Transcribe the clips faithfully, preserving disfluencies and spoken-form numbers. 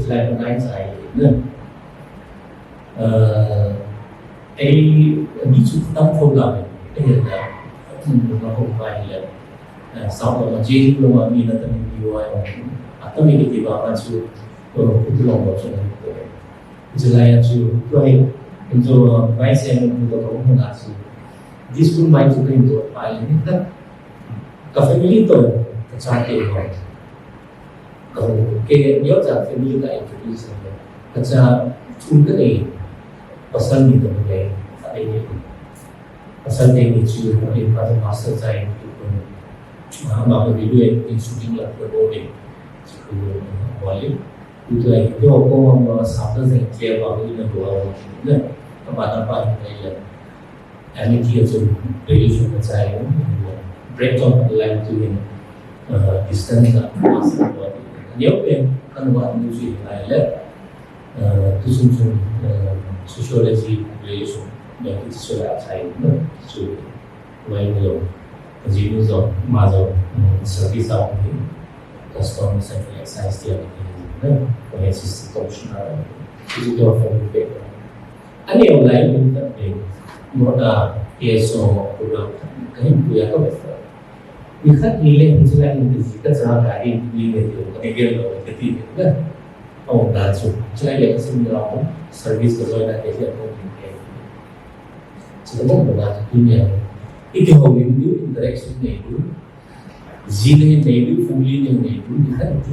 chu lai ko nai chai na. Eh, ei, mi chu tam ko la, ei la, um, na ko pa hi la. Eh, sao ko ma ji lo ma mi na ta ni wa. Ata mi ki ba ma chu, ko ku tu lo mo chu na ko. July a chu, ko ei, in chu, mai se mo ko ko mo na chu. This school mai chu ko in chu pa le ni ta. Ka family to, ka chate ko. Ka home, kei, neo cha family ka introduce e. Ka cha, chun ka nei, pasal ni to nei, ka nei ni. Pasal nei ni chu, ka nei pa to master chai ni to. Ah, ma ko video e, in shooting la ko bo ni. Chu ko, wali. Ko to ai, ko ko ma sa ta zeng kei ba ko na ko wa ni. Ka ba na pa ni nei la. Amity a chun graduation ka chai, break off line to in, uh, distance a master ko. Neo pen, kan wa ni chu lai le, uh, tu sung sung, uh, sociology graduation, ya tu chu la chai, no? So, wai ni lo, ji ni zo, ma zo, mm, service out ni, custom central excise dia ni, no? Ko assistant commissioner, tu chu to for the paper. Ani online in ta pe, mo da K S O program ka hin puya ka ba. Ni khat ni le hin chila in ti ka cha ka in ni le to ka ne gel lo ka ti na. Au da chu. Chila le ka sin da ko service ka join na ke ya ko ni ke. Chila mo da tu ni ya. Iti ho ni interaction ni tu. Ji le nei du, fu le nei du, ni khat tu.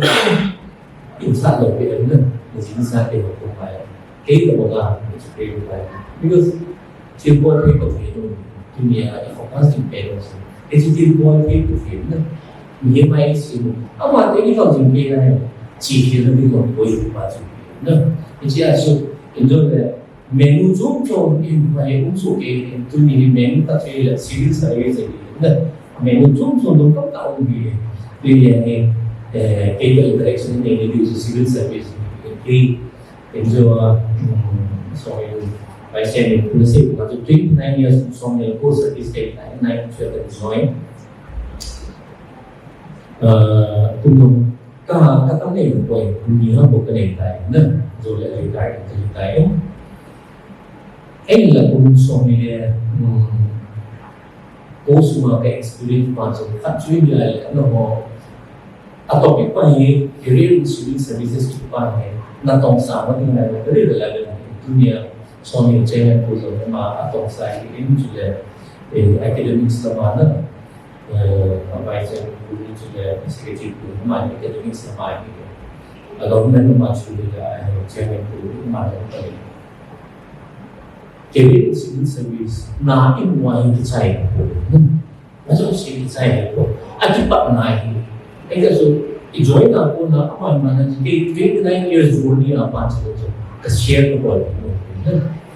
In sa lo pe na, ni ji sa te ho ko pai. Kei to ga, ni chu kei ko pai. Because thil bol thei ko thei lo, tu ni a, i focus in pe lo si. Kei chu thil bol thei ko thei na. Ni mai si mo. Ama te ni ko jing kei na. Chi thil na ni ko ko i pa chu. Na. Ni chi a chu, in jo le, Menu chom chom in pai um so ke, tuni hi menu ta thei le civil service hi na. Menu chom chom dong tam ta um hi. Tuni hi, eh, ke ka interaction nei ni du civil service hi. Ke, ke jo, um, so in, pai se ni ku se ku ka tu twenty nine years so ni ko service ke nine, nine, twelve and join. Uh, kum Ka, ka tam nei poi, ni ha bo ka nei tai, na, jo le retire, ka retire. Ei la kum som ni le, um, ko suma ka experience pa chu, khat chu ni le, na ho, a topic pa hi, career in civil services chu pa hi, na tong sa ma ni na, very relevant, dunia, som ni chairman ko jo ma, a tong sa hi, in chu le, eh, academics la ma na, Eh, advisor pu ni chu le executive pu ni ma ni academics la ma ni. A government la ma chu le, eh, chairman pu ni ma ni. Career in civil service na in wa in kichai pu. A chu si kichai pu. A kipat na hi. Ei ka chu i join na pu na a ma ma na ki twenty nine years journey a pa chu chu. Ka share ko.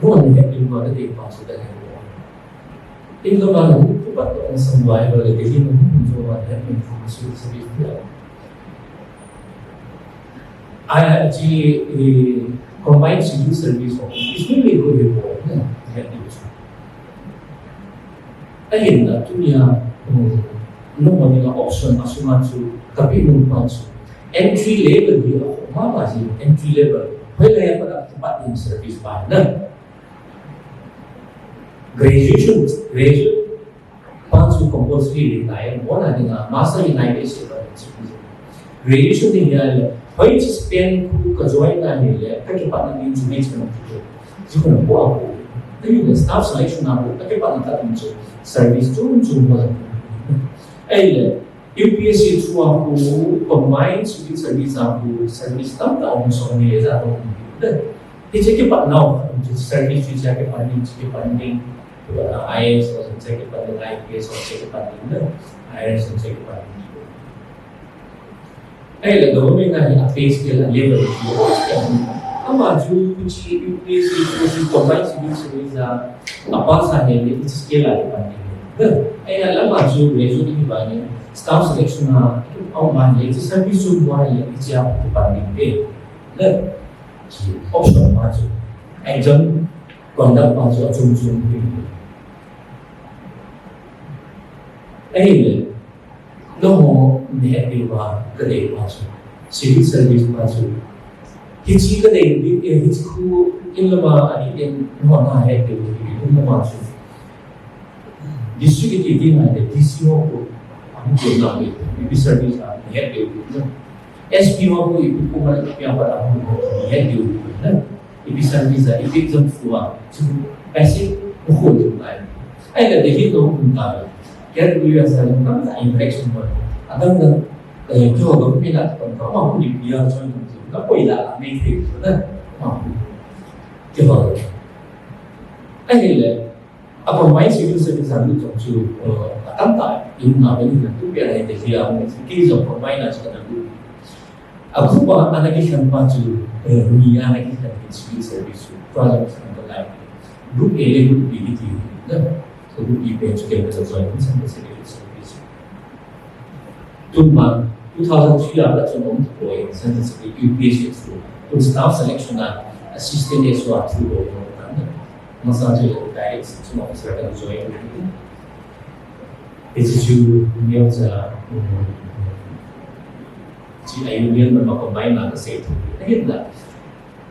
Hua ni het in ba ka dei pa chu ka het. In lo ma lo, ku pat to ang sang wai ba le, dei in lo, ku jo ma het in ku su service ya. Ai, chi, eh, combined civil service ho, is really good report, ne, het in chu. Ahin la, tunia, um, no ma ni la option a sunga chu, ka pi no pa chu. Entry level hi a, ma ma ji, entry level. Hoi la ya pa da, pa in service pa, ne. Graduation, graduate pa chu compulsory le ngai, bona dinga, master in ngai, basic pa chu. Graduation ni ya le, hoi chi pen ku ka join na ni le, ka ke pa na ni chu ni chu na chu. Chu ko ko a ko. Ni le staff selection na ko, ka ke pa na ka chu. Service chu chu mo la. Ai le, U P S C through a khu, combined civil service a khu, service tam ta um so ni le za to. Hiche kipat nau, service chu hiche kipat ding, hiche kipat ding, I A S ho hiche kipat ding, I P S ho hiche kipat ding, I R S ho hiche kipat ding. Ahile government a hi a pay scale a level hi. Ama chu hiche U P S C chu hiche combined civil service a, a pass a hile hiche scale a kipat ding. Ahile ama chu graduate hi ba ni staff selection a, a um a hile hiche service chu ba hile hiche a kipat ding. Option pa chu, exam conduct pa chu achom chom hi. Ahile, nangho nahet diu va, ka dei pa chu, civil service pa chu. Hiche ka dei, eh, hiche khu in lama, ani in, nangho nahet diu hi, in lama chu. District iti ti ngai le D C ho khu, amu ko na le, ipi service a, nahet diu hi. S P ho khu ipi kum a, ipi a pat amu ko, nahet diu hi. Ipi service a, ipi exam through a, chu basic khu khu diu ngai. Ahile Delhi to khu ta le. Kei ku ya sa le, kam ta interaction mo. Adang dang, eh, keiho government a, kam ka ma khu ni pi a, join kam chu, ka poi la, me the, na, ma khu. Keiho. Ahile, a combined civil service a lut jong chu, eh, atam tah in na beni na tu pia le te hia mo, ki jong combine a chu ka lut. A khu pa ana kikhen pa chu, eh, mi ana kikhen civil service chu, tua jong kikhen ka lai. Group A le group B kiti na. So group B pen chu ken ka join in san ka civil service. Tun ma, two thousand three a ka chun um thei, Central Security U P S C through. Tun staff selection a assistant S O a through lo, no, ka na. Masa chu direct selection officer ka join. Hiche chu neo cha, um, chi a union ma combine na ka sei thu. Ahin la.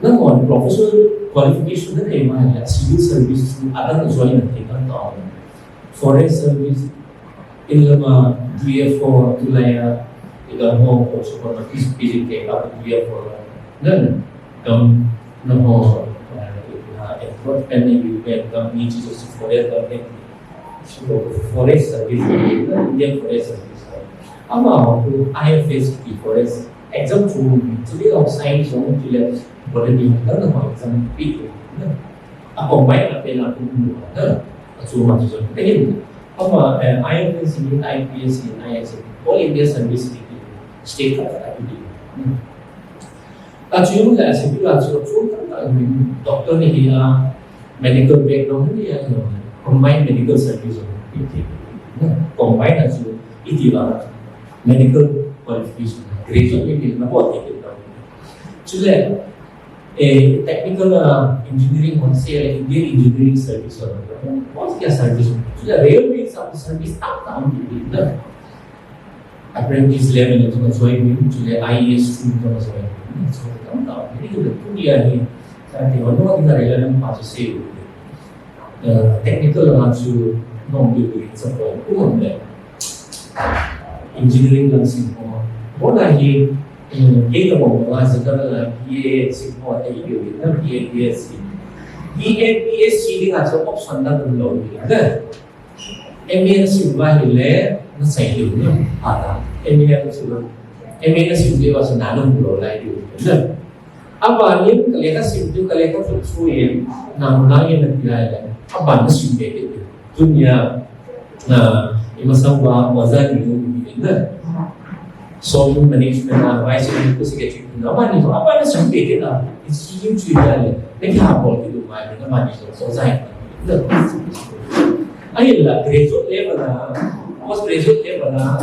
Nangho professional qualification nanei ma ahile, civil service chu adang join na thei tamtah um. Forest service, inlama D F O, tulaiya, igam ho, ko support na P G K, D F O, nangho, eh, eh, enforcement ni, U N, gam ni, Jesus, forest, gam ni, forest service, Indian Forest Service. Amaho chu I F S kiti forest exam chu, civil of science ho chu le, botany ho, nangho exam pi chu, a combine a pen a kum na, a chu ma chu chu. Ahin, ama, eh, I F S, I P S, I S, All India Service kiti, state khat khat a kiti. Achu le, a civil a chu, chu khat khat, doctor ni hi a, medical background ni a, combine medical service ho, kiti. Combine a chu, iti la, medical qualification, graduate ni na bol te kiti. Chule, eh, technical, ah, engineering ho, se le Indian Engineering Service ho, bol te service ho. Chule, railway sa service tamtah um kiti na. Apprentice level in jong join in, chule I A S school in jong join in. So, tamtah, very good. Tunia hi, sa ti ho, no, ina rela nam pa se. Eh, technical lang chu, no, bi bi sa po, ku le. Engineering lang sim ho. Bona hi, eh, kei ka bol la, sa ka la, B A sim ho, eh, bi bi na, B A, B S C. B A, B S C ding a chu option na dun lo ni. M A na sim uva ahile, na sai diu na. Ata, M A na sim uva. M A na sim diu uva, sa na nung lo lai diu na. Abanin, ka lekha sim diu, ka lekha thot chu in, na nung na in na ti lai le. Aban na sim be diu. Tunia, na, ima sang uva, uva za ni diu na. Song management a, vice management secretary na, abani, abani sum bete na, institute chu ya le, ne kya bol ki tu mai, na mani so, so zai. Ahi la, graduate level na, post graduate level na,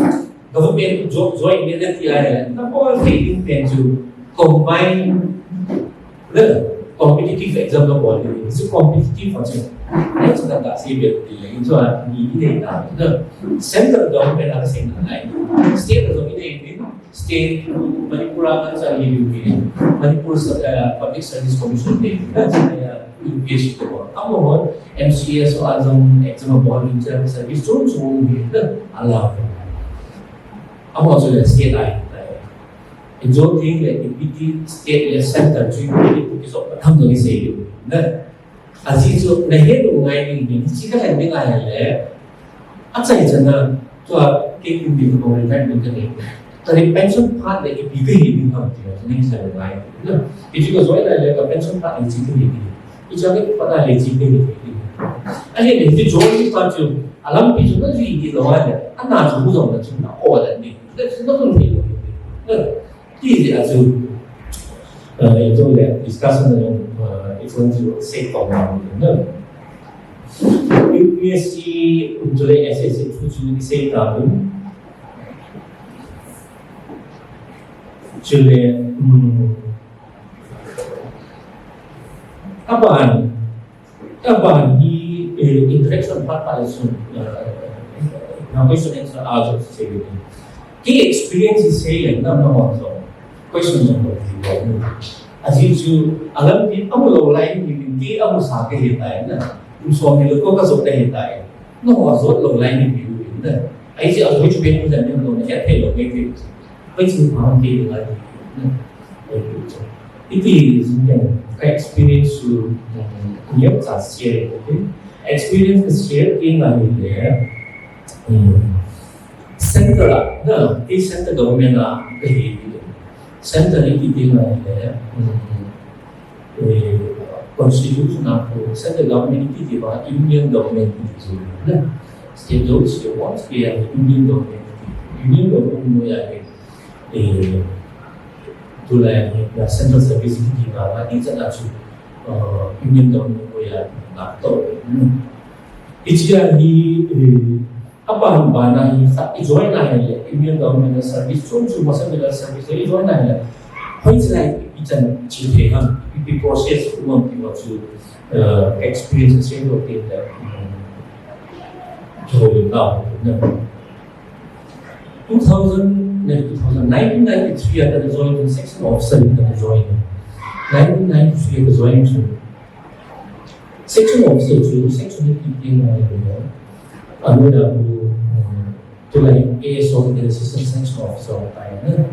government job join ne na ti ai, na bol thei ding pen chu, combine, le, competitive exam na bol ni, is competitive for chu. Ai chu ta ka si be ti le, in chu a, ni ni ne ta, na, central government a se na lai, state government ne, State, Manipur a kan chan hi diu hi, Manipur, eh, Public Service Commission hi, kan chan hi, U P S C te ko. Amaho, M C S ho a jong exam abol in chan service chom chom hi, ala. Amaho chu le state ai. Injo ting le, ipi ti state le center chu ipi ti kiso, tham jong isei diu. Na, Ajeh chu nahet u ngai ding, hiche kahet ding ahile, achai chan a, tua kei kum ding ka bol ding ka nei. Tuni pension phat le ipi kahi ding ham ti chu nei sei u ngai. Na, hiche ka join ahile ka pension phat le hiche kahi ding. Hiche ka phat le hiche kahi ding. Ahile hiche join phat chu, alampi chu najui ding lou ahile, ana chu mu jong na chu na o le ni. Na chu na tun thei lou. Na, Ti jeh a chu, eh, itu le discussion a jong, eh, itu chu sei tong na, na. U P S C, um, chule S S C chu chu sei ta bu. Chule, um, aban, Aban hi, eh, interaction phat phat le chun, eh, na question answer a jong sei le. Kei experience sei le, na, na hon jong. Question jong lo ti lo. Ajeh chu, alampi, amu lou lai ni, ni, ti amu sa kahi tai na. Um som ni lo ko ka jong kahi tai. Nangho jot lou lai ni, ni, ni, na. Ahi chu, a joi chu pen ni, ni, ni, ni, thei lou, ni, ni. Ahi chu, pha, ni, ni, ni. Iti, ka experience chu, um, ni, cha share, okay? Experience ka share, in la ni, ni. Um, center a, na, ti center government a, kahi, center ni, ti, ti, ni, ni. Um, eh, constitution a ko, central government kiti ba, union government kiti chu, na. State jo, state wa, state ya, union government kiti. Union government mo ya ke, eh, tulai ya central service kiti ba, ma ti cha na chu, eh, union government mo ya, na to, na. Hiche a hi, eh, Aban bana hi sa, i join ahile, Indian government service chom chom, masa mila service i join ahile. Hoiche lai i chan che thei ham, i, i process um am ti ho chu, eh, experience share lou te le, um, join ta, na. Two thousand, no, two thousand, nineteen ninety-three a ka join, section officer a ka join. Nineteen ninety-three ka join chu section officer chu section ni kiti na ya. Anu na bu tulai A S O assistant section officer ta na.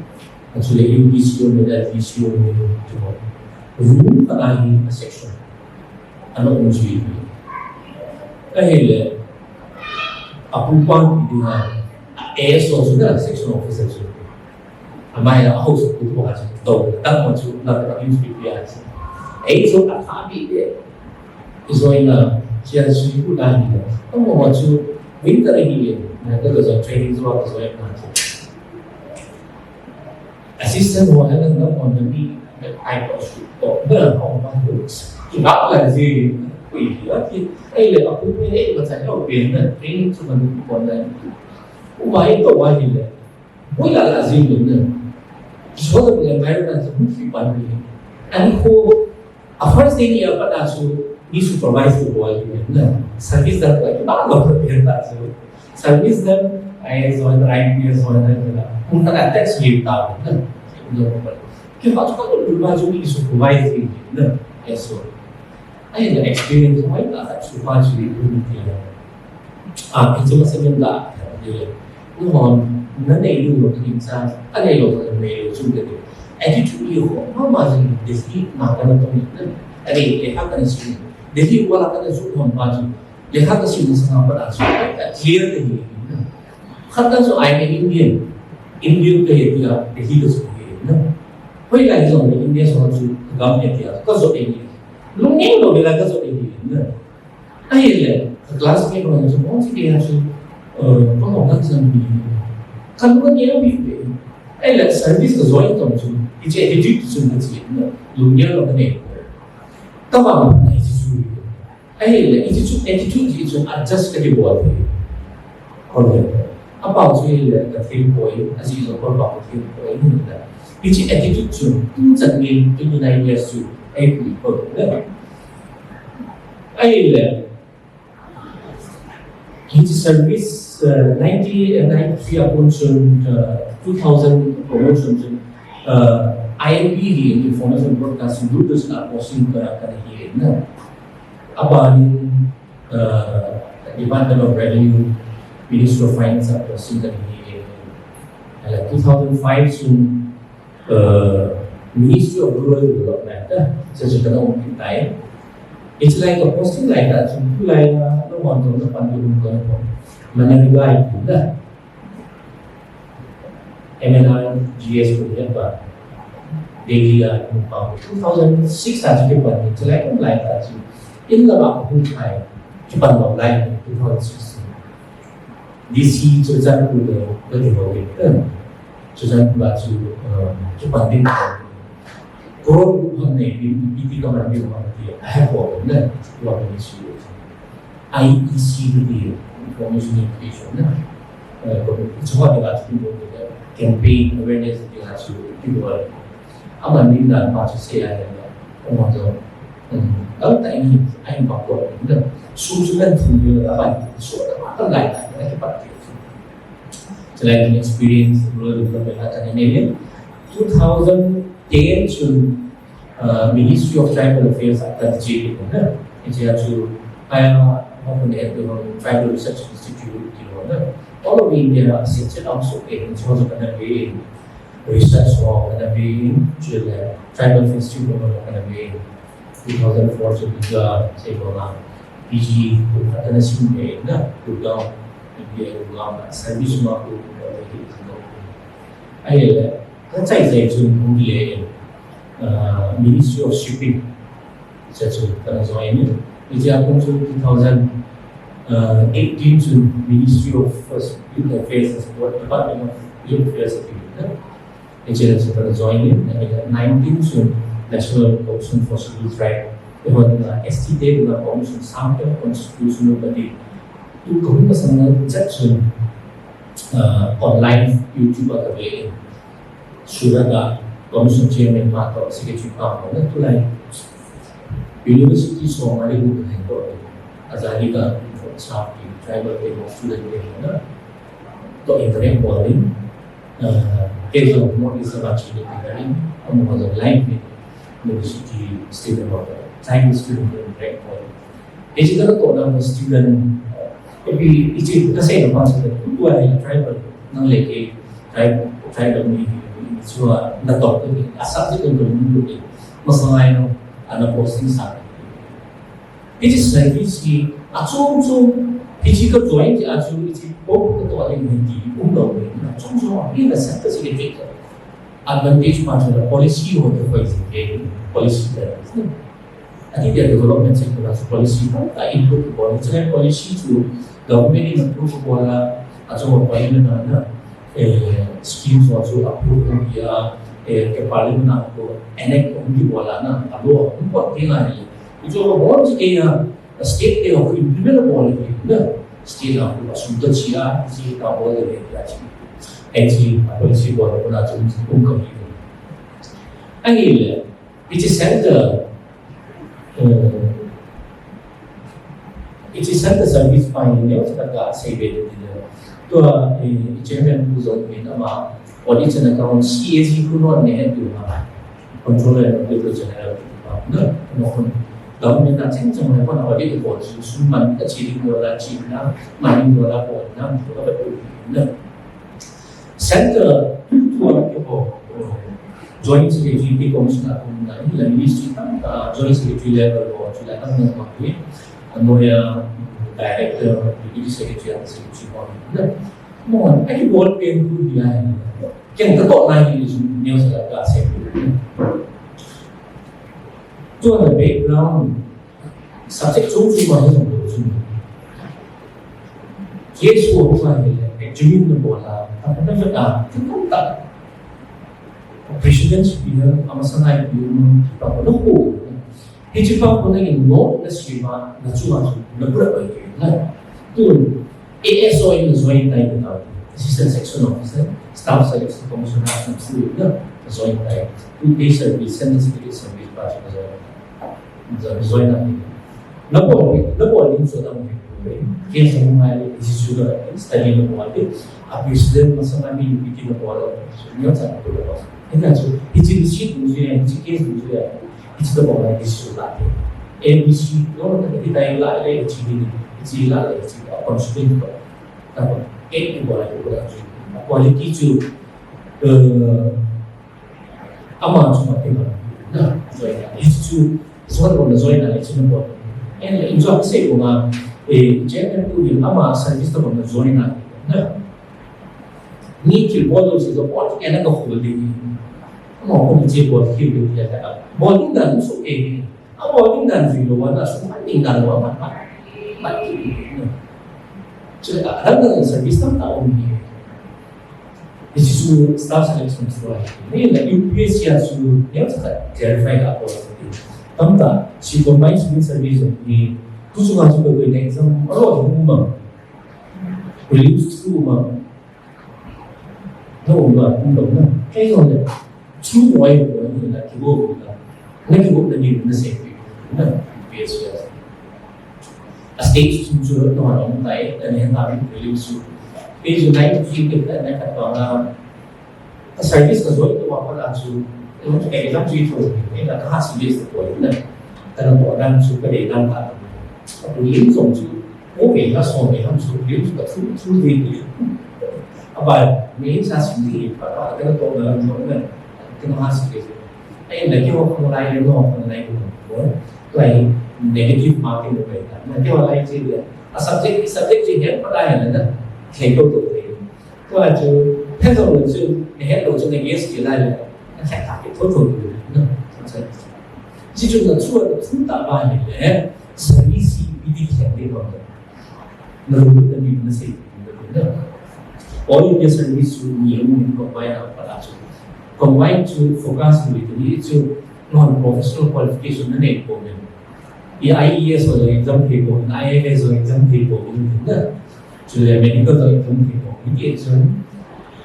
Actually U D C O ni, D C O ni tu. Ru ka ai a section. Ano um ji. Ka hele apu pa ni ha A S O chu na section officer chu. Amai la house tu tu ha chu to ta ma chu na ta U P P ha chu. Ei chu a kha bi de. Join na chia sui ku da ni. Ko mo chu winter hi le na ka join training chu ka join na chu. Assistant ho ha na na on the me ai ko su to na ko ma chu. Ki ba la ji ku i la ki ai le a ku ni ai ba cha yo pe na training chu ma ni ko na. U ba i to wa hi le. Boi la la jing lou na. Kiso da boi la mai na sa hung si pan ni. Ani ko a first day ni a pa da su ni supervise ko boi ni na. Service da ko ba lo ko pe da su. Service da ai so da ai ni so da na. Hung ta da text ni ta na. Ki pa ko ba su ni supervise ni na. Eso. Ai, the experience, why not? That's the part you need to know. Ah, it's a must have been that. No, na nei lu lo kin sa, a nei lo ka nei lo chu de. Attitude ni ho, ma ma jin this ni ma ka na to ni. A nei le ha ka na su. This ni wala ka na su hon pa chu. Le ha ka su ni sa pa da su. Clear de ni. Khat ka su ai ne Indian. Indian ka he tia, de hi ka su he. Hoi lai jong ni India so chu ka gam he tia. Ka so de ni. Lungning lo de la ka so de ni. Ahile, ka classmate ho chu, "Oh, si kei ha chu, eh, pa mo kan san mi." Kan ko ni a bi pe. Ahile, service ka join tong chu, hiche attitude chu na chi na, lungya lo ka nei. Ka ba mo na hiche chu. Ahile, hiche chu, attitude hi chu adjust ka di bol pe. Ko le. Apa chu hile, ka thil poi, a ji jo ko ba ko thil poi, ni na. Hiche attitude chu, tu chan nge, twenty nine years chu, ai pui ko. Ahile, His service, uh, nineteen ninety-three a kon chun, uh, two thousand promotion chun, uh, I M B hi Information Broadcasting Bureau a posting ka, ka hi na. Aban, uh, Department of Revenue, Ministry of Finance a posting ka hi. Ala two thousand five chun, uh, Ministry of Rural Development, uh, sa sa kana um kitai. It's like a posting like that. So, tu lai na, no one to no pan to no ko. MNREGA itu da. M N R E G A ko ya ba. Delhi a, pa, two thousand six a chu kipan, it's like, like that. So, in the back, who try, kipan lo lai, two thousand six. D C Churachandpur le, ka ti ho ke, eh, Churachandpur a chu, eh, chu pan ding ko. Crore gup ham nei, B T ka man ding ham ti, a he ko, ne, wa ni chu. I E C ti, Information Education, ne. Eh, ko, chu ha de la chu ko, campaign awareness ti la chu, ti ko. A man ding dan pa chu sei a le, ko ma to. Hmm. Aw, ta ini, ai ba ko ni da. Su su kan thum ni da ba. Su da ba kan lai ta, na ki pa ti. Chulai ni experience, rural development a kan ni ne. Two thousand ten chun, uh, Ministry of Tribal Affairs a kan ji ni na. Ija chu, ai ma ko ne, Tribal Research Institute ti lo na. All of India, se se am so ke, so so kan ni. Research ho kana ve, chule tribal festival ho kana ve, two thousand four chu visa sei ho la, P G ho kana sim ve na, Gurgaon, M B A Gurgaon na, service ma ko, ahile, ka chai chai chu hung le, uh, Ministry of Shipping, Sa chu kana join in. Ija kon chu two thousand eighteen chu Ministry of Youth Affairs and Sport, Department of Youth Affairs and Sport. Ija chu kana join in. Nineteen chu National Commission for Scheduled Tribe. Ija S T te na commission sang te constitutional body. Tu kahung masang na chat chu, uh, online YouTube a kave. Surat a commission chairman pa toh secretary pa ho na tulai. University song a le gu ka hen toh. Azali ka staff team, tribal te ho, student te ho na. Toh interact bol in. Ah, ke jong mo is a chi ni ka ni. Amo ho jong line ni. University student ho, Chinese student ho, black boy. Hiche ka natohna student, eh, ipi, ichi ka seina pa student, tua hi tribal, nang le kei, tribe, tribal mi, chua natoh ka ni, a subject ka ni, masang ai no, ana posting sa. Hiche service hi, achom chom, hiche ka join ti a chu, hiche po ka toh le ni ti, umlou le, achom chom, hi na sa ka si ke. Advantage pa chu la policy ho te koi si ke, policy te. Ati dia development sector la chu policy pa, ta input bol, chu policy chu government in approve bol la, a chu bol na na, eh, scheme ho chu approve ho dia, eh, ke parliament a ko enact ho di bol la na, a law ho bol ti na ni. Chu ho bol chi ke ya, state te ho implement bol le na, state a ko sum to chi a, chi ta bol le ya chi. Ai chi, a policy bol ko na chu kum ka hi. Ahile, hiche center, eh, hiche center service pa ni neo sa ka sei be de de. Tua, eh, chairman pu jong ni ama, audit and account C A G pu no ne he tu ma. Controller and auditor general pa. No, no, no. Government na cheng cheng le pa na audit ko su su man ka chi ko la chi na, man ko la ko na, ko la ko na. Center tua ko, Joint Secretary ke commission a kum na, la ministry tam, ah, Joint Secretary level ko, chu la tam na ko ni. Ano ya, director, deputy secretary, and secretary ko na. Mo, ai ki bol pen tu dia. Ken ka to na ni chu neo sa ka se. Tua na background, subject chung chung ma hi jong lo chung. Case wo ma hi le, examine na bol a, ta ta ta ta, ta ta ta. President bill, ama sa nai bill, pa ko no ko. Hiche pa ko na in no, na si ma, na chu ma chu, na pura pa ke. Na, tu, A S O in na join tai na ta. Assistant Section Officer, Staff Selection Commission, na, na join tai. Tu, day service, Sunday security service, pa chu na join. Join na ni. Na bol, na bol ni so dam ni. Ke sa mo ngai ni, isi su da, study na bol ni. A president ma sa ngai ni, ni na bol. Ni sa na bol. Ina so, isi ni si tu ya, isi ke tu ya. Isi da bol ni isi su da. A B C, no, na kita la le, isi ni, isi la le, isi da, constituent ko. Ta ko, e ni bol ni ko da. Quality chu, eh, Ama chu ma te ma. Na, join na. Hichu, so ko na join na, hichu na ko. En le, in join se ko ma, eh, chairman pu ni ama service to ko na join na. Na. Ni ki bol lo se ko, bol ki na ko ko de ni. Ama ko ni che bol ki de ya ka. Bol ni na so ke. A bol ding dan jui lou a, na sum man ding dan lou a, man, man, man ding, no. Chu a, a dang dang service tam ta um ni. Hichu staff selection chu a. Ni la U P S C a chu, neo cha khat clarify ka bol. Tam ta, chu combined civil service ni, tu chu ka chu ko exam, a lo hum ma. Prelims chu ma. Na um na, um na, na. Kei jong le. Chu moi ko ni na ki bo na. Na ki bo na ni na se. Na P S L. A stage chu chu no na um tai, na ni na ni su. Kei jong nai chu ki na na ka pa na. A service ka join to wa pa na chu. Ni mo ke na chu to. Ni na ka ha si le to na. Ka na ko dan chu ka le dan ka. Ka pu lim jong chu, o ve na so ve ham chu, lim chu ka thu, thu ve ni. A ba, me sa si ni, pa pa, ka to na, na, na, ka na ha si ve. Ai, na ki ho ko lai, no ko lai ko. Ko lai negative marking ko lai. Na ki ho lai chi le. A subject, subject chi hen pa lai na na. Ke ko to te. Tua chu, phen jong lou chu, na het lou chu na guess kit lai le, na khen thei kit thotho ding, no? Hichu na chu, chu ta ba ni le, service hi iti khen ding bang. Na lu na ni na sei, no? All India service chu ni lu ni combine a pa la chu. Combine chu focus ni ni chu, non professional qualification na nei ko me. I A S ho exam thei ko, I A S ho exam thei ko, na. Chule medical ho exam thei ko, ni ti exam.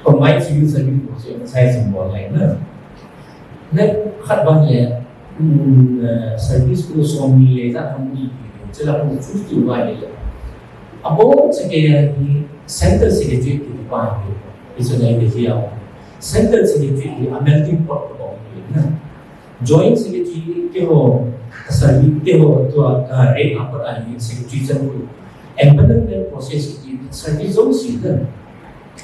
Combined civil service ko, chu exercise bol lai na. Na khat ban le, um, eh, service ko som ni le, ja ham ni, chule ko choose ti ba ni le. Abo sa ke ni center secretary ti ba ni. Isa na ni ya. Center secretary ni a melting pot ko ni na. Joint Secretary keiho, ka service keiho tua ka rank a pat a hi Secretary chan khu. Empanelment process kiti service jouse na.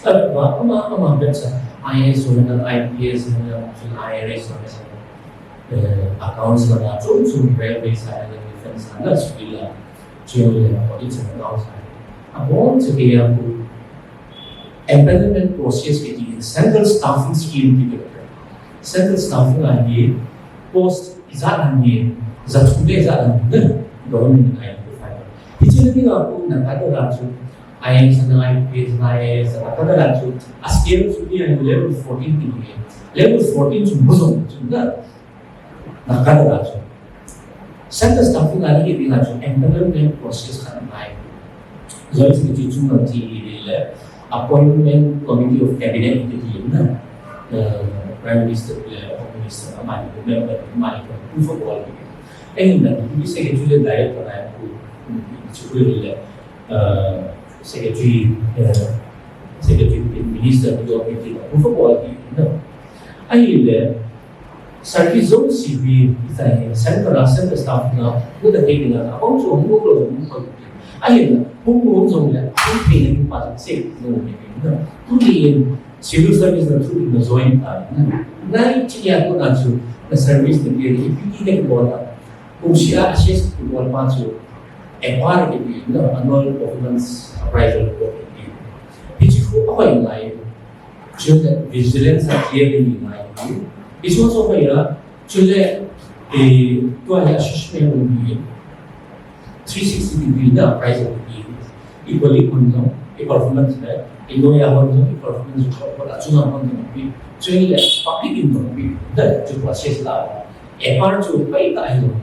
Tua ama ama bep sa I A S ho na, I P S ho na, I R S ho na, eh, accounts ho na, chom chom, railway sa na, defense sa na, civil a, civil a, audit sa na, accounts sa na. Abon chakei a khu empanelment process kiti hi central staffing scheme kiti. Central staffing a hi post ijat ham hi, jathum le ijat ham hi government in identify. Hiche na dinga khu na cadre a chu I A S na, I P S na, I A S na, cadre a chu a scale chu hi level fourteen kiti hi. Level fourteen chu mu jong chu na Na cadre a chu. Central staffing a na hi dinga chu empanelment process khat ngai. Joint Secretary chu ngai ti le Appointment Committee of Cabinet kiti na. Eh, Prime Minister le Home Minister amani member amani approve bol. Ahinla Deputy Secretary le Director a khu chu le, eh, Secretary, eh, Secretary Minister to approve bol na. Ahile service jouse hi, hi ta hi, central a, central staff na, mu ta thei ding a, abang chu hung bol lou, hung bol lou. Ahin, hung bol jong le, hung thei ding pa se, no, no, no. Tuni in, civil service na thu na join ta, na. Nai chi ya ko na chu, na service na pe, ipi ti na bol ta. Kum sia assess bol pa chu, A P R kiti, na, annual performance appraisal report kiti. Hichi khu a hoi ngai. Chule vigilance a clear le ni ngai. Iso so ko ya, chule, eh, tua hi assessment um hi three sixty degree na appraisal hi. I colleague hon jong, i performance le, i lawyer hon jong, i performance jong, ko la chunga hon jong hi. Chule public in jong hi. Da chu process la. A P R chu pai ta hi lo.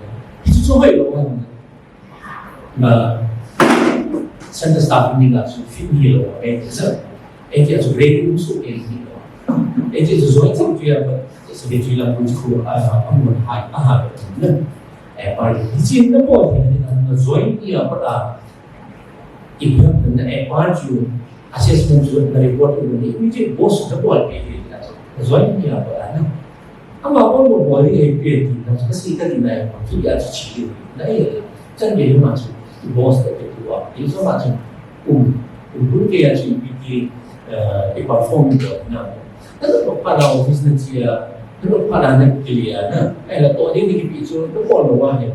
Hichi so hoi lo. Na central staff ni la chu fit ni lo, eh, sir. Eh, chu grade su eh ni lo. Eh, chu join chu ya ba, secretary la chu khu a, a, a, mun hai, a, ha, na. Eh, pa ni chi na bo ni na join ni a pa a. Ipi na, eh, pa chu Assessment chu na report u ni, immediate boss na bol pe hi na chu. Join ni a bol a na. Ama bol bol bol ni he pe ti na chu, kasi ka ti na ya, chu ya chu chi ni. Na ya, chan ke ma chu, boss ta ke tu a. Ni so ma chu, um, um, kun ke ya chu ipi ti, eh, i perform ni na. Na to pa na office na chi ya, na to pa na na ki ya na. Ai la to ni ni ki pi chu, na bol lo wa he.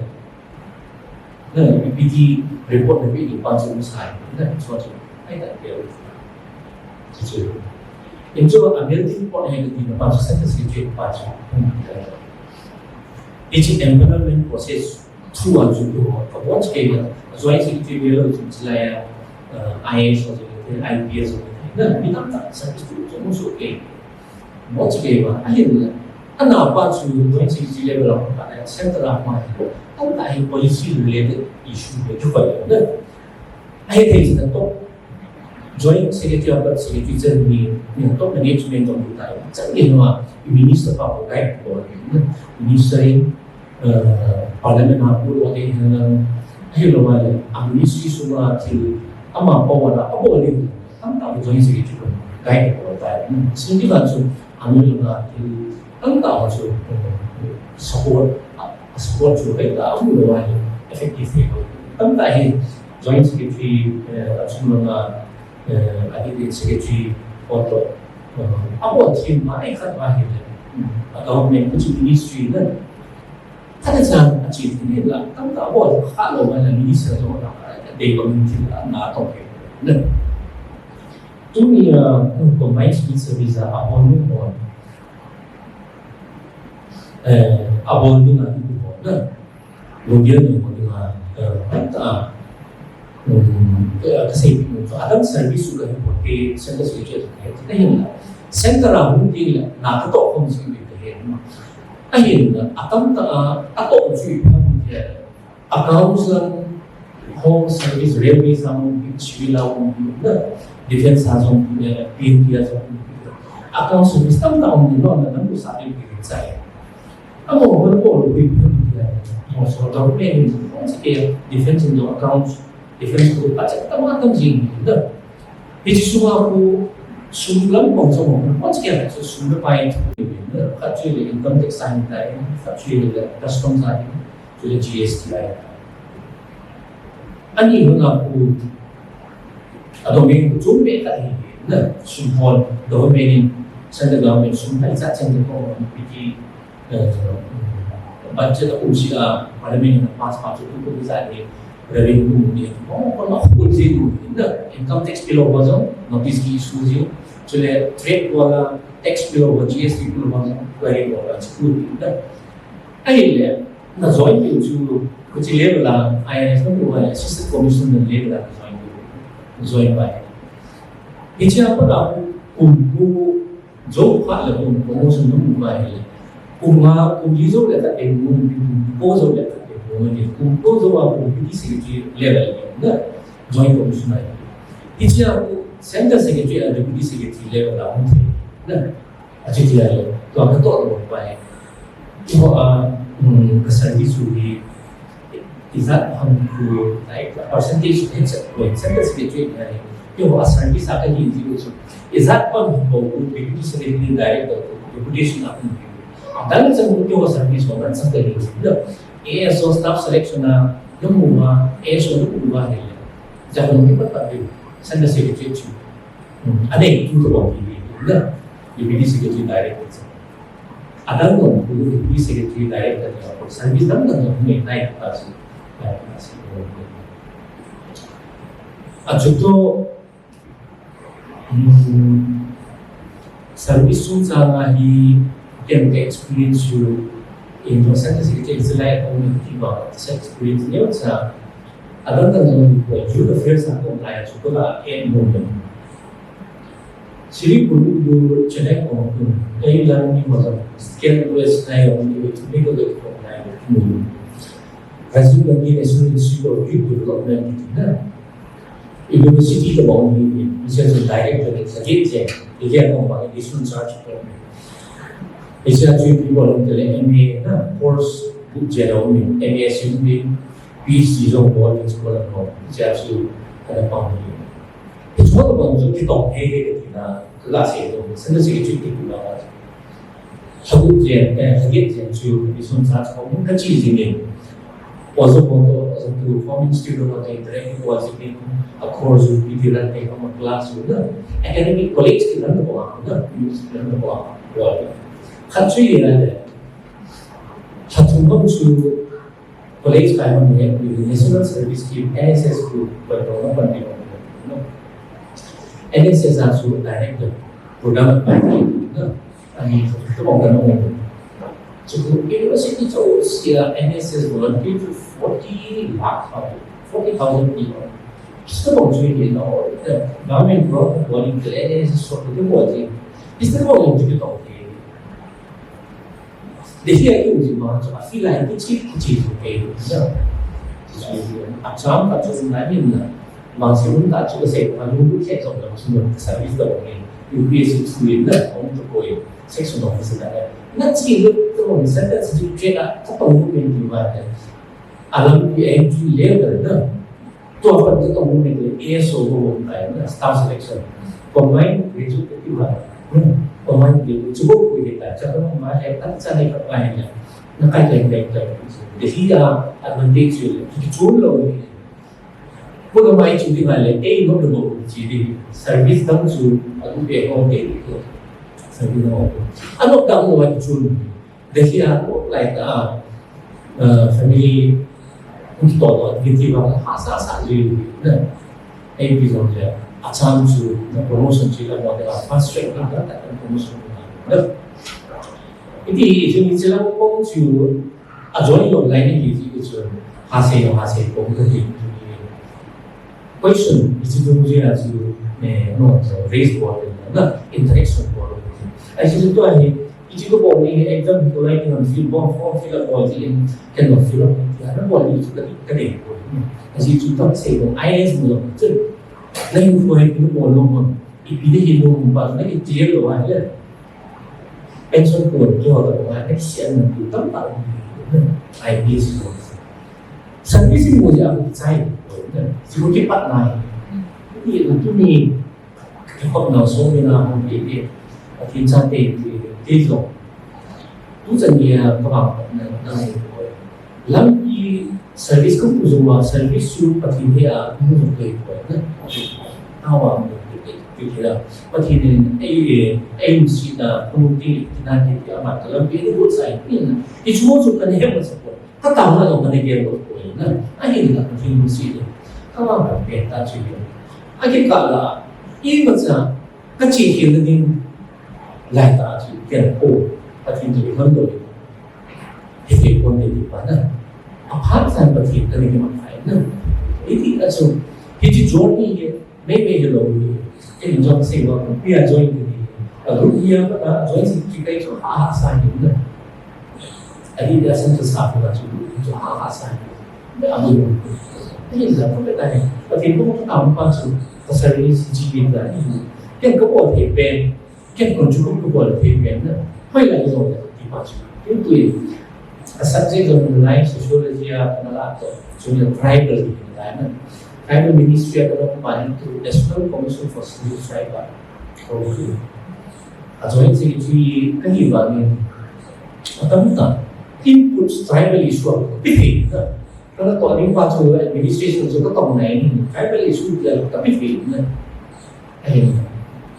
Na, ipi ti report na pe ni pa chu sai. Na, so chu. Ai ta pe. Chu. In chu a melting pot he ni na pa chu sa si chu pa chu. Hichi empanelment process through a chu ko. Ka bon che na. Joint Secretary level chu chi la ya. Uh, I A S ho chu, I P S ho. Na, mi tam ta sa chu chu mo so ke. Mo chi ke ba, ahin la. Ana pa chu Joint Secretary level a pa na center a ma hi. Tamtah hi policy related issue hi chu pa na. Ahi thei chi na to. Joint Secretary a pa Secretary chen ni, ni to management of the time. Chan ni ma, minister pa ko kai ko ni. Minister in, eh, parliament a ko lo ni na. Ahi lo ma le, a ministry sunga thil, ama pa wa na, a bol ni. Tamtah Joint Secretary ko kai ko ta. Sing ki la chu, Anoi langa thil tamtah ho chu, eh, support, ah, support chu kaita amu lou a hi effective thei lou. Tamtah hi Joint Secretary, eh, achung langa, eh, Additional Secretary ho toh, eh, abol thim ma ei khat ma hi le, a government, a ministry na. Khat a chan a chi thei la, tamtah abol kha lou ma la minister toh la, dei bang thil la na toh ke. Na. Tuni a, combined civil service a, abol nu ho. Eh, abol dinga ipi bol na. Lunggel nei bol dinga, eh, tamtah, um, eh, kasei pi nu, adang service chu kahin bol te, center secretary chu kahin, kahin la. Center a hung ding le, na katoh khom chu ipi kahin. Ahin la, atamtah a, atoh chu ipi ham ti le. Accounts lang, Home Service, Railways a um, Civil a um, na, Defense a jong, eh, P N P a jong um. Accounts service tamtah um, na, na, na, sa, eh, chai. Amo, hon ko, eh, eh, mo, so, government, hon si ke, Defense in jong accounts, Defense ko, pa, chak, tama, tam, jing, na. Hichi sunga khu Sum lam kong sa mo, mo chi kya sa sum le pai chu le, khat chu le income tax sa ni tai, khat chu le customs sa ni, chu le G S T lai. Ani huna ku, a domain ku chum be ka ni, na sum hon, domain in, central government sum tai sa chen ko, piti, budget a kum si a, parliament in pass pass chu ku ku sa ni, revenue ni, mo ko na ku ji ni, na income tax pillover jong, notice ki issue ji, chu le trade wala tax pillover, G S T pillover jong, query wala chu ni, na. Ahile, na join tiu chu, kuchi level a, I R S na mu a, assistant commissioner level a join tiu, join bai. Hichia pa na kum ku, jo pha le kum, promotion na mu bai le. Kum nga, kum li jo le ta kum, kum ko jo le ta kum, kum ko jo a kum deputy secretary level na, joint commissioner. Hichia ku, central secretary a deputy secretary level a mu na. Achuti a le, tua ka toh lo pai. Keiho a, um, ka service chu hi, ijat ham ku, like, percentage hi sa, like, central secretary na hi. Keiho a service a ka hi ji chu. Ijat ham ku, deputy secretary director, deputation a ku. Adang chang keiho service ho, adang chang ka hi ji. A S O staff selection a, na mu a, A S O na mu a hi. Ja ko ni pa pa, central secretary chu. Hmm, ane tu to bang ti na, deputy secretary director. Adang ko deputy secretary director ko service dang dang ko ni nai ta si. Achuto, hmm, service sung chang a hi, ken ka experience chu, in the central secretary is like only people, experience neo cha. Adang dang ko youth affairs a ko lai chu ko la en mo. Sri Guru Guru Chennai Kong Kun, Kailan ni mo, Skill West Nai Kong Kun, Legal Kong Nai Kong Kun. Rajiv Gandhi National Institute of Youth Development, na. University ka bang ni, research director ni, sa gate je, ige ko ma, additional charge ko. Research people, M A, na, course book je, M A, M S U ni, P H D jong bol ding scholar ho, J R C U, kana pang hi. Hichu tabang chu kitong thei thei tina, ka sei lo, sana sei chu kitu na. Sabu jen, eh, sabu jen chu, isun sa chu, mun ka chi jing in. Ozo bo to, ozo tu, form institute ho, te, interactive ho, jing in, a course, P T ran, te, form class, na, academic college ki ran ko, na, university ran ko, ko. Khat chu ye na de. Khat chu bang chu, College kai man le, National Service Scheme, N S S ku, ban dong na ban ding, no? N S S a chu direct program bai ding, no? Ani, to bang kan ong. Chu university chu sia N S S volunteer chu forty lakh, forty thousand people. Kista bang chu ni, no? Government brought volunteer N S S so to body. Kista bang chu to. Delhi a i um jing ma chu a feel a hi kichi, kichi chu kei na. Chu a chang khat chu um lai min na. Mang si mun ta chu ka sei, ka lu lu khe jong na, chu mun ka service da ni. U P S C through in na, hong to koi. Section officer da. Na chi lu to hong sa ka chi trade a, ka tong lu min tu ma na. Alam pi entry level na. Tua pat tu tong mun le A S O ko mun tai na staff selection. Combine graduate ti ba. Combine graduate chu ko ku ye ta cha ko ma le ta cha ne ka ba ne. Na kai kai kai kai. Delhi a advantage chu le ki chu lo ni. Ko da mai chu ti ba le a no de bo chi di service dang chu a du pe ho ke. Service no. A no dang no wa chu. Delhi a, like, uh, uh, family, to, to, giti ba, ha, sa, sa, ji, na. A P zone le, a chance chu, na promotion chu, la, mo, de, fast track, na, na, na, promotion, na. Iti, iti, ni, chila, ko, chu, a join lo, line, ni, ki, ki, chu, ha, se, ha, se, ko, ki, ki, question, iti, chu, ji, na, chu, eh, no, so, raise, ko, na, interaction, ko, ai, chu, to, ai, Hichu kabol ni exam hi tulai ni hon fill bol, form fill up bol ti in ken hon fill up ti a nabol ni chu ka, ka dei ko. Aji chu tam sei lo, I A S mu lo chu. Na hin ko hin bol lo mo. Ipi dei hin lo mo ba na ki clear lo a le. Pension ko ki ho ta ko na ki sian na tu tam ta. I P S lo. Service mo ja ko chai. Chu ki pat nai. Ni tu ni Kikhopna sung mina hung pi pi. Pathen chate ti, ti jong. Tu chan nia ka vang na, na, na, lampi service ka mu jong a, service chu Pathen he a mu jong kei ko na. Awa mu kei kei kei la. Pathen in ei, ei, ei mu si na, mu ti, ti na ti, ti ama ka lampi ni bu sai ni na. Ti chu chu ka ni he ma sa ko. Ka tao na jong ka ni ke ko ko na. Ahi na Pathen mu si na. Ka vang ka pe ta chu. A ke ka la. I ma cha. Ka chi khel na ding lai ta chu ken ko, Pathen chu i hon doi. Hi thei pon ding ti pa na. A phat san Pathen ka ding ma khai na. I ti a chu, hi chi journey hi, mei mei hi lo hi. Ken jong sei wa ko, pi a join ni. A group hi a pa ta, join si chi kai chu ha ha sa ni na. Ahi dia san chu sa ko la chu, chu ha ha sa ni. Ahi la ko ta ni. Pathen ko ta pa chu, ka service chi ni da ni. Ken ko ko thei pen, ken contribute ko ko thei pen na. Hoi la yo ti pa chu. Ken tu a subject of life sociology a na la to. Chu ni tribal ni da na. Tribal ministry a ko pa ni tu National Commission for Scheduled Tribe. Ko tu. A join secretary ka hi ba ni. A tam ta input tribal issue a pi thei na. Ka na to ni pa chu administration chu ka tong nai ni. Tribal issue ti a ka pi thei na. Ahi,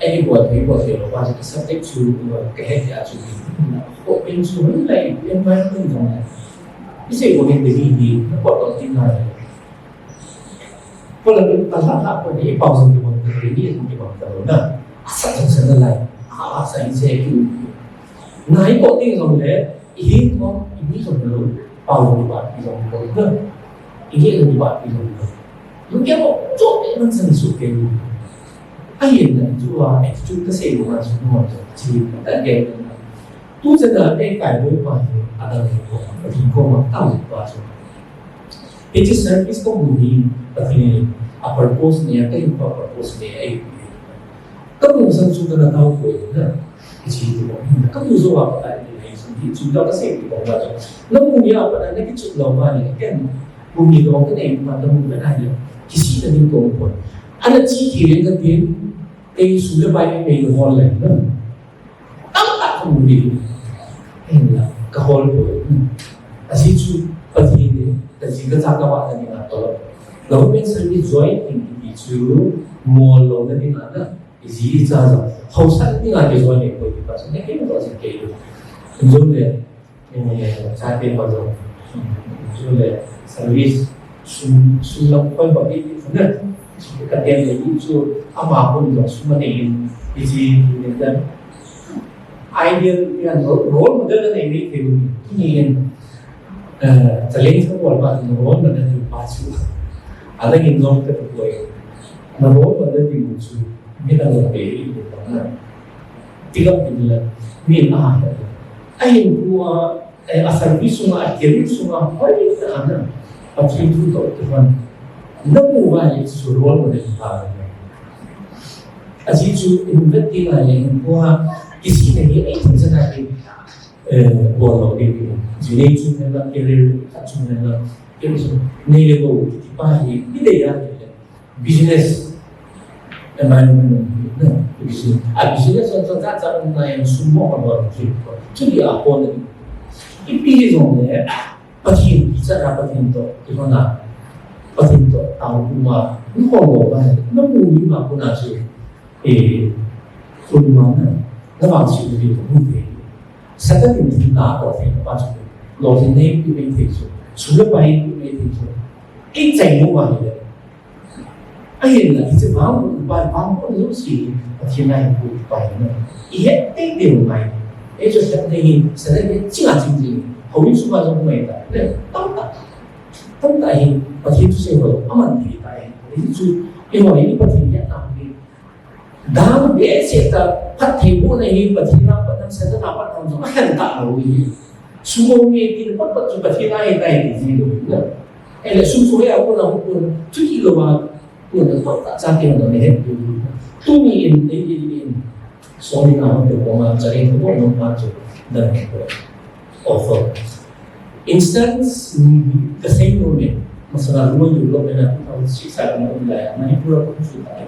ahi bol thei bol thei lo pa chu ka subject chu ka he thei a chu ni. Ko pen chu ni lai environment jong lai. I sei ko ni ni ni ko to ti na. Ko la ni ta la la ko ni pa jong ni mo ni ni ni mo ta lo na. Sa sa sa na lai. A sa ni se ki. Nai ko ti jong le. Ihi ko, ihi jong lo, pao jong ba, ihi jong lo, ihi jong ba, ihi jong lo. Lu ke mo, cho ke nang sang su ke lu. Ahi na ju a, eh, ju ka sei lu ma su mo, chi, ta ke. Tu cha da, eh, kai lu pa, ada ko, ko ma, ta lu pa su. It is service ko mu ni, but ni, a purpose ni, a kai pa purpose ni, eh, Ka pu sang chu ka na tao ko na. Kichi tu ko. Ka pu zo wa ka ni nei sang ti chu ka ka sei ko wa. Na mu ya pa na ki chu lo ma ni ken. Mu ni lo ka nei pa na mu ka na ni. Kichi na ni ko ko. Ana chi ki le ka tin. Ei su le bai ei hol le na. Tam ta ka mu ni. Ei la ka hol ko. A si chu pa ti ni. Ka si ka sa ka wa na ni na to. Government service join in ki chu mo lo na ni na na. Iji cha jong. Haosa dinga kei jong nei poi ti pa chu nei kei mo jong kei lo. Jong le, eh, chate pa jong. Jong le, service sum, sum lam koi ba kei ti na. Ka ten le ni chu ama hun jong sum nei in. Iji ni dan. Ideal, ya, role model nei nei kei ni. Ni in, eh, challenge ka bol ba role model pa chu. Ala in jong ka tu koi. Na role model ti mu chu. Mi ta lo pe i ko na. Ti lo ni la. Mi a. Ahin kua, eh, a service sunga, a career sunga, hoi ta na. A chi tu to te man. Na mu ba ni su role model ta. A chi chu in vet ti la ni kua. Kisi ne ni ai tin sa na ni. Eh, bol lo ni. Ji nei chu ne la career, ka chu ne la. Career chu. Nei le ko ti pa hi. Ni de ya. Business environment, no? Business. A business on sa sa sa na yang sumo ka ba chu. Chu dia ko na. Ipi jong le, Pathen, sa na Pathen to, ti ko na. Pathen to, tao kuma, ni ko lo ba, na mu ni ma ko na chu. Eh, kun ma na, na ba chu ni ko mu te. Sa ta ni na ko te pa chu. Lo te nei ku nei te chu. Su le pa ni ku nei te chu. I chai mo ba ni le. Ahin la, hiche vang, vang, vang, vang, vang, si, Pathen a hi pu pai na. I het tei tei mai. E chu sat nei hi, sat nei chinga ching ching. Hou in suma jong mai ta. Le, tam ta. Tam ta hi, Pathen chu sei ho, aman thei ta hi. Hi chu, i ho hi Pathen ya ta hi. Dang be se ta, phat thei bu na hi, Pathen a pat nam, Satan a pat nam jong, ahan ta lo hi. Sumo nge tin pat pat chu Pathen a hi tai ti ji lo na. Ele sum su ya ko na ko chu ki lo ma ko na pat ta cha ke na ne he. Tu ni in, in, in, in. So ni na ko ko ma cha ni ko no ma chu dan ko. Offer. Instance, mm, the same moment. Masala ruo yu lo me na ko si sa ko na la. Manipur ko chu ta.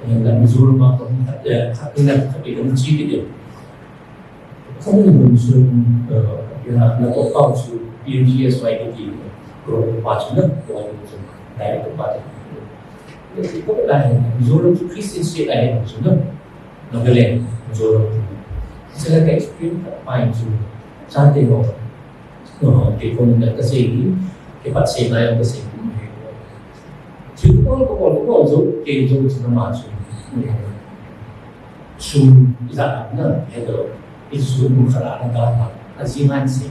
Mizoram a ka hung khat, eh, khat ni khat ni ka hung chi kit e. Ka hung hung sun, eh, ya, na ko pau su P M G S Y kiti, ko pa su na, ko pa su, director pa su. Ko la hai, Mizoram su Christian state hai su na. Nagaland, Mizoram. Sila ka experience ka pa su, sa te ho. Kei kon na kasei hi, kei pat sei lai kasei hi. Chu ko ko ko ko zo, kei zo chu na ma chu. Chu za na he do, i chu mu khala na da na. A ji man sei.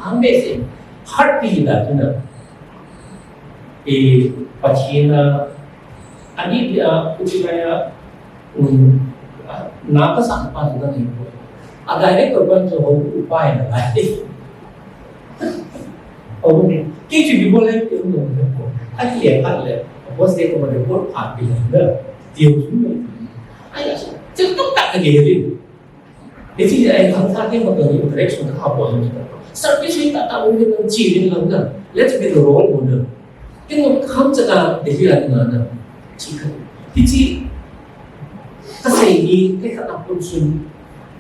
Ham be sei. Heart pi da tu na. E, Pathian a, ani dia, kuchi kaya, Um, na ka sang pa tu ka ni ko. A director pa chu ho u pa na lai. Oh, ki chu bi bol le ko. A ki le ka le. Boss de ko ma de ko pa bi le. Tiu chu. Ai ya. Chu to ka ke ri. Hichi ai khang tha ke ma to ni direction ka ha bol ni. Service ni ta ta u ni chi ni lang na. Let's be the role model. Kei kham chana Delhi a na na. Chi kha. Hichi. Ka sei ni, kei khat a pun sun.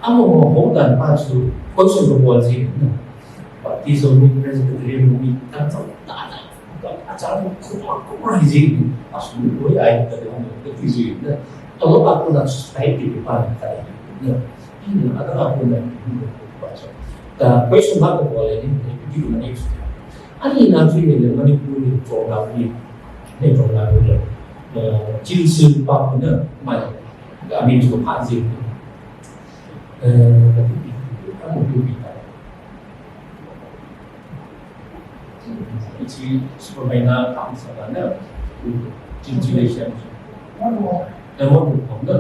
Amo ho ho dan pa chu. Koi sun ko bol ji na. Baptism ni Presbyterian ni. Tam tam ta ta. A cha ko ko ko ji. A sun ko ai ta de ho ko ti ji na. A lo a ko na society ni pa ta. Na. Ina a ka ko na. Ka koi sun ma ko bol ni. Ni ki na ni. Ani na chu ni le Manipur ni chong na ni. Nei chong lai le, eh, Chil Sil pa pu na, mai, a min chu pha ji. Eh, a mu pi pi ta. Chi super mai na kam sa na, Chil Sil le siam. Eh, mo pu kom na.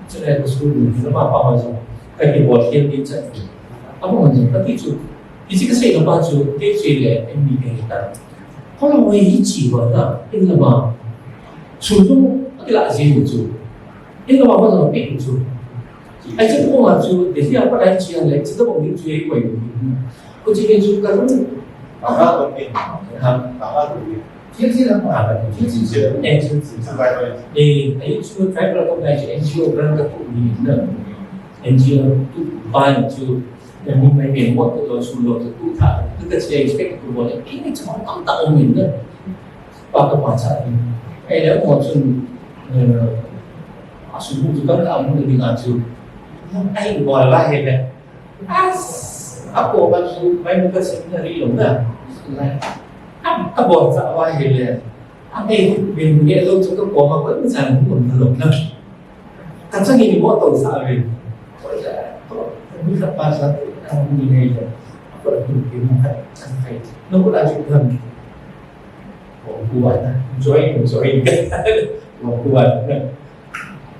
Chi le ko school ni, ma pa ma zo. Ka ki bol hian ni chan. A mo ni, ka ki chu. Hichi ka sei na pa chu, kei sei le, en mi kei ta. Kolo mo hichi ba ta, in la ba. Chu chu, a ki la ji mu chu. In la ba ba ta pe chu. Ai chu ko ma chu, de sia pa dai chi le, chu da bo mi chu ei koi. Ko chi ke chu ka lu. Aha, okay. Ha, aha, okay. Chi chi la ma, chi chi chi. Eh, chi chi. Eh, ai chu try la ko dai chi, N G O grant ka tu ni na. N G O tu ba chu. Yang ni mai mai mo tu lo su lo tu tu ta, tu ta sia expect tu mo le, ini cuma tam tak om ni na. Pa ka pa cha ni. Ai le mo sun, eh, a su bu tu tam tak om ni na chu. Ai, bo la he le. As, a ko ba su, mai mo ka se na ri lo na. A, a bo cha wa he le. A, ai, bin ye lo chu ka ko ma ko ni cha ni mo na lo na. Ka changin i mo to sa ve. Ko ja, ko, mi ka pa sa, a, mi nei ja. Ko la tu ki mo ka, ka kai. No ko la ju kan. Ko ku wa ta. Join, join. Ko ku wa ta.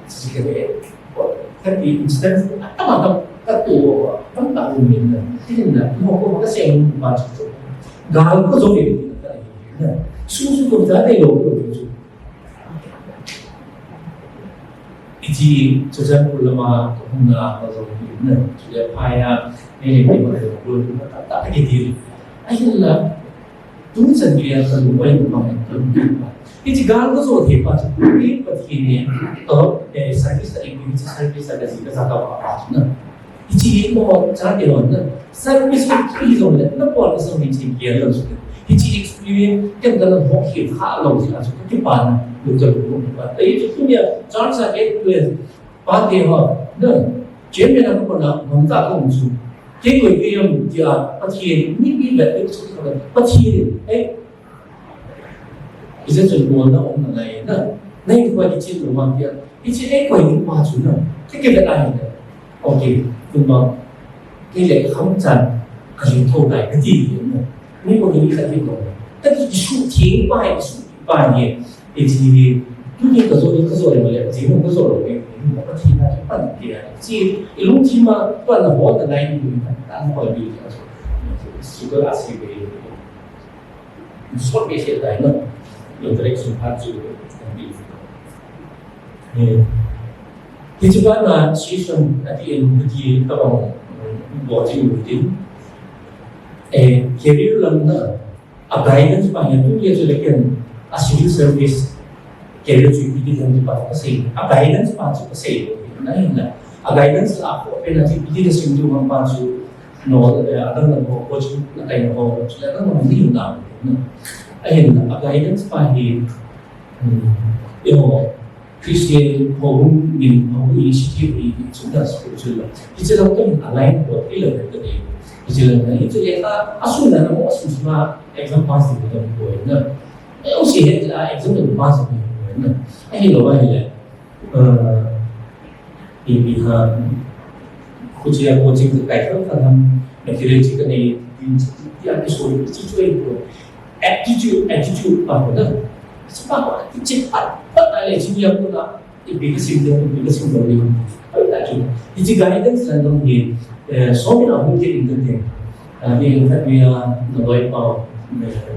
Si ka ve. Ko, ka ti instance, a, ta ma ka, ka tu, ka ta u mi na. Ti na, mo ko ka se mo ma chu. Ga ko jo ni ka. Su su ko ja de lo ko ju. Iti, Churachandpur lama, kahung na, ka zong hi, na, chule phai a, nei le nei ma le, bul, na, ta, ta, ki dil. Ahin la, tu chan ki a ka lu bai ma, ka lu bai ma. Iti gal ka zo thei pa, tu ni pa thi ni, to, eh, service a, iti service a, ka zi ka za ka pa, pa, na. Hichi hi mo cha ke lon na. Service ki hi lon le, na pon na service ki ke lon su. Hichi experience ken ka na mo hi kha lon si a su ki pa na. Lu ka lu ki pa. Ai chu tu ya chance a ke tu pa ke ho. Na. Chen me na ko na ngam ta ko su. Ke ko ke yam ya pa thi ni bi le ke su ka pa thi. Ai Ijat chun bolna um na lai na. Nei tu pa kichin lo ma pia. Kichin ei koi ni pa chu na. Ke ke da ai na. Okay, tu ma. Ke le kham chan ka jin tho dai ka ti ni na. Ni ko ni ka ti ko. Ka ti su ti pa, su pa ni. E ti ni. Tu ni ka zo ni ka zo le ma le. Ti mo ka zo lo ni. Ni mo ka ti na pa ni ya. Ti i lung ti ma pa na ho na lai ni. Ta na ko ni ka zo. Su ka a si be. Sot me se tai na. Interaction part chu kan bi. Eh. Hichi pa na session ati en ti ka bang bo ti mu tin. Eh, career lam na a guidance pa ya tu ye chu le ken a civil service career chu Leader pa chu kasei, a guidance pa chu kasei lou ahin na. A guidance la a ko pe na ti, ti ka sim diu pa chu, no, eh, adang na ho, coaching na kai na ho, chu la adang na ho ni na. Ahin na, a guidance pa hi, hmm, you know, Christian ho hung min, ho hung initiative hi, hi chu na spiritual la. Hi chu la ka align ko, hi la ka dei. Hi chu la na, hi chu le ka, asun na na mo, asun na, exam pass ni ko na. Ahi, o si he, a, exam le pass ni ko na. Ahi lo, ahi le. Eh, i, i ha, khu chia coaching ka kai thang thang ham, material chi ka nei, din chi, chi, chi, a ki so, chi chu ei ko. Attitude, attitude pa ko na. Chi pa ko, chi pat, pat a le chi ya ko na, i bi ka sim de, i bi ka sim de. Ai ta chu. I chi guidance la dong hi, eh, so min a hung ke in de. A, ni in fact, we are the boy pa, eh,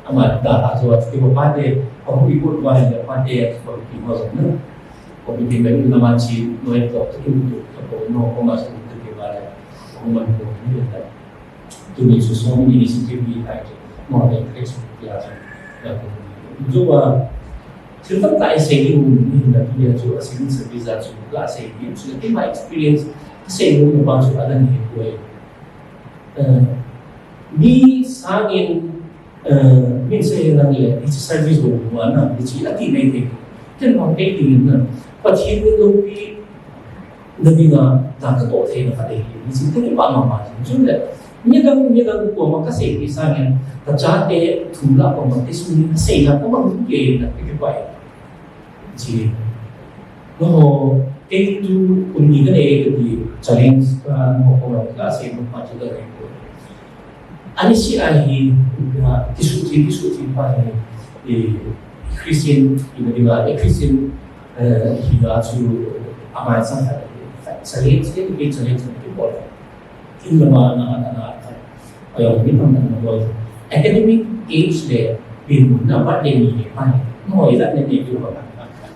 Ama da ta chu a chu ki mo pa te, a hu i ko wa le pa te, ko ki mo jong na. Ko ki mo na ma chi, no e to, ki mo to, ko no, ko ma su to ki wa le. Ko ma ko ni le. Tu ni su so ni ni si ki bi ta chu. Mo le ke su ki a chu. Ya ko. Ju wa, thil tam ta i sei ki u ni na tu ya chu a sei ni sa bi za chu. La sei ni chu ki ma experience. Sei ni pa chu a dan ni ko e. Eh, mi sangin Eh, min sei lang le, hiche service bou bou na, hiche ati nei thei. Ken bang kei dingin na, Pathen in loupi na dinga, na katoh theina khat ahi. Hiche kei pa mama. Chule, midang, midang koma kasei pi sangin, kachate thum lah koma, kei sungin kasei na, kamang kei na, kei pai. Ji. No, kei tu kum ni ka nei kati challenge, ah, no, ko ka sei no pa chu ka nei ko. Ani si a hi, ah, kisu thi, kisu thi pa hi, eh, Christian, i na dinga, eh, Christian, eh, hi na chu, ama sa, challenge, kei challenge, kei ko. Kin lama na, na, na, na, ayo, ni pang na, na, boy. Academic age le, bin mun na, birthday ni ne, pa ne. No, i that ne, ne, you know,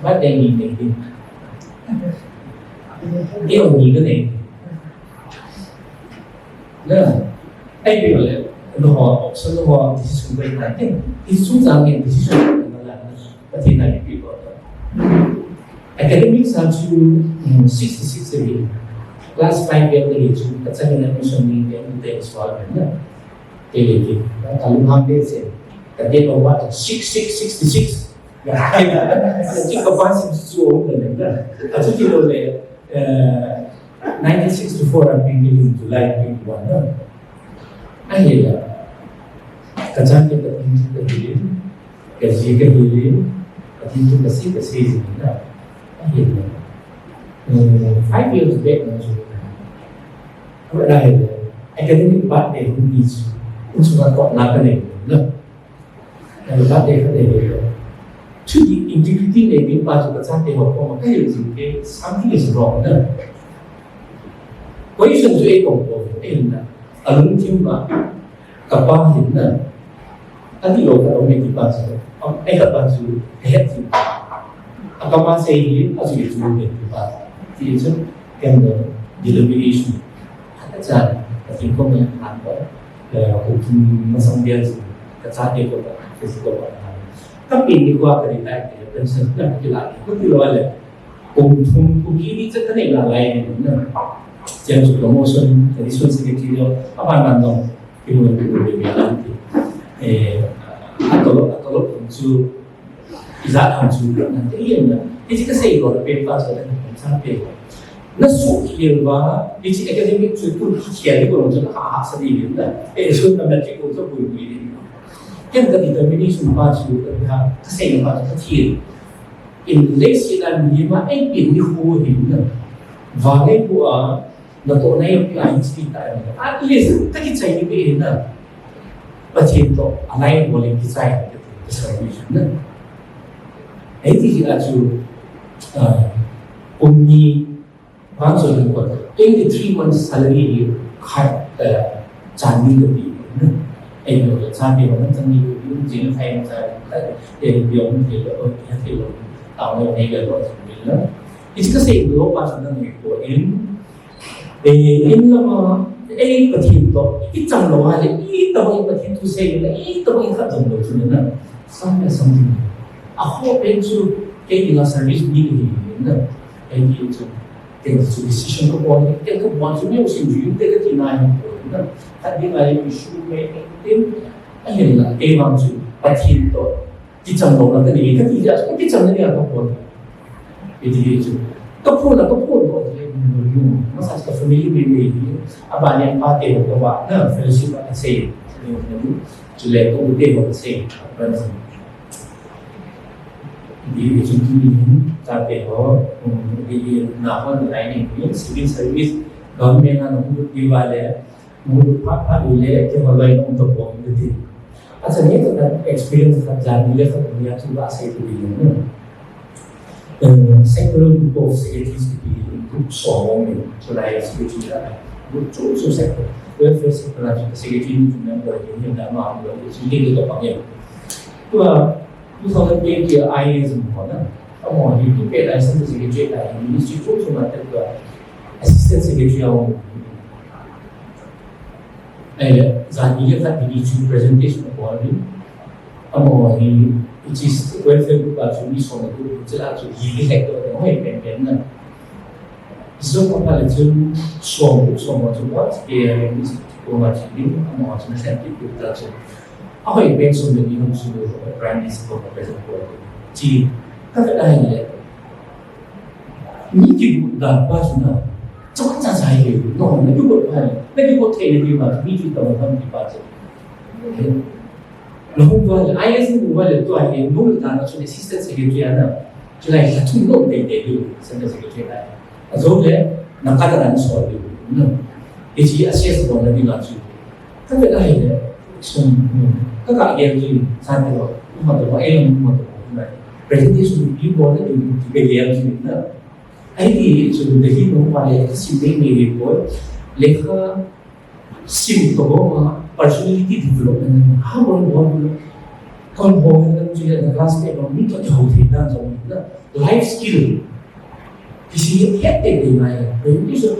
birthday ni ne, ne. Ayo, ni ka ne. Na, ai, bi le, no, so, no, decision ko na, decision jang ne, decision ko na, na, na. Pathen in eipeh lou. Academic sa chu, um, sixty-six ahi. Class five ahi chu, kachangin admission ni te, te sual na. Te le te. Ka lunghang te se. Ka date of birth six six sixty-six. Ka pass chu chu na. Achu ti lou le, eh, Nineteen sixty-four a Pinglin July twenty-one na. Ahile, kachate Pathen thu kahil in, kaji kahil in, Pathen thu kasei kasei jing in na. Ahile, eh, five years back na chu. Ahile, academic part te hung ni chu, hung chu ka kotna kanei na. Ka birthday khat ahi. Chu hi integrity nei ding pa chu kachate ho koma kahil jing kei, something is wrong na. Position chu ei kong kong, ei na. Alungthim a, kapa hin na. Ani lo ka lo nei ding pa chu. Am, ei kapa chu, kahet jing. Akapa sei hi, achu chu nei ding pa. Ti chu. Ken deliberation. Acha, ating ko ngan han ko. Eh, ko kin masang dia si. Kachate ko ta, kasi ko ta. Tapi ni ko ka ri tai, pension na kila. Ko ti lo le. Ko thum ko kini cha ka nei la lai ni na. Jam su promotion, additional secretary lo. Apa nan dong. Kimo ko ko ni la. Eh, atolo, atolo ko chu Ijat ham chu na te yen na. Hiche kasei lou na pen pa chu na sa pe. Na suhkhel uva, hiche academic chu tu khel di ko lou chu na ha ha sa di yen na. E sun na matric ko chu bui bui di. Ken ka determination pa chu ka ha kasei pa chu ka thil. In leiset a mi ma ei pin ni hu hin na. Vangai bu a Natoh na ipi a hiche ta ni. At least, ka kichai ni pe na. Pathen toh, alai bol in kichai ni ka ti, ka salvation na. Hiti hi achu, ah, kum ni, bang so ni ko, twenty-three months salary hi khat, ah, chan ni ka ti na. Ei lo, chan ni ko, chan ni ko, jing thai chan, ei lo, ei lo, ei lo, ta mo nei ka lo, ni na. Hiche kasei lou pa sa na ni ko in, Eh, in lama, eh, Pathen toh, i cham lou a le, i tabang i Pathen thu sei le, i tabang i khat jong lou chu na. Sam le sam ding. A ho pen chu, Kei dinga service ni ni na. Kei ni chu, kei chu decision ko pon, kei ko pon chu ni usin ju te ti na ni ko na. Khat dinga issue me tin, ahin la, kei vang chu, Pathen to, kicham lo na ka ni, ka ti ja, kicham na ni a ko pon. Iti chu, ka pon na, ka pon ko, masa ka family me me ni, aba ni pa te ko ba, na fellowship a sei, chu le ko te ko sei, Di, di, di, di, chate ho, um, di, di, na ho, na lai ni, ni, civil service, government na, na, di, ba le, mu, pa, pa, di, le, ke ho, lai, na, to, po, di, di. Acha, ni, to, na, experience, na, jan, ni, le, to, ni, atu, ba, sai, di, di, ni. Um, several group of secretaries, di, di, group, so, ni, so, lai, secretary, na, group, so, so, sector, welfare sector, na, secretary, ni, member, ni, na, ma, ni, ni, to, pa, ni. Tua, Two thousand twenty a I A S mo na. Amo hi tu pe lai san secretary lai ministry chu chu ma te ka assistant secretary a mo. Ai le, jan ni le khat ni chu presentation ko ni. Amo hi, which is welfare group a chu ni so na tu chu la chu hi hi hek to mo hi pen pen na. So ko pa le chu so so mo chu ko ke ni ko ma chu ni amo chu na sen ti ku ta chu. Ahoi pen sum le ni hung sum le Prime Minister ko president ko. Chi, ka ka dai le. Ni ki da pa su na. Chong cha cha ye. No, na ki ko pa. Na ki ko te le ni ma, ni ki ta ma ki pa che. Na hung to le, I S ni wa le to ye, no ta na su assistant secretary na. Chu lai sa thum lo dei dei lu, Central Secretary lai. Ajo le, na ka ta na so lu. No. Iti assess ko na ni la chu. Ka ve lai le, sum, ka ka ye lu, sa ni lo, ma to, e lo, ma to, na. Presentation ni bo na ni, ke ye lu na. Ai ti chu de hi no ma le, si me me ko. Le ka Sim to ma personality development ha bon bon kon bon na chu ya class ke bon ni to ho the na so na life skill. Kisi het te de mai. Ni so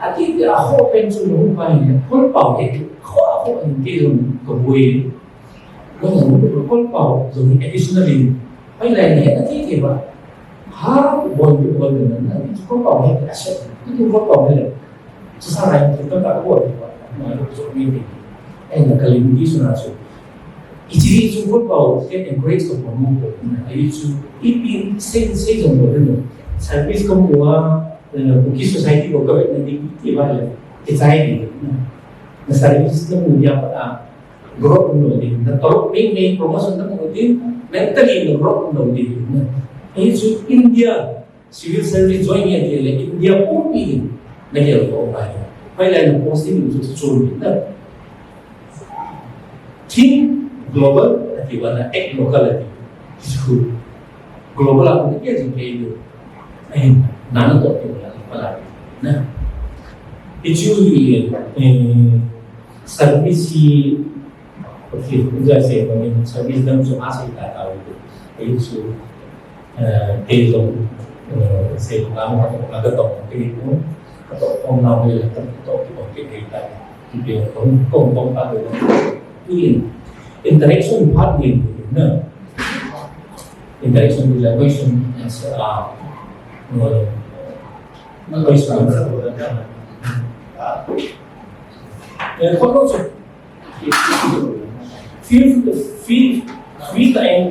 ati a ho pen chu no mai ne kon pau te ho ho ni te lo ko boi. Ko pau, so additionally, hoilai na het a ti ti ba. Ha, bol, bol, bol, na, na, ko pau het a set. Ko pau het. So sa rai, ko ka ko ba. Na, so ni ni. Ai na ka lim ti so na so. Iti so ko pau het encourage ko mo ko. Ai so, ipi, sei, sei so mo no. Service ko mo a, ko ki society ko ka na ni ti ba le. Ki sai ni. Na service ko mo ya pa. Growth um lou ding, na tolop mei mei promotion na mu ding, mentally na growth um lou ding. Hichu India civil service join ya ke le India pumpi ding na gel ko pai. Hoilai na posting chu chu ding na. Think global, ati ba na act local ati. Chu global a ko ke jing ke lu. Eh, na na to ke la pala. Na. Hichu hi, eh, service hi Okay, enjoy sei ko ni service dang chu a sei ta ta u. Ai chu, eh, kei jong, eh, sei ko na mo ko na ka to ke ni ko. Ka to ko na mo le ka to ki ko ke ni ta. Ki pe ko ko ko pa ko. Ni interaction part ni na. Interaction with the question answer. Ah, no. No question answer. Eh, ko ko Free, free, free time,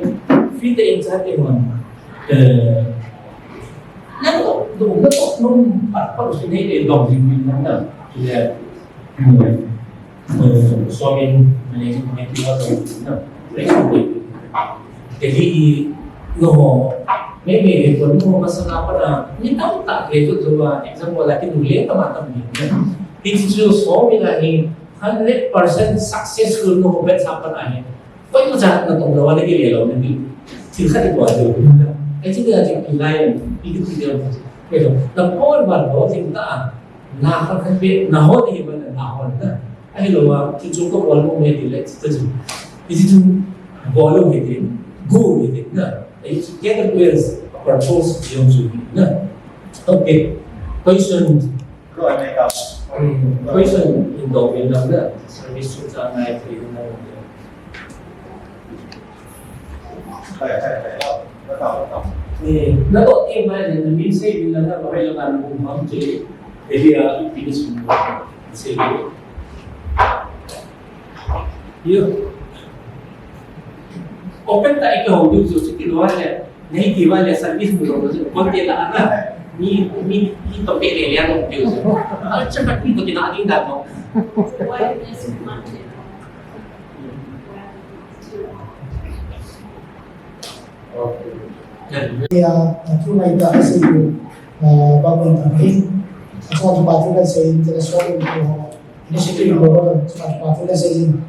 free time sa te man. Eh, na to, to, na to, no, pa, pa, si ne, eh, dong, si ne, na, na, ya, eh, so in, managing committee wa to, na, Delhi, no, me, me, to, no, masala pa na, ni tam ta, ke to, to, example, la, ki, no, le, ta, ma, tam, ni, na. Ki, so, so, mi, la, ni, Hundred percent successful no bet sa pan ahi. Koi ma cha na tong lo wa na ki le lo na ni. Thil khat i ko a jo. Ai chi ga chi ki lai. I ki ti de. Ke lo. Na por ba lo thing ta. Na kha kha pe na ho ni ba na ho na. Ai lo wa ki chu ko ko lo me ti le ti ta ji. I ti tu bo lo me ti. Go me ti na. Ai chi ke ta ko yes. Control si yong ju na. Okay. Question. Question in the window service to the night in the window. Eh, natoh ti mai le, namin sei min la na, bahai la na, na hum ham che, area, ipi ni sum, sei. Yo. Open ta ike ho du jo, siti lo le, nahi ti ba le, service mu lo jo, kon te la na, ni, ni, ni to pe le le lo jo. Acha ka ni to ki na ding da no. Ya, tu mai ta kasi, ah, ba kon ta ni. Acha pa tu kasi, intereso in tu. Initiative ko, ah, pa tu kasi in.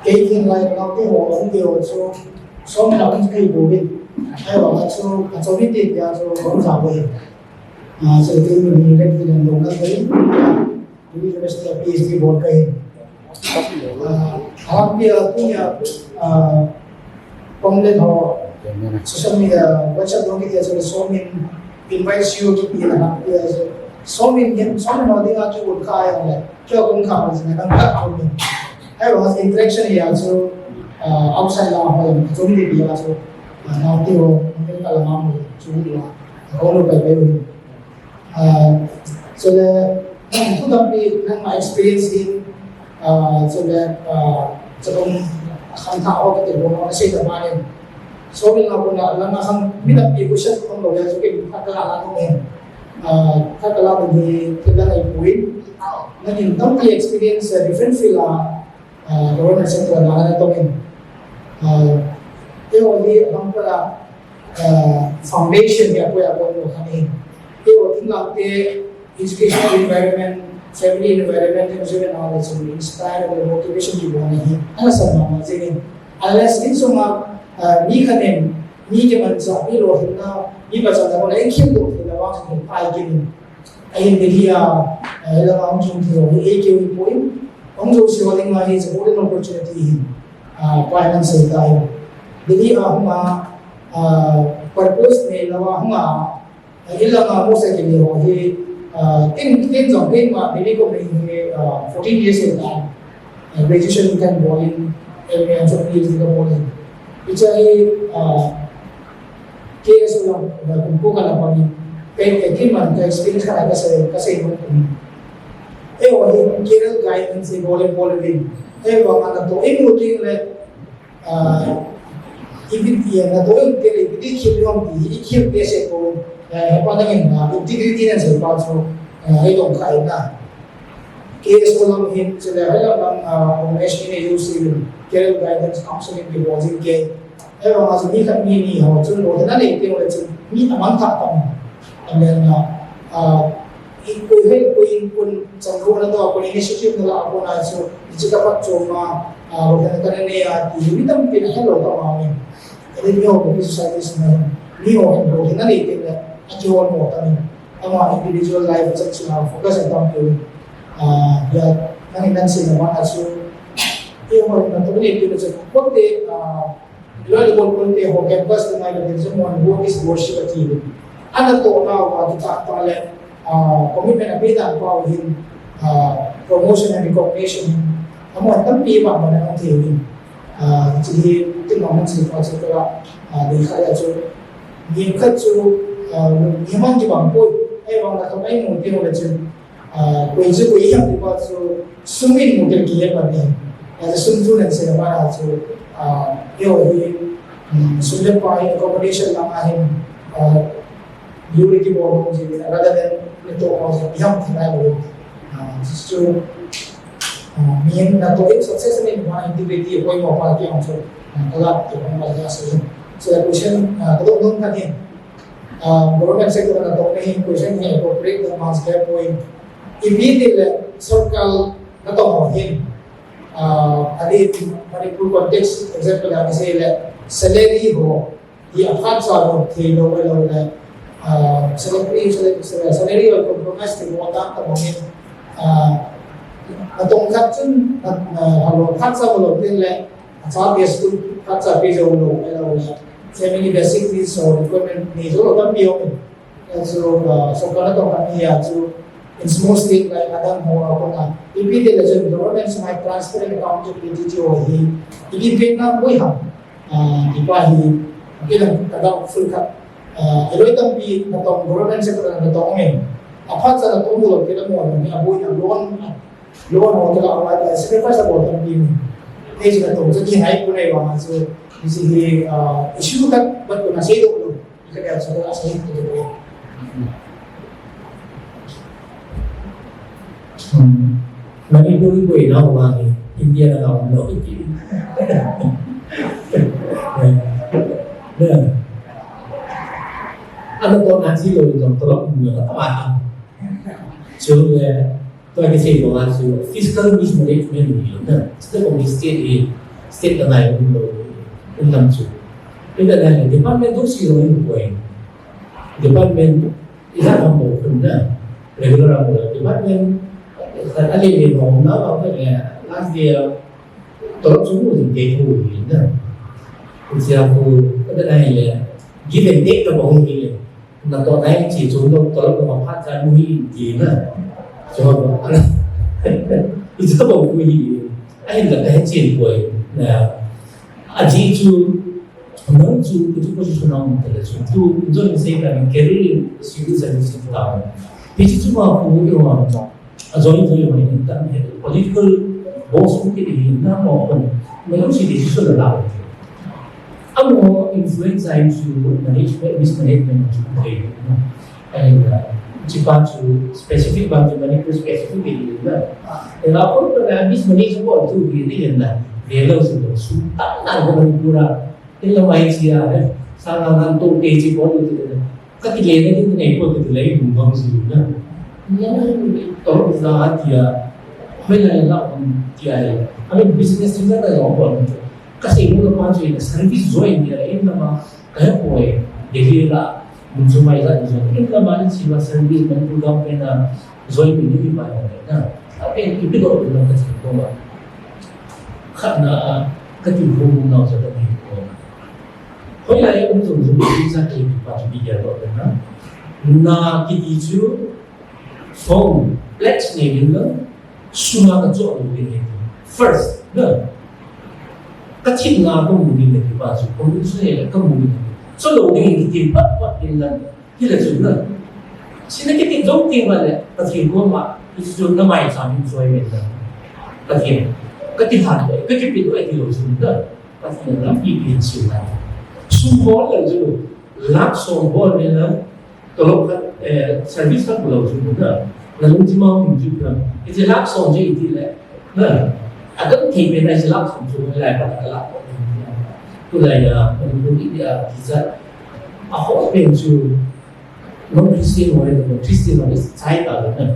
Kei kin lai na te ho, ang te ho, so, so na ang kei bo bin. Ai wa chu, acha mi te ya chu, kon sa bo. Ah, so te mi ni le ti na dong na te. University a PhD bol ka hi. Ah, alam pia tunia, ah, pom le tho, social media, WhatsApp dong ki tia so min invite you ki pia na pia so min hin, so min no ding a chu kun kha ya le, kyo kun kha ma jing na ka kun. Hai wa interaction ya so, ah, outside la ho ya so min pia so, ah, na ti ho, min ka la ma mo chu la. Ko lo pai pai. Ah, so le, thu tampi nangma experience in, ah, so le, ah, so um, kham tha ho kati ho, na sei ta ba in. So min la ko na, la na kham, mi tampi ko sha ko lo ya, so ke, ka la la ko in. Ah, ka la ko ni, ke la na i puin. Na in tampi experience, ah, different field, ah, ah, government sector na na tong in. Ah, te ho hi, bang ko la, ah, foundation ya ko ya ko no khan in. Te ho tin la te educational environment, family environment, te ho na le so inspire and motivation ki bo na hi. Ana sa ma ma jing in. Unless in so ma, ah, mi khan in, mi ke man sa, mi lo hin na, mi pa sa na ko na, in kin do hin na wa hin pa kin. Ahin Delhi a, eh, la ang chung thei ho hi, eh, keu hi poi. Ang jo si ho ding ma hi, it's a golden opportunity hi. Ah, pa nang sei ta hi. Delhi a hung a, ah, purpose nei lou a hung a, eh, ila ma mo sa ke ni ho hi, ah, tin, tin jong, tin ma, Delhi ko nei hi, ah, fourteen years in ta. Eh, graduation kan bol in, M A and PhD kan bol in. Hiche hi, ah, K S O lang, ah, kum ko kana pang in. Pen, eh, kin man ka experience kana ka sei, ka sei mo kum. Eh, wa hi career guidance hi bol in, bol in. Eh, wa mana to, eh, mo tin le, ah, ipi ti na to, eh, te le, ipi ti khel yom ti, i khel te se ko, eh, pa na ngin na, integrity na se pa so, eh, ai dong khai na. K S O lam hin, chule hai lam lam, ah, organization in agency in, career guidance counseling ki bol jing ke. Hai lam a chu mi khat mi ni ho chun lolhinna nei teng le chun mi amang thah tam. And then, ah, ah, i koi hel koi in kun chang ko na to, kun initiative na la ko na chu, i chi ka pat chom ma, ah, lolhinna ka nei a, ti mi tampi na hello ta ma mi. And then mi ho ko society na, mi ho lolhinna nei teng le, a kihol mo ta mi. Ama individual life chan chuna focus a tam tu, ah, ya, nang in nang sei na ma a chu, eh, ho na to ni tu chu, ko te, ah, lo le ko ko te ho campus te mai le chu mo work is worship a ti. Ana to na wa tu ta ta le, ah, commitment a pe dan pa hin, ah, promotion and recognition. Ama tampi ma ma na ang thei hin. Ah, chu hi, tin ma man sei pa chu ka, ah, dei kha ya chu. Ni khat chu, ah, ni man ki bang poi. Ai bang na ka mai mu ti ho le chu. Ah, koi chu koi hiam ti pa chu sum in mu tel ki hiam pa ni. Ah, sum chu nan sei pa chu, ah, yo hi, mm, sum le pai accommodation lang a hin, ah, yuri ki bo mo ji rather than ni to pa chu hiam ti na lo. Ah, chu, ah, mi na to in success ni ma integrity koi mo pa ki ang chu. Ah, ka la to ma ya so. So the question, ah, ka dong dong ka ni. Ah, government sector na to ni question hi appropriate the mass gap point. Immediately, sorkar na to ho hin. Ah, ali Manipur context example a sei le salary ho. Hi a khat sa ho thei lo le lo le. Ah, salary, salary, salary ho compromise ti mo ta ta mo hin. Ah, na tong khat chun, na, na, halo khat sa ho lo tin le. Acha base tu, acha base jo lo, lo, family basic needs or requirement ni jo lo tampi o. So, uh, so kana to kami ya chu in small state like Adam ho ko na. Ipi te le chen government sa mai transparent accountability ti ho hi. Ipi pe na koi ha. Ah, ipa hi. Kei lang ka doubtful khat. Ah, aloi tampi natong government sector natong in. Aphat cha natong mo lo kei la mo ni aboi na loan, loan ho kei la awai sacrifice abol tampi ni. Kei si natong sa di hai ko nei wa ma so. This is the, ah, issue khat, but ko na sei do lo. Ka dia sa ko asa ni ko. Hmm. Manipur ko ina wa ni India na ka lo. Ana to na ji lo jong to lo mu ka ta ma. Chu le, to ke sei lo a chu fiscal mismanagement ni lo na. State ko state ni, state ka nai lo, um lam chu. Ina na department do si lo ni ko. Department ila kam bo kun na. Regular am bo department. Sa ale le mo na ba ko le last year. Tolop chu mu ding kei thu hi na. Sia khu, ka da nai le, give and take ka bol hi le. Na to nai chi chu lo tolop ka phat ka mu hi ti na. Chu ba, ana. Ichi ka bol khu hi. Ahin la ka hin chin koi. Na. Aji chu, nang chu, ku chu position na um ta le chu. Tu, jo ni sei ka min career, civil service ta. Hichi chu ma khu hi wa. A join join join in tam he political boss ko kiti hi na mo kon. Mo si decision la la. Amo influence ai chu management, mismanagement chu thei. Ai na, chi pa chu specific ba chu management specific hi na. E la ko na mismanagement chu hi ni na. Velo si su ta na ko pura. Ila mai chi a, eh, sa na nan to ke chi ko tu tu. Ka ti le na ni nei ko ti le lung bang si na. Ni na to za ti a. Hoi la la on ti a le. I mean business ti na la on. Ka sei mo pa chi na service join ni a in na ma ka ko e. Delhi la mun chu mai la ni in na ma ni chi ma service man tu gam pe na join ni ni ma na. A pe ki pi do na ka chi ko ma. Khat na ka ti hu na sa ka ni ko. Hoilai a um jong jong, visa kei pa chu bigger lo na. Na kiti chu, form, pledge nei ding na, sum a ka cho lo ding na. First, na. Ka thim na ka mu ding na kiti pa chu, ko mu chu nei ka mu ding na. Cho lo ding kiti pat pat ding na. Hile chu na. Sina kiti jong ti ma le, Pathen koma, hichu na maicham in choi me na. Pathen, ka ti han, ka ti pi lo, ti lo chu na. Pathen lampi pi chu na. Sum bol le chu, lakh som bol le na, tolop khat, eh, service khat bol chu na. Na lung chi ma hung chu na. Iti lakh som je iti le. Na. Adam thei pen na iti lakh som chu le pa ka la. Tu la ya, ko ni ya, ti sa. A ho pen chu. Non Christian ho le, Christian ho le, chai ta le na.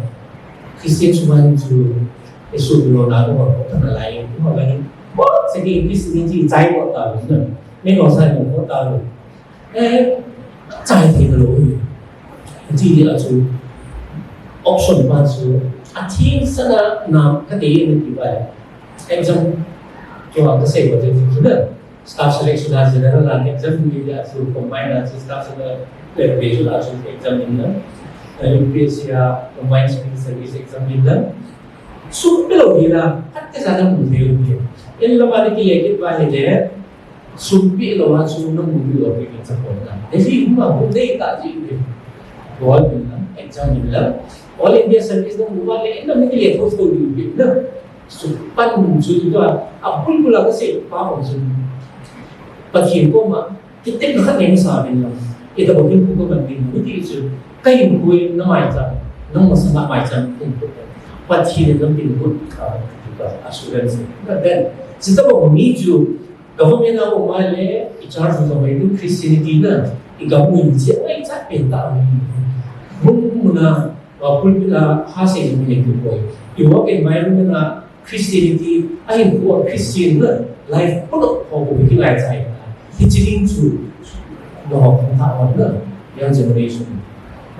Christian chu man chu, Jesu lo na ko, ko ta na lai, ko ma lai. Bo, se ki Christian chi chai ko ta le na. Me ko sai ko ta le. Eh, chai thei lo. Chi dia chu. Option pa chu. A thing sana na ka te ne ti ba. Exam. Ko ka sei ko te na. Staff selection a general a exam ni a chu combine a chu staff selection a chu exam ni na. U P S C a combined civil service exam ni na. Sum pe lo hi la, khat te sa na mu thei u ke. In la ma ni ki ye ki ba he de. Sum pe lo a chu na mu lo ki ka cha ko na. He si ma mu de ta ji ke. Bol ni na, exam ni la. All India service na mu ba le, in la ni ki ye tho tho ni ke na. Su pan su tu a, a bul bul a ka sei pa ko su. Pathen koma, kiti khat nei sa min la. Ita ko tin ko man tin ko ti su. Ka in ko na mai cha, na ma sa na mai cha tin ko. Pathen na tin ko ka, ka assurance. But then, sita ko mi chu, government a ko ma le, i charge ko mai tu Christianity na, i ka mu ni che, ai cha pen ta mi. Mun mun na, Pulpit a ha sei jong hi nei tu poi. I work environment a Christianity, ahin ko Christian na life polo ho ko ki lai chai. Hichi ding chu no ho thang tha on na young generation.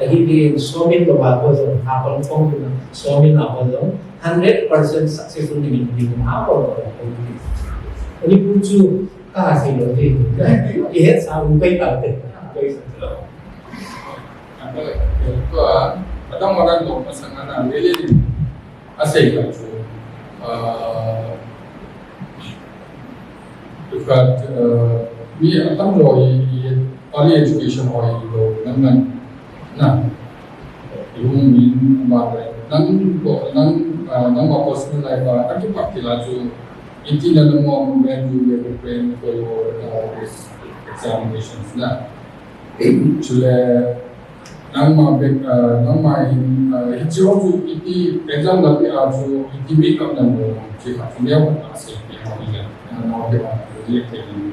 Ahi ding so min lo ba ko jong ha pon phong na so min a ko jong hundred percent successful ni min ding ha ko ko. Ani pu chu ka sei lo te. I het sa un kai ta te. Kai sa lo. Tua, adang maran dong masang ana lele ni. Asei ka chu. Ah, tua, ah, mi atam lo i, i, early education ho hi lo nang nang na. Yung min ma nang ko nang ah, nang ma personal life a aki pak kila chu iti na nang mo when you were preparing for your uh, this examinations na. Chule nang ma bek uh, nang ma in uh, hichi ho chu iti exam la pi a chu iti make up na mo chi ka chu neo ka se pi ho ile na no ke ma le ke ni.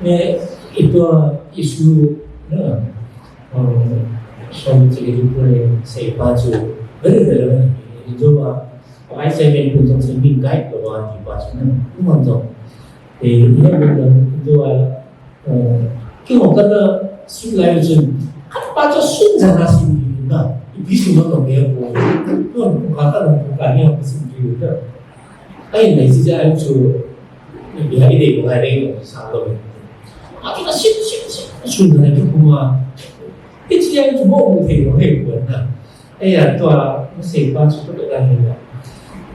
Ne ito issue na Som chili pule sei pa chu very relevant. Injo a ai sei men pu jong sei min guide lo wa ti pa chu na. Umang jong. Eh, ina bu jong injo a ki ho ka na sim lai chun khat pa chu sun jana sim na. Ipi sim ma ka me ko. Ko ka ka na ka ni ka sim na. Ai nei si ja ai chu. Ipi ha i dei ko ai dei ko sa lo. Ati na sim sim sim sun jana ki kuma. Hichi a chu mo mu thei lo he ko na. Eia tua mu sei pa chu tua ka hi la.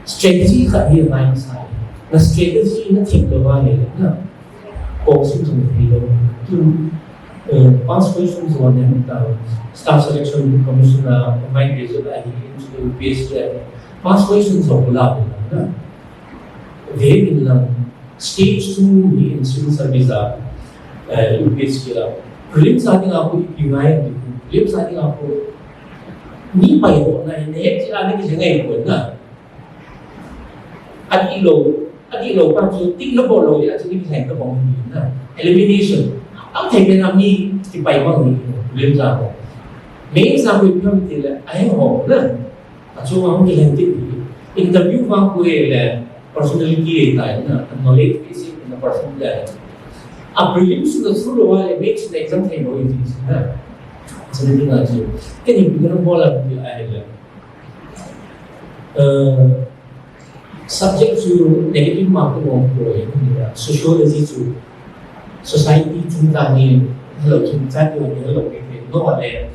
Strategy khat hi mai sa. Na strategy na thik lo va le na. Ko sim chu thei lo. Tu eh, past question chu ne ta. Staff Selection Commission a mai ke chu a hi in chu P S P. Past question chu la na. Ve min la. Stage two hi in civil service a eh, U P S C a. Prelims a dinga ko ipi ngai, prelims a dinga ko ni pai ho na ne he a ne ki ngai ko na. Adi lo, adi lo pa chu tik lo bo lo ya chu ni ngai ka bong ni na. Elimination. Ang thei na mi ki pai ma ni prelims a ko. Mains a ko ipi ti le ai ho na. Achung a hung kihen ti interview vang ko le personality e ta na knowledge base in the person le. A prelims na through lo le mains na exam thei lo ti na. Chani na chu. Kani bi na bola bi ai le. Eh, subject chu negative mark ko ko e ni sociology chu society chung ta ni lo chung ta ni lo ni no le.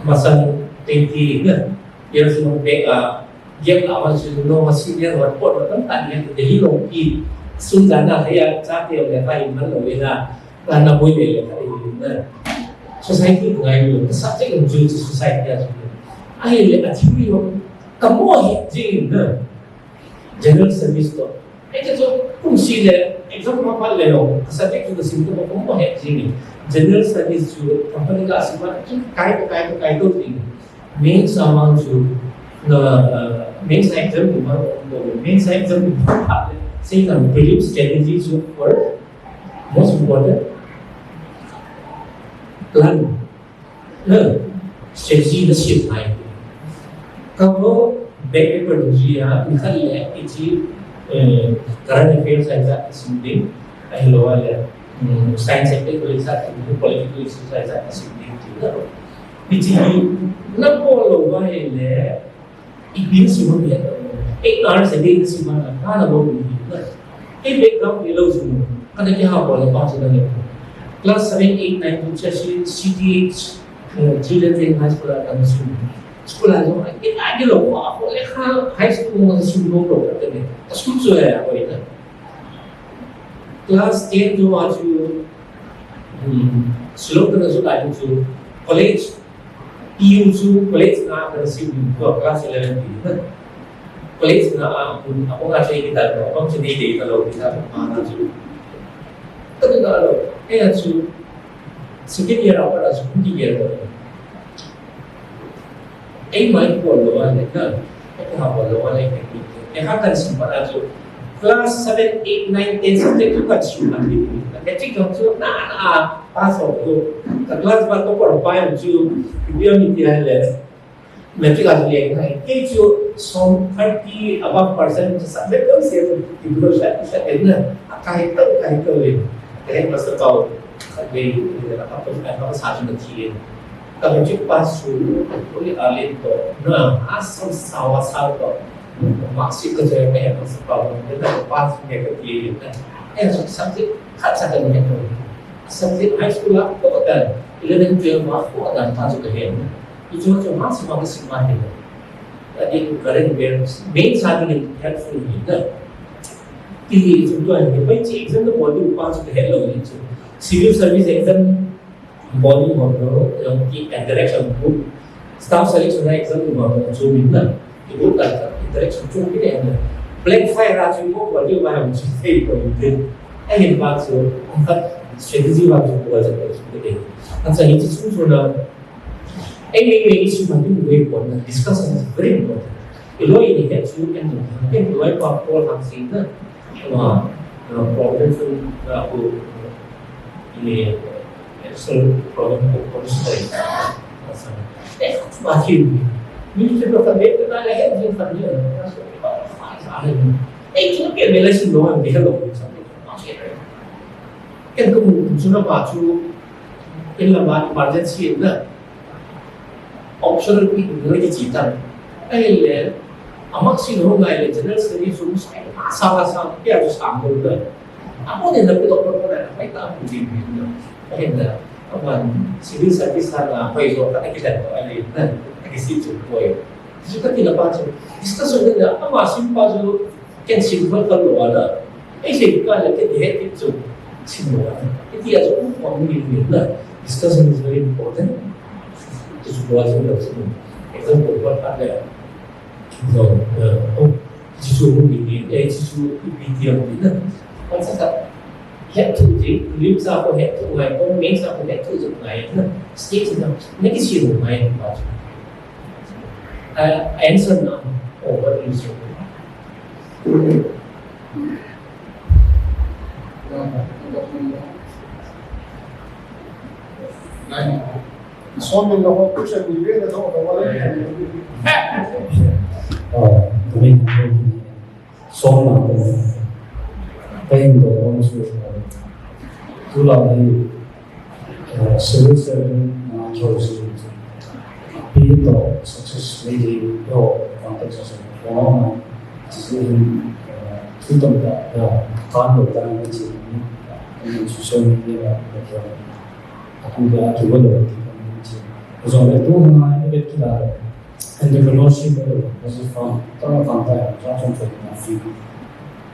Masang twenty na. Years long back a, gap la ma su no ma senior wa pot wa tam tan ya Delhi long ki. Sun dan na ya cha te ya ka in man lo le na. Ka na boi le ka in na. Society ngai lo, subject in ju society a ju. Ai le a theory lo. Ka mo he jing na. General service to. Ai chu kum si le exam ma pa le lo. Subject to sim to ko mo he jing. General service chu company ka sim ma chu kai kai kai to jing. Mains a mang chu na mains exam ko mang ko mains exam ko pa sei na prelims strategy chu for most important plan na strategy na sim mai. Ka ko back paper ji a ni khat le iti current affairs ai za sim ding ai lo le science and technology za political issues ai za sim ding ti na. Hichi hi na bol lo va he le, ipi na sim a mi he. Eight hours a day na sim a na, ka na bol mi he na. Ei background ni lo sim a, ka na ki ha bol lo pa chu na le. Class seven, eight, nine, tu cha si C T H, uh, Children's High School a ka na sim. School a lo, ai, ai, lo, wa, ko le ka high school ma sim lo lo ka ne. School chu ya ko ina. Class ten tu wa chu, hmm, slow ka na chu la chu college P U chu college na ka sim ko class eleven pi na. College na a kun a ko nga che ki ta ko ko che ni de ta lo ki ta ma na chu. Ta ni na lo. E a chu second year a pa chu ki year ko. Ei mai ko lo wa le na. Ei ha ko lo wa le ke ni. E ha kan sim pa na chu. Class seven, eight, nine, ten subject chu kan sim na ni. Matric chu na a pass out ko. Ka class ba topper pa chu. Bi ni ti ha le. Matric a le ngai. Kei chu som thirty above percent subject ko se chu. Ti lo sa sa na. A kai to kai to le. Kei master pau. Kei a pa ko a pa sa chu na ti. Ka matric pass chu. Ko ni a le to. Na a sam sa wa sa to. Mark sheet ka che me ko sa pau. Ka pass me ka ti. E so subject khat sa ka ne ko. Subject high school a ko ka. Eleven, twelve a ko ka ta chu ka he. Ichu chu ma si ma ka si ma he. Adi current affairs main sa ni helpful ni na. Ti chu tu an ni pai chi exam ko du pa chu ka he lo ni chu. Civil service exam body ho, ki interaction group, staff selection exam ho chu min na. Ki group ta interaction chu ki ne na. Black fire a chu ko ko li wa chu sei ko ni. Ai hin ba chu, ka strategy wa chu ko ja ko chu de. An sa hi chu chu na. Ai mi mi issue ma tu ko na, discussion is very important. Iloi ni he chu en na. Iloi pa ko lang si na. Wa, uh, problem from, uh, who, ini, uh, solve problem of constraint. Eh, makin. Newspaper kan dia kena lihat dia kan dia. Eh, kita biar bela sih doang, dia loh. Kan tu, sudah baca, in lama emergency na. Optional pi ni ki chi tan. Ai le, amak si lo ngai le, general studies chu sa sa sa, kya chu sa mo le. Apo ne na pi to ko na, mai ta pu ji ni na. Ai na, aman civil service na, pai zo ka ki tan ko ai na, ki si chu ko. Chu ka ti la pa chu. Discussion na, ama sim pa chu, Ken sim kal kal lo ala. Ei sei ka le ken he ti chu sim lo ala. Iti a chu um pang ni ni na. Discussion is very important. Ti chu lo chu lo chu. Example, what are the, no, uh, oh, ti chu um ni ni, eh, ti chu um ni ni na. Kan sa sa. He tu ti, lim sa ko he tu ngai, ko main sa ko he tu chu ngai na. State na, na ki si lo ngai na. Uh, answer na, oh, what is your Civil servant na job si pi to success lady to contact success for na, citizen, uh, freedom da da kan lo da ni chi ni, social media da da. Aku da ki wa lo ti ni chi. Jong le tu na ni ki da entrepreneurship lo, as a farm, to farm ta, ja chong chong na fi.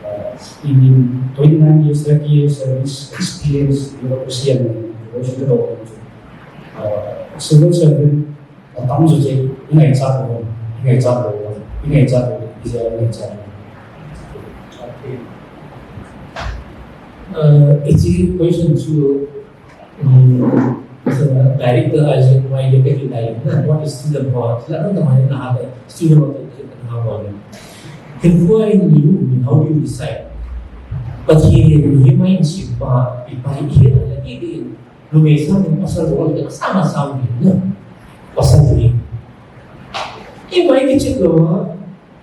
Uh, in twenty-nine years, thirty years service experience, you know, C M, you know, you know, uh, civil servant, a tam zo che, i ngai cha lo, i ngai cha lo, i ngai cha lo, i ja i ngai cha lo. Uh, it's a question to, um, so, uh, director as in why you get it like, what is still the board? Let them know how the student of the, how, how you decide. But he, he might see, but if I hear, like, he, numei sang in pasal role, sang, sang in, no? Pasal in. If I get it, no?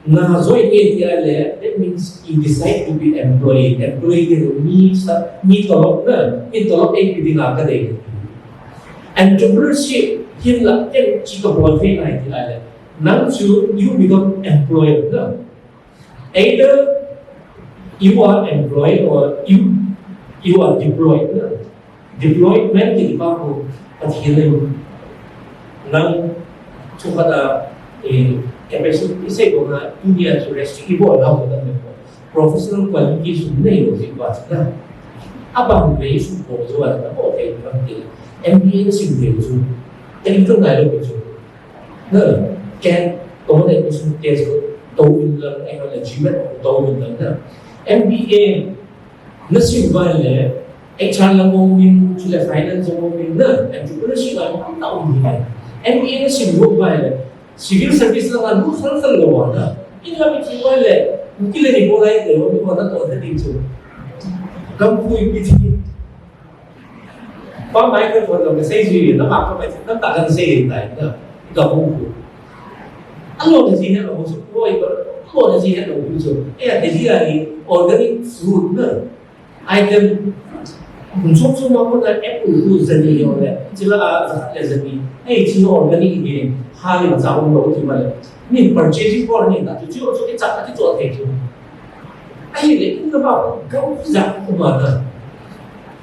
Na join A T I le, that means you decide to be employee. Employee ke mi sa, mi tolop na, mi tolop ek bidi na ka de. Entrepreneurship hin la ken chi ka bol thei na A T I le. Nang chu you become employer na. Either you are employed or you, you are deployed na. Deployment kiti pa khu, Pathen in nang chu khat a, eh, capacity sei ko na, tunia chu restrict i bol nau ko na ko. Professional qualification nei lo ti pa chu na. Abang ve su ko chu a na ko te bang ti. M B A na sim ve chu. Technical ngai lo chu. Na, ken, ko na ko su te chu. To in lang, eh, na GMAT to in lang na. M B A na sim va le, H R lang um in, chule finance lang um in na, entrepreneurship lang um ta um in. M B A na sim lut vai le, civil service lang a lut sal sal lo na. In la mi chi vai le, ki le ni ko lai le, mi ko na to ta ding chu. Kam pui pi thi. Pa microphone lo ka sei ji, na ma ko mai, na ta kan sei tai na. Ka bu. Alo na ji na lo chu, ko ai ko, alo na ji na lo chu. E a te ji a ni, organic food na. Item, sum sum ma ko na apple tu zani yo le, chila a za le zani. Ei, chi organic ni, ha ni ma cha lo ti ma le. Ni purchase for ni na, tu chi o chu ke cha ka ti cho thei chu. Ahile, in ka ba, ka u za ku ma na.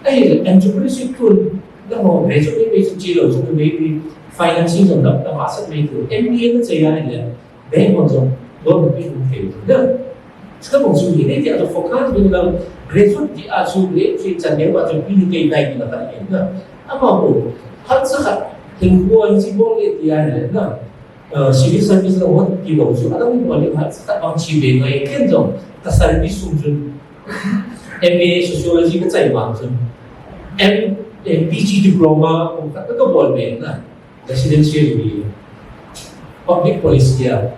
Ahile, entrepreneurship tu, na mo, me chu me chu chi lo chu me ni financing lo na, na ma sa me tu. M B A na cha ya le, bank ko chu, lo me tu ke. Sika bang chu hi, nei ti a chu focus ding lang, graduate ti a chu, graduate chan neo a chu, pi ni kei nai ti la ka ni na. Ama ko, hal sa khat, hin ko an si bong e ti a ni na. Uh, civil service la hot ti lo chu, a dang ko ni hal sa khat bang chi be ngai, ken jong, ka service sum chun, M A Sociology ka chai bang chun, M, eh, P G diploma, ko ka, ka bol be na. Residential hi public policy a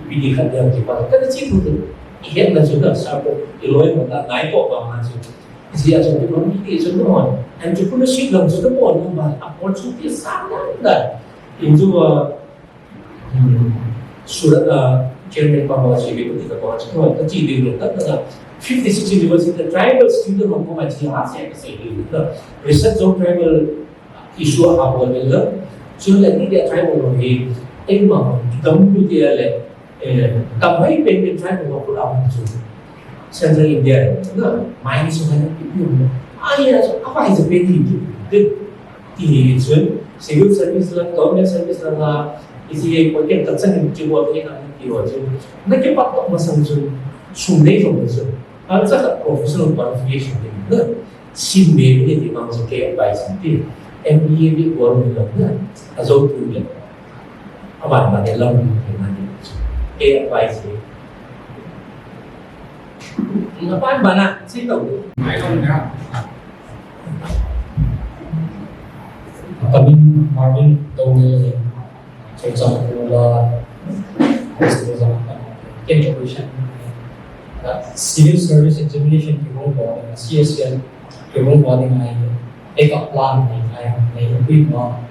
ipi ti khat dia kipat. Kana chi thu tu, i hetna chu na sa ko, i loi mo ta ngai ko pa ma chu. Isi a chu ti ma mi ti chu no. Entrepreneurship lang chu ta ko no ma opportunity sa na na. In chu ma, hmm, Surat a chairman pa ma chi bi ko ti ka pa chu no. Ka chi ding lo ta na. Fifty-six university tribal student ko ma chi ha se ka se ding lo. Research on tribal issue a bol le, chule ni dia tribal ho hi, eima, W T L le, eh, tamai pen pen tribal ho kula chu. Central India, na, mai ni so na, ipi um. Ai ya, so, apa is a pen ni, ti, ti, ti, chun, civil service la, government service la, na, isi ye ko ke ta chang ni chi bol ni na, ti ho chu. Na ke pat to ma sang chun, sum nei jong chun. An cha professional qualification ni, na. Sim me ni ti mang chu kei advice ti. M B A ni bol ni lo na. A zo tu ni. A ban ban ni lo ni na ni. Kei advice ni. Na ban ban na, si to. Mai lo na. Kamin Marvin Tongel. Example la, example la, ken education, uh, civil service examination kibol bol ding, C S C L kibol bol ding ahi, backup plan nei, nei, nei pui mo,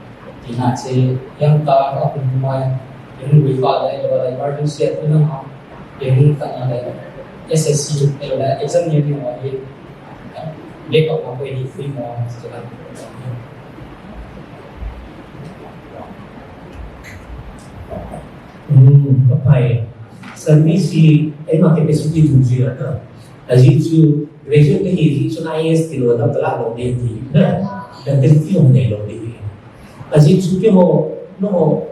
ti na che, yang ta ka pun mai, yang pui pa lai, lai, lai, emergency a tu na ma, yang ta na lai, S S C, lai, exam ni ni mo, ye, backup ma pui ni pui mo, che la. Hmm, apai. Service hi, eima capacity tu ji la na. Ajeh chu, graduate kahi jeh chun I A S ti lo na, pala lo ne ti. Na, na ti ti lo ne lo ti. Ajeh chu keiho, no,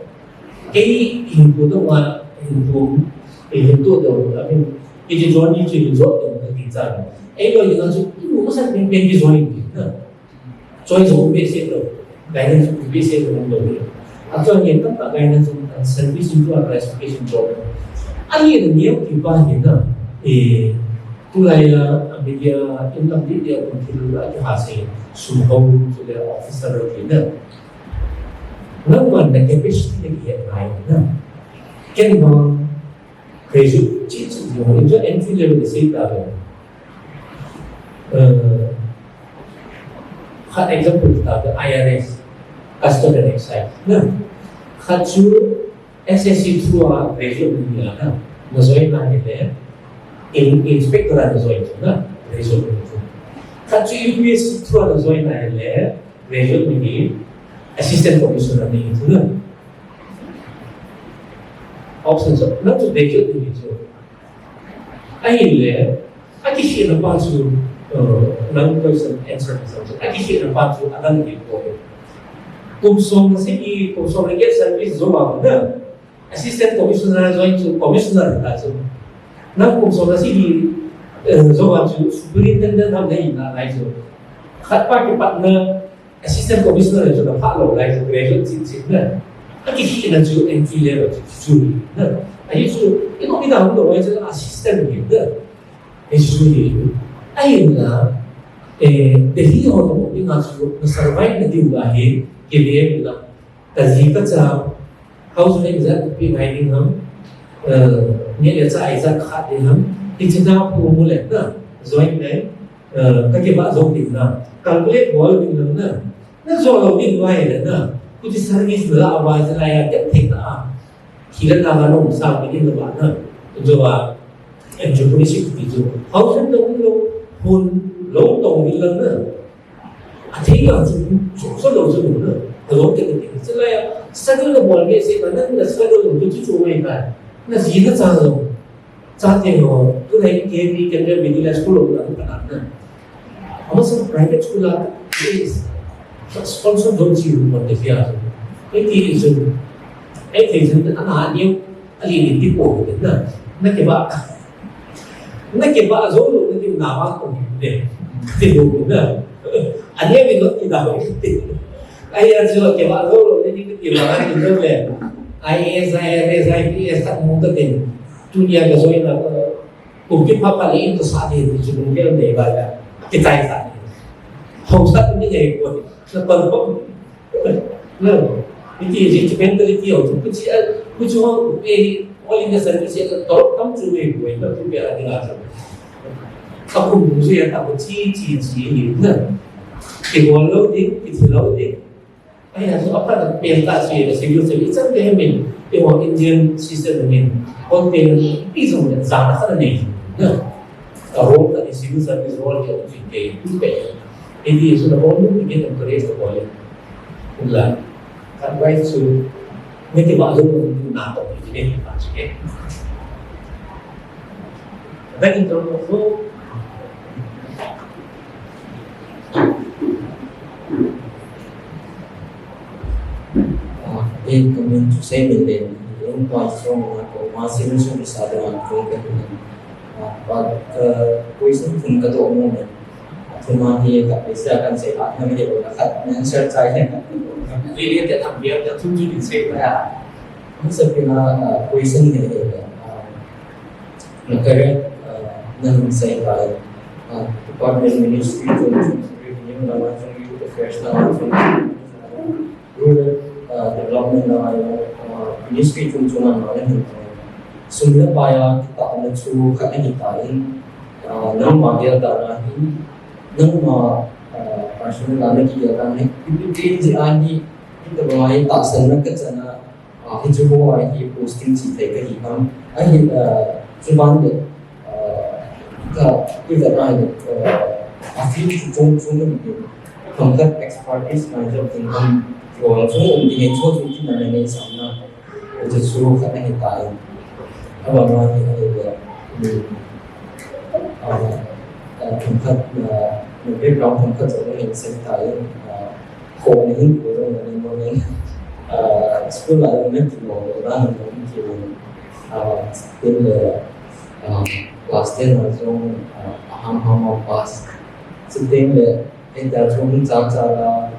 kei hin ko to ma, hin ko, hin to to, I mean, kei ji join ni chu hin jo to na ti chan. Ei lo ni na chu, i mu masa pen pen ki join ni na. Choice ho behseh lou, guidance ho behseh lou, lou. Achuan ngen tamtah guidance ho, service in chuan classification job. Ani neo kipa hi na, eh, tulai la, media in lam di dia kon thil a kihasei, sum ho, chule officer ho hi na. Nangman na capacity na kihet ngai na. Ken bang, graduate chi chi di ho, in chuan entry level na sei ta ve. Eh, khat example ta, I R S, Custom and Excise, na. Khat chu S S C through a graduate ni la na, na join na ni le, in, inspector a na join chu na, graduate ni chu. Khat chu U P S C through a na join na ni le, graduate ni, assistant commissioner ni chu na. Option chu, na chu graduate ni chu. Ahile, akikhehna pa chu, uh, nang question answer na chu. Akikhehna pa chu adang hi ko. Kum som na sagi, kum som na get service zo ma na. Assistant commissioner join chu commissioner ta chu. Nang kum som na sagi, uh, zo ma chu superintendent ham na hi na lai chu. Khat pa kipat na Assistant Commissioner chu na phah lo lai chu graduate chin chin na. Akikhehna chu entry level chu chu na. Ahi chu, i no mi na hung lo lai chu assistant ni na. Ahi chu hi. Ahi na, eh, Delhi ho to mi na chu na survive na diu la hi, K V M na. Ka ji ka cha, house rent ijat pi ngai ding ham, eh, nge le cha ijat khat ding ham, hiche na pu mu le na, join le, eh, ka kibah jou ding na, calculate bol ding na, na jou lou ding vai le na, kuti service la a vai la ya dep thei ta a, khi la ta ga nom sa mi ding la ba na, jo a, entrepreneurship ti jo, house rent to lo, hun lo to ding la na, Athei a chu, chu, chu lo chu na. Alom te te. Chulai a, struggle na bol behseh ta, na, na struggle lo chu chu mai ta. Na ji na cha lo. Chate ho, tulai K V, Kendriya Vidyalaya school lo na, na, na. Amasa private school a, is, sponsor dom chi lo mo te pia. Ei ti chu, ei ti chu, ana ni, ali ni ti po na. Na ke ba. Na kibah jou lou na ti na ma ko ni. Ti lou na. Ani mi no ti da ho ti. Ai ya jo kibah jou lou na ti ti ma ti lou le. IAS, IRS, IPS khat mu ta tin. Tunia ka join na ko ki pha pha le in to sa ni ti chu lung ke nei ba ya. Ki tai sa ni. Hou sa ni nei ko. Na kon ko. No. Iti, iti mentality ho, kuchi, kuchi ho, eh, all in the service, eh, torop tam chu me, eh, tam chu me, ati nga chu. Ka kum chu ya ta ko chi, chi, chi, ni, na. Kibol lou ding, kithi lou ding. Ai, asu apa na pen ta chi, the civil service, chang te min, eh, Indian system min, kon te, pi jong ne, jang na sa ne, na. Ka role ta civil service role ke, tu ke, tu ke. Iti su na bol, tu ke, encourage ka bol. Ula, advice chu, mete ba lo na to ni ne pa che. Then in terms of, ah, in coming to say min le, in pa so na ko ma sin su sa de man ko ke. Ah, but, uh, question thum ka to mo ne. Thum a hi ka pisa kan se a na mi ko na khat answer chai ne. Really te tham bia te thum ju din se. Ya. Masa pina, uh, question ne, uh, na career, uh, na hung sai ba, uh, department, ministry, chung chung, revenue, na ma chung, youth affairs, na ma chung, rural, uh, development, na ma, uh, ministry chung chung, na ma, na hung sai. Sum le pai a, kita na chu khat na kita in, uh, nangma gel da na hi, nangma, uh, personal na ki gel da na hi, ipi pi ji a hi, kita ba hi tahsan na ka chana, ah, hichu ho a hi posting chi thei ka hi ham. A hi, ah, chuban le, ah, ka, i vet na le, ah, a field chu chung chung ka hi. Themkhat expertise na job ding ham. Chu chung um ding, chu chung kin na ne sam na. Chu chu khat na hi ta. A ba na hi, a hi le. Hmm. Ah, ah, themkhat, ah, background themkhat jong na hi sem ta. Ah, Ko ni hin ko jong ni mo ni, ah, school la jong ni ti mo, la ni mo ni ti mo. Ah, tin le, ah, class ten la jong, ah, ham ham ham pass. Tin le, eh, da jong cha cha la,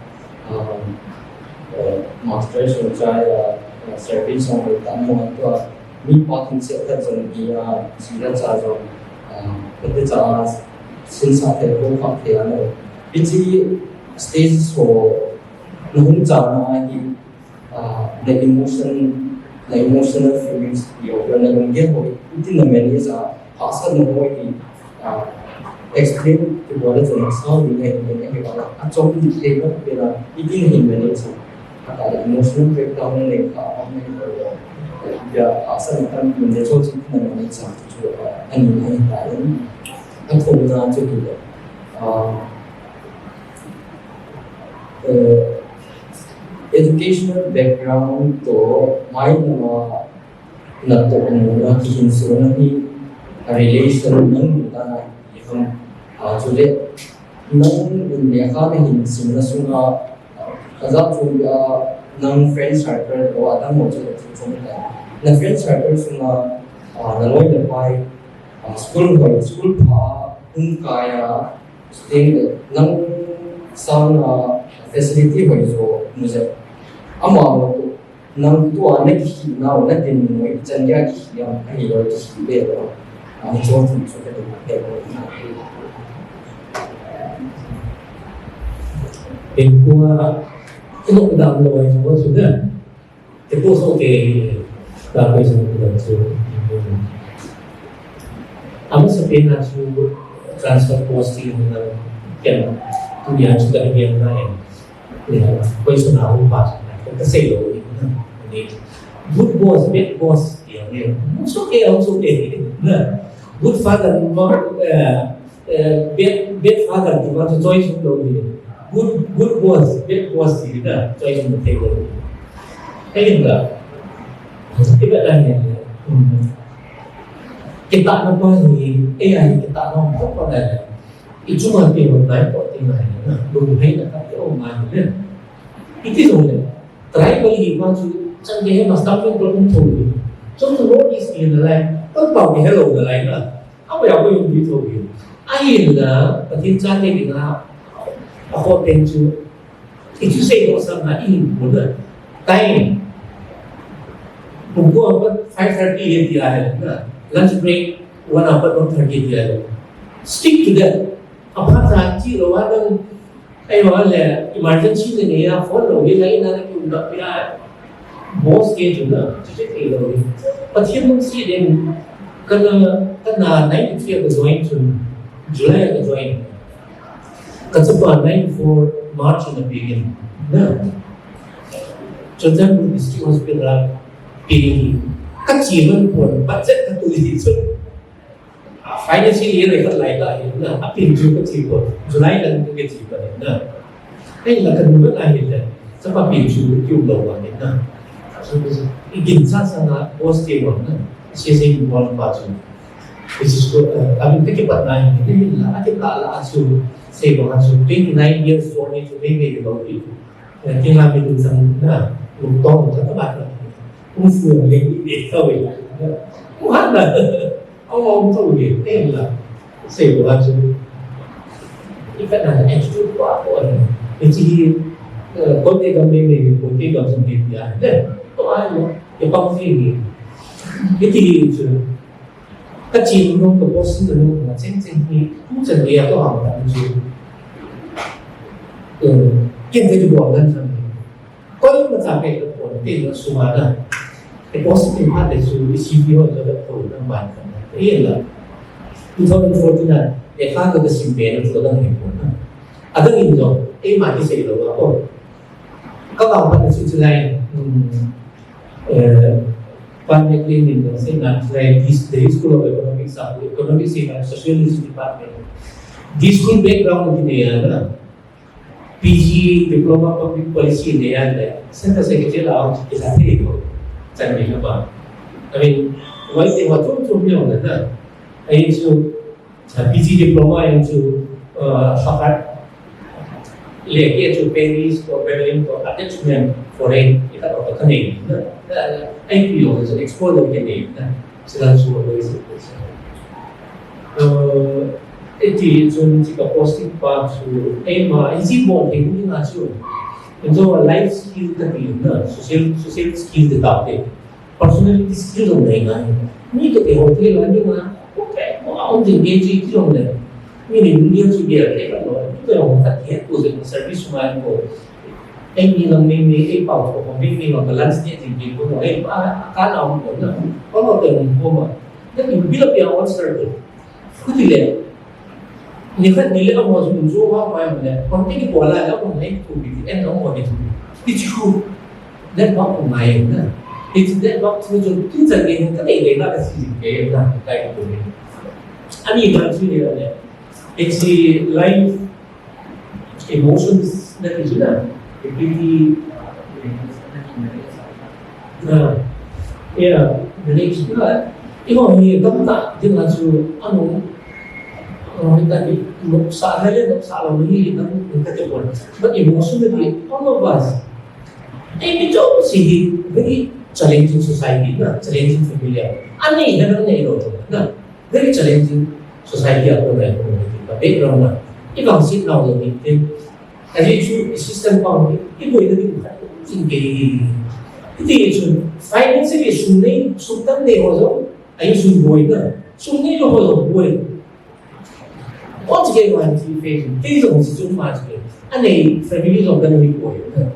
ah, eh, master so cha la, ah, service so ta mo to. Mi pa thum set khat jong hi a, si la cha jong, ah, pete cha a, sin sa thei ko kha thei a no. Hichi stage ho, na hung cha na hi, ah, na emotion, na emotional feelings yo, yo na hung ge ho, iti na manage a, hahsat na ho hi, ah, explain kibol le chun sao ding ahi, ahi, ahi, a chom ding thei lou pen a, iti na hin manage a, a ka le emotional breakdown na nei kha, a nei kha lou. Ya, hahsat na tam mun le chom ding na manage a, chu, ah, ani na hi ta in. A thumna chu hi le, ah, eh, educational background to mai na ma na to na kihin so na hi a relation nang ta na hi ham, a, chule nang in lekha na hin simna sunga, a, ka jap chu a nang friend circle lo a dang mo chu chu chu ta. Na friend circle sunga, a, na loi na pai, a, school hoi, school pha, hung kai a, Chuteng le, nang sang a facility hoi jo mu jep. Ama ho tu, nang tua na kihi nau, na din mu, i chan gei a kihi am, ahi loi kihi be lou. Ahi jo thum chu ka din be lou. Eng kua, ino dam loi jo chu na. Te po so ke, ka question ko chu. Ama sa pen a chu transfer posting na ken tu ya chu ka pen na en. Ya, question a hung pa chu na ka sei lou ni. Good boss, bad boss, ya ni. So ke, so ke. Na. Good father, eh, Eh, bad, bad father ti ma chu choice um lou ni. Good, good boss, bad boss ti na choice um thei lou. Hei ka. Ti ba dan ni. Hmm. Kita na pa ni, eh, ai kita na pa pa na. I chu ma ti ma nai ko ti nai na. Lu hei na ka ti o ma ni. Iti jong le. Tribal hi ma chu chan ke he ma stumbling block um thou ni. Chu tu lo is in the line. Ko pa ni hello the line na. Awe, awe, yung dito yun. Ayin na, pati sa atin nga, ako, pension, ito sa ito sa nga, in, muna. Time. Buku apa, five thirty ya dia na. Lunch break, one hour, one thirty dia. Stick to that. Apa sa, chiro, wadang, Ahi vang le, emergency ni nei a phone lou hi, line a na kium lou hi a, boss te chu na, chu chu thei lou hi. Pathen lungset in, kana, kana ninety-three a ka join chun, July a ka join. Ka chapa ninety-four March a na peng in, na. Churachandpur District Hospital a peng in, ka chi man pon, budget ka tui hi chu. Financial year khat lai ta hi na, a peng chu ka chi pon, July lang ka chi pon na. Ahi la ka nu na hi le, chapa peng chu kium lou va hi na. So, i gin sa sa na boss te va na, C S A involve pa chu. Which is good. Uh, I mean, ka kipat na hi, hi la, a kipat la a chu, sei va chu, twenty-nine years journey chu, mei mei lou hi. Uh, kin la mi dun sang na, lung tong cha ta ba na. Kung fu le, ni de sa we. Mu han na. Aw, aw, aw, aw, aw, aw, aw, sei ko la chu. In fact, na attitude ko a ko ni. Ni chi, eh, ko te gam me me, ko te gam sang me ya. Ne, to ai mo, ke pang si ni. Ni chi chu. Ka chi no ko boss no no, ma cheng cheng ni, ku cheng ya ko ha ma chu. Eh, ken te ju bo nan sang ni. Koima cha peh ka pon, peh na sum a na. E positive phat le chu, i C V ho chu ka pon na ban ka na. E la. Two thousand fourteen a, e kha ka ka sim peh na chu ka dang he pon na. A dang in jong, eima kisei lou a pon. Ka vang phat na chu chu lai, um, eh, Pan Maclean in jong sei na chu lai, this, the School of Economics a, Economics in a Sociology Department. This school background kinei a na. P G Diploma Public Policy in the end, Center Secretary la ang kita te ko, chan ni ba. I mean, why they were too too young na. Ahi chu, sa P G Diploma yang chu, uh, fakat le ke chu Paris ko Berlin ko, ate chu men foreign, ita ko ka ni na. Ai pi yo chu explore lo ke ni na. Sila chu ko isi. Uh, iti chun chi ka posting pa chu, eima, isi bon he ni na chu. Enzo life skill ka ti na, social, social skill te ta te. Personality skill jong nei ngai. Mi ka te ho te la ni ma, okay, mo a um jing ke chi ki jong le. Mi ni ni chu bia ke ka lo. Ni ka jong ka te tu jing service ma ko. Ei mi lang ni ni, ei pau ko, mi mi lang ka lunch ni jing ke ko, ei pa ka na um ko na. Ko lo te um ko ma. That will build up your own circle. Khuti le. Ni khat ni le amo chu chu wa mai le. Kon ti ki ko la le ko nei tu bi en amo ni tu. Ti chu. Network ko mai na. Ti network chu chu tin cha ke ka nei le na ka si ke na ka kai ko ni. Ani ba chu ni le. It's the life emotions na ki chu na. Ability. Ah, yeah, relationship la. Iho hi tamtah ding a chu ano, ano hi ta ni, nopsa hai le nopsa lou hi tam ka te pon. But emotionally, all of us, ei mi chu si hi very challenging society na, challenging family. Ani hi na nei lou na. Very challenging society a kona, kona, ka background na. Ivang sit nau jong ni te. Ahi chu system pang ni, iboi na ding khat jing ke. Iti chu financially sum nei, sum tam nei ho jong, ahi sum boi na. Sum nei lou ho jong boi. Once again, one thing facing. Things of the system once again. Ani family jong kan ni boi na.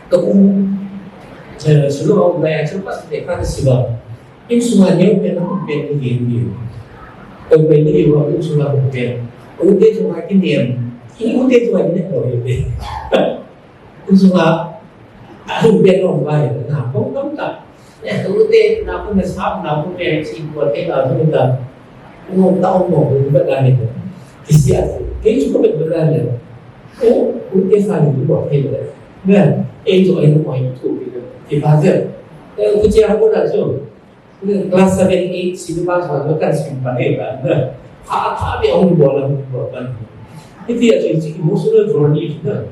Ka u, eh, sulu ho na ya chu pas te ka siba. Insunga neo pen, a pen ni yen ni. Pen pen ni yen, insunga pen. Ute chunga kinem. Ute chunga kinem lo ute. Insunga, a pen lo ba yen, na pong tam ta. Ne, ute na pong ne sap na pong ne si ko te la tu ta. Ngo ta ngo ko ba da ne. Kisia. Ke chu ko ba da ne. O, ute sa ni ko te le. Ne, e jo e ko tu. Ti ba je. E ku chia ko da jo. Class seven, eight, senior class one, kan sim pan he kan. Ha, ha, be hung bol, hung bol pan. Iti a chu emotional journey na.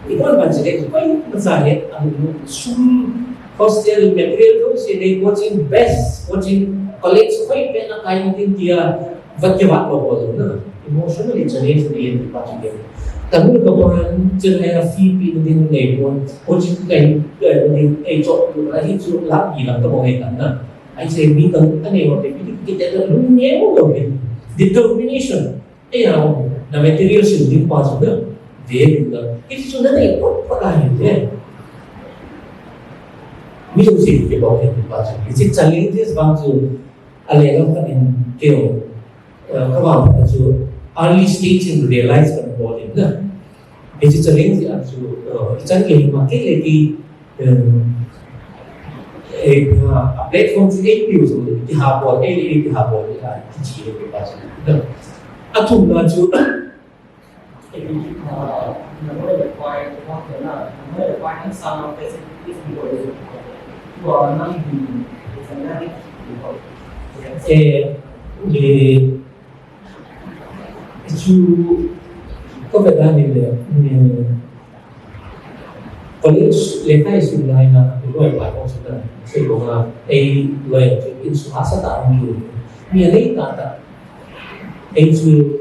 Ipan ban si dei, pai masa he, ang sum, hostel, material ko si dei, coaching, best coaching, College khoi pet na kai ding tia vat ke vat lo ko na. Emotionally challenge ni en pa chu ke. Tamul ka pan chen ai a fee pi ding nei pon. Ko chi kai ding ei chok tu a hi chu la ni la ta mo ei ta na. Ai che mi tang ta nei mo te pi ki te ta lu ni mo lo ke. Determination. Ei na, na material sim ding pa chu na, ve ding na. Hichu na nei, pa, pa ka hin ve. Mi jong si ke bol ding pa chu. Hichu challenges bang chu, a le lam khat in keo, eh, ka bang pa chu, early stage in realize kan bol ding na. Hichu challenge a chu, eh, chan ke ma ke le ki, eh, eh, a platform chu ei piu chu, ki ha bol, ei, ei ki ha bol, ei ha, ki chi le pa chu. A thumna chu, Eh, eh, chu, ko pe da ni le, eh, college le kai su lai na, ko pa ko su ta, se ko ma, ei, le, in su ha sa ta ang tu. Mi le ta ta. Ei chu,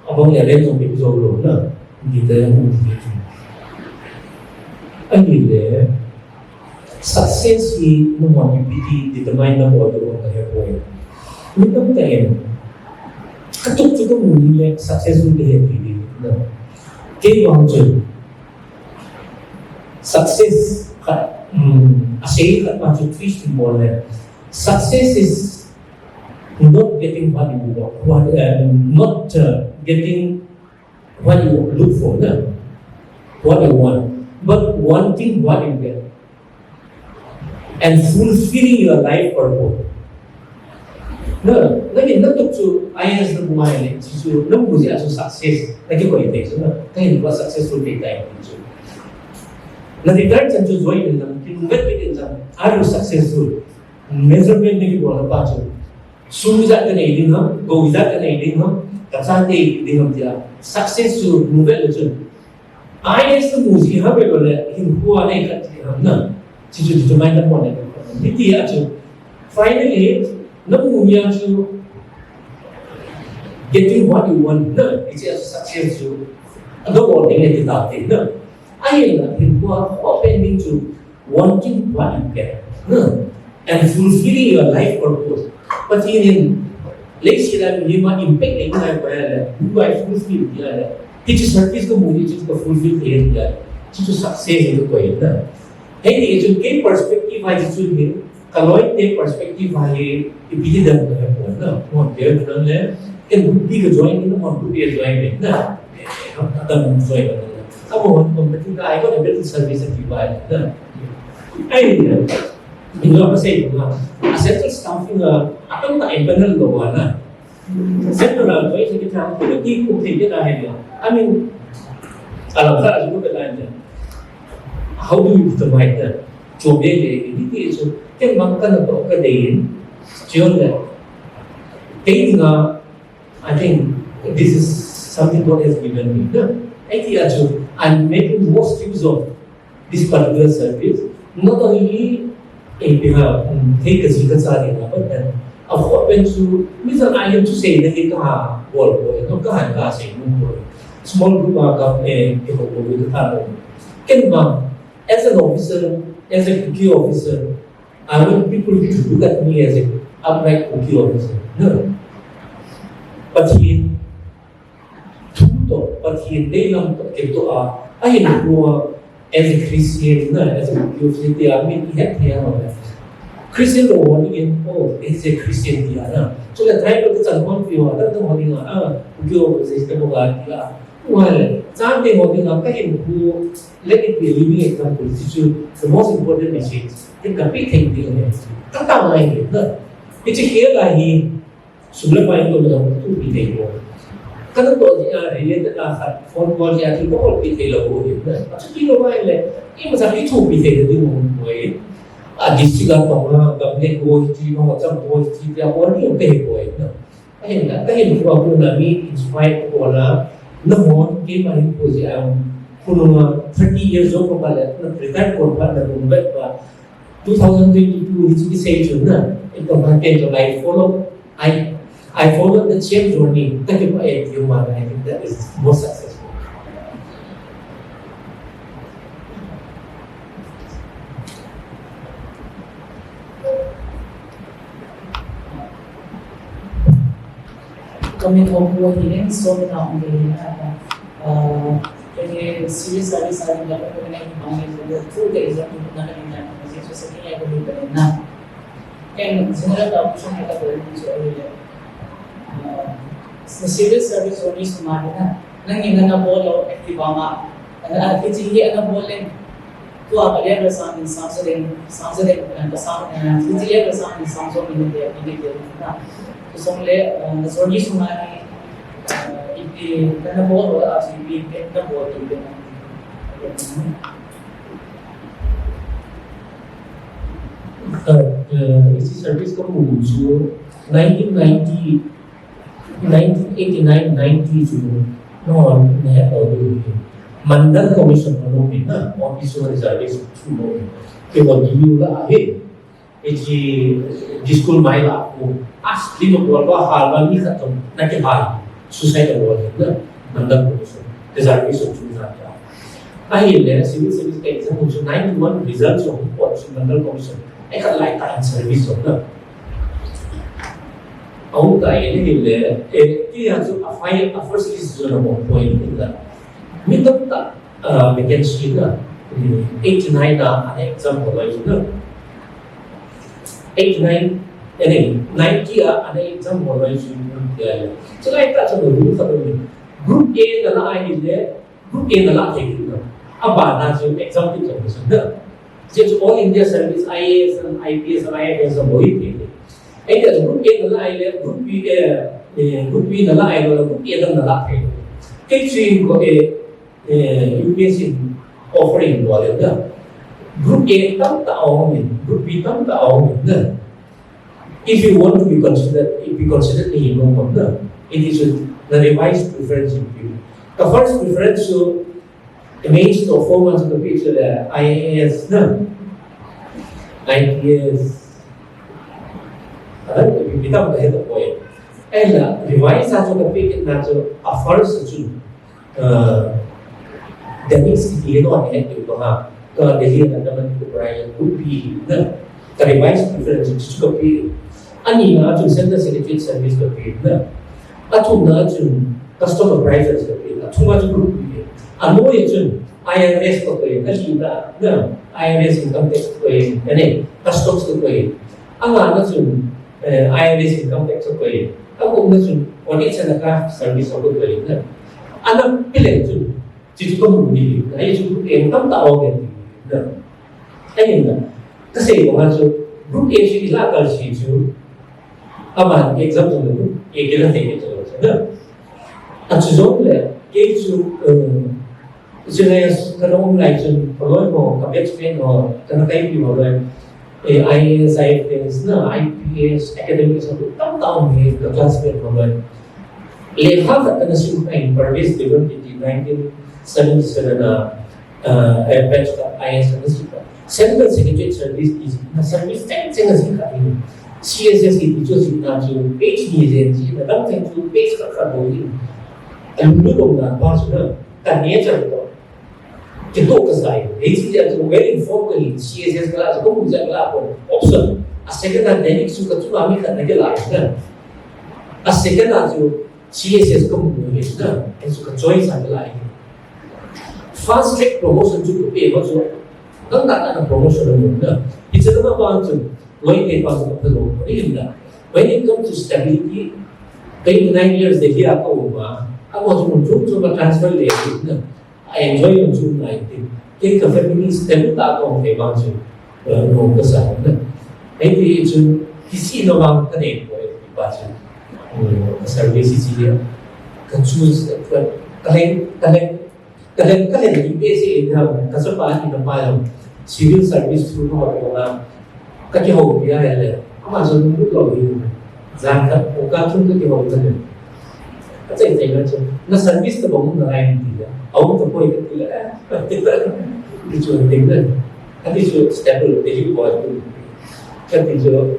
Abang le len jong ipi jong lo na, detail a hung ti. Ahile, success hi numei ipi ti determine na bol tu ka he poi. Mi tam ta em. Ka tuk chu ka mu ni le successful ka he ti ni na. Kei vang chu. Success khat, um, a sei khat ma chu twist bol le. Success is not getting what you want, what, uh, not, uh, getting what you look for, no? What you want, but wanting what you get and fulfilling your life purpose. No, lagi na tuk chu I A S na bu mai le, chu chu na bu jia chu success, na ki koi te chu na, ka hin ba successful te tai chu. Na retire chan chu join in na, ki vet vet in na, are you successful? Measurement na ki bol na pa chu. Sum ijat ka nei ding ham, gou ijat ka nei ding ham, ka chan nei ding ham tia. Success chu mu vet le chun. I A S na mu ji ham ve le, hinkho a nei khat ti ham na. Chi chu determine na pon le. Hiti a chu. Finally, na mu mi a chu getting what you want na. Hichi a chu success chu. A do bol ding le ti ta ti na. Ahin la, hinkho a, ho pen ding chu. Wanting what you get, no? And fulfilling your life purpose. Pathen in leiset a mihem a impact nei ngai pa le, bu ai fulfill dia le. Hiche service ko mu ni chu ko fulfill dia le. Chu chu success ni ko na. Hei ni chu kei perspective a chu ni, ka loi te perspective a hi, ipi ti dan ko na. Mo te na le, ken bu ti ko join na, mo bu ti join na. Ka ta join na. Abo hon company ka ai ko better service a provide na. Ai, in lo ka sei ko na. A central staffing a, a kan ta empanel lo wa na. Central a ko sei kita ko ti ko te ke ta hai na. I mean, a la ka ju ko ta na. How do you determine that? Cho be le, ni ti so, ken bang ka na to ka de in. Chion le. Kei nga, I think this is something God has given me. No? Ahi tia chu, I'm making most use of this particular service. Not only in behalf, um, take a zika chari na, but then, of course, when chu, mi zan ai chu sei na hi ka ha, bol bol, no ka han ka sei nu bol. Small group a ka, eh, ke ho bol ka tha bol. Ken bang, as an officer, as a Kuki officer, I want people to look at me as an upright Kuki officer. No. Pathen thu toh, Pathen deilam toh, kei toh a, ahin ko a, as a Christian, na, as a Kuki officer, tia min i het thei a, Christian lo ho ni in, oh, as a Christian tia na. Chule tribal ka chan hon pi ho, ta ta ho ni nga, ah, Kuki officer ta mo ga tia. Wale, chan te ho ni nga, ka hin ko, Let it be a living example. This is the most important message. Then ka pi thei ding le. Ka ta ngai le na. Hiche khel a hi sum le pai to le tu pi thei ko. Ka na to ji a related a khat phone call ji a thi ko pi thei lo ko ni na. A chu pi lo ngai le. I ma sa pi thu pi thei le ding mo ko e. A district a ko na ka ne ko ji ma cham ko ji ya ko ni pe ko e na. Ahin la, ka hin ko a ko na mi inspire ko la, na hon, keima hin ko ji a, ko nunga thirty years old ko pa le, na retire ko pa na ko bet pa, two thousand twenty-two hi chu ki sei chu na, Ito mate to I follow, I, I follow the same journey. Thank you for it, you man. I think that is more successful. Coming home, what he didn't so now, uh, uh, civil service are in the community, the two days of the community, so second year, we will be now. Ken general ta option ka ta bol ni chu ahile, ah, civil service jong ni suma hi na, nangin nana bol lou active a, ah, kichi hi ana bol leng, tua ka level sang in sang sa ding, sang sa ding, ah, ka sang, ah, kichi level sang in sang jong ni de, ni de na. Kusong le, ah, na jong ni suma hi, ah, ipi nana bol lou, ah, ipi nana bol lou, ipi na. Uh, uh, history service ka mu chu nineteen ninety, nineteen eighty-nine ninety chu no ne ha to du. Mandal Commission ka lo mi na, office reservation chu lo mi. Ke wa di la he. Eji discul mai la ko. As lima ko ba hal ba ni khat to na ke hal. Suicide award na. Mandal Commission. Reservation chu na. Ahile, civil service ka exam chu ninety-one result chu hung pot chu Mandal Commission. Ai ka lai ta in service chu na. Au ta ile ile, e, ti ya chu a file, a first list chu na mo point ni la. Mi tam ta, ah, vacancy na. Eighty-nine na, an exam ho lai chu na. Eighty-nine, eh, ninety a, an exam ho lai chu na. Chu lai ta chu na ru sa ni. Group A na la ai ile, Group A na la thei kit na. Abana chu exam kit jong chu na. Chu chu All India Service, I A S and I P S and I F S jong boi thei. Ai chu Group A na la ai le, Group B, eh, eh, Group B na la ai le, Group A na la thei. Kei chu ko, eh, eh, U P S C offering lo le na. Group A tam ta a um in, Group B tam ta a um in na. If you want to be considered, if you considered a normal, no, it is with the revised preference in view. The first preference chu, the main to four months of the picture, the I A S, no, I P S, and then we become the head of point. And uh, revise as of the picture, not to a first chu. Uh, Delhi city he no he tu ko ha. Ka Delhi na ka man ko Brian ko pi na. Ka revised preference chu ko pi. Ani na chu Central Secretariat service ko pi na. Athum na chu custom appraisers ko pi. Athum na chu group pi. Ano ye chu I R S ko pi. Ka li na na I R S income tax ko pi. Ane customs ko pi. Anga na chu eh, I R S income tax ko pi. Akum na chu audit and account service ko pi na. Ana pi le chu. Chu chu ka mu ni, ai chu group A tam ta o nge. Na. Ai na. Ka sei ko ha chu group A chu ila kal si chu. Aman exam chu group A ke la thei ke chu na. A chu jong le ke chu, eh, chu le ka nong lai chu ka loi ko ka batchmate ko ka na kai pi ko loi. Eh, I A S, I F S, na, I P S, academics, tam tam he ka classmate ko loi. Lekha khat kana sim kha in Parvez Dewan titi nineteen seventy-seven a, uh, batch khat I A S kana sim kha. Central Secretariat service ti na service cheng cheng a sim kha in. C S S ti chu sim na chu page ni jen ji na dang cheng chu page khat khat bou in. Alung lu dong na pa chu na ka nature ko. Kito ka sai. Hei chi dia chu well informed ka hi C S S ka la chu ko mu ja ka la ko. Option. A second a denic chu ka chu a mi khat na ke la na. A second a chu C S S ka mu ni na, hei chu ka choice a ka lai. Fast track promotion chu ka pe ma chu, dang da da promotion a mu na. Hi chu na ba chu, loi te pa chu ka pe lo, ni na. When it comes to stability, twenty-nine years Delhi a ka um a, a mo chu mun chu chu ka transfer le na. A enjoy jong chu ngai ti. Kei ka family stable ta tong thei vang chu, eh, no ka sa na. Hei ti chu, kisih na vang ka nei poi ti pa chu. Hmm, ka service chi ya. Ka choose, ka, ka leng, ka leng, ka leng, ka leng ni pe si na, ka sa pa ni na pa ya. Civil service chu no ko na. Ka kihoupi a le, ama chu lunglut lou hi. Jan khat, pungkhat thum ka kihou ta le. Ka chei chei na chu, na service tabang um nalai ti le. Aum tapoi ka ti le. Ti chu ding le. Ka ti chu stable, ti chu boy tu. Ka ti chu,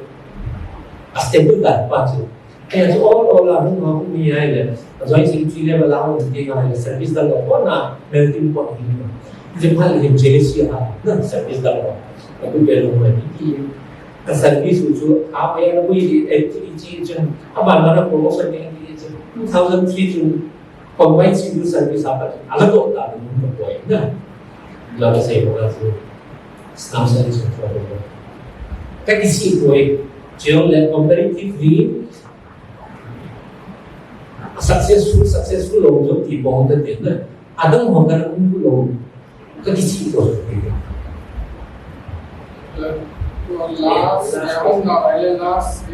Stable ta pa chu. Kaya chu all, all a hung, hung ni ai le. Joint secretary level a hung ni ai le. Service dang ko na melting pot ni. Jepal ni J C ha. Na service dang ko. Aku belo ni. Ka service chu a pa ya ko i activity chu. Aba na promotion ni chu. Two thousand three chu. Combined civil service apa tu, ala tu tak ada pun koi, na. Lalu saya buka tu, staff service tu koi. Kan isi koi, jauh le comparatively successful, successful lo jauh ti bong tu, na. Adam ho kan pun lo. Ka kisi ko. Last, last, last,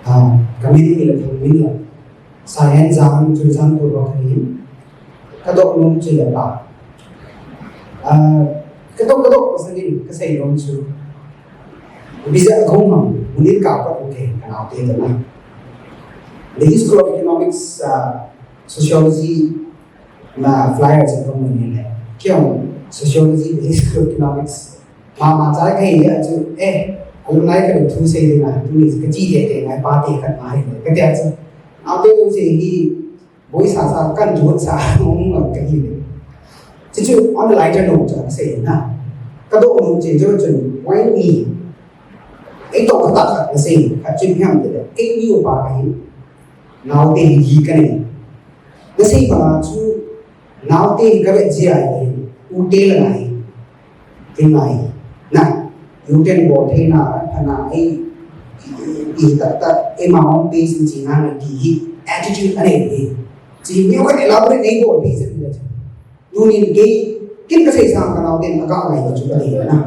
Ah, kami ni la thang min la. Sayan zaman tu zaman tu ba kami. Ka dok nung chi la ba. Ah, ka dok, ka dok, ka sa ni, ka sa yong chu. Biza kong ham, munin ka pa ko ke, ka nau te na. The History of Economics, uh, Sociology, na flyer sa kong munin le. Kyo, Sociology, The History of Economics. Ma, ma, sa kay ya chu, eh, alumni ka tu sa na, tu ni ka chi te te, na pa te ka ma he. Ka te chu. Nau te ko se hi, Boy sa sa kan juat sa mong mong ka hi le. Chuchu on the lighter note cha ka sei na. Ka dok nung chen chu chun why me? Ei to ka ta ka sei ka chin hiam te le. Kei ni upa ka hi. Nau te hi ka nei. Na sei pa chu nau te ka ve ji ai. U te la nai. Tin nai. Na. U te bol thei na, pha na, ei, i, i, ta, ta, ei ma ong pe sin chi na, na, ti hi, attitude a nei, ei. Chi mi ka elaborate nei bol pe sin na. Tu nin kei, kin ka sei sa ka nau te, a ka ngai ka chu ka nei na.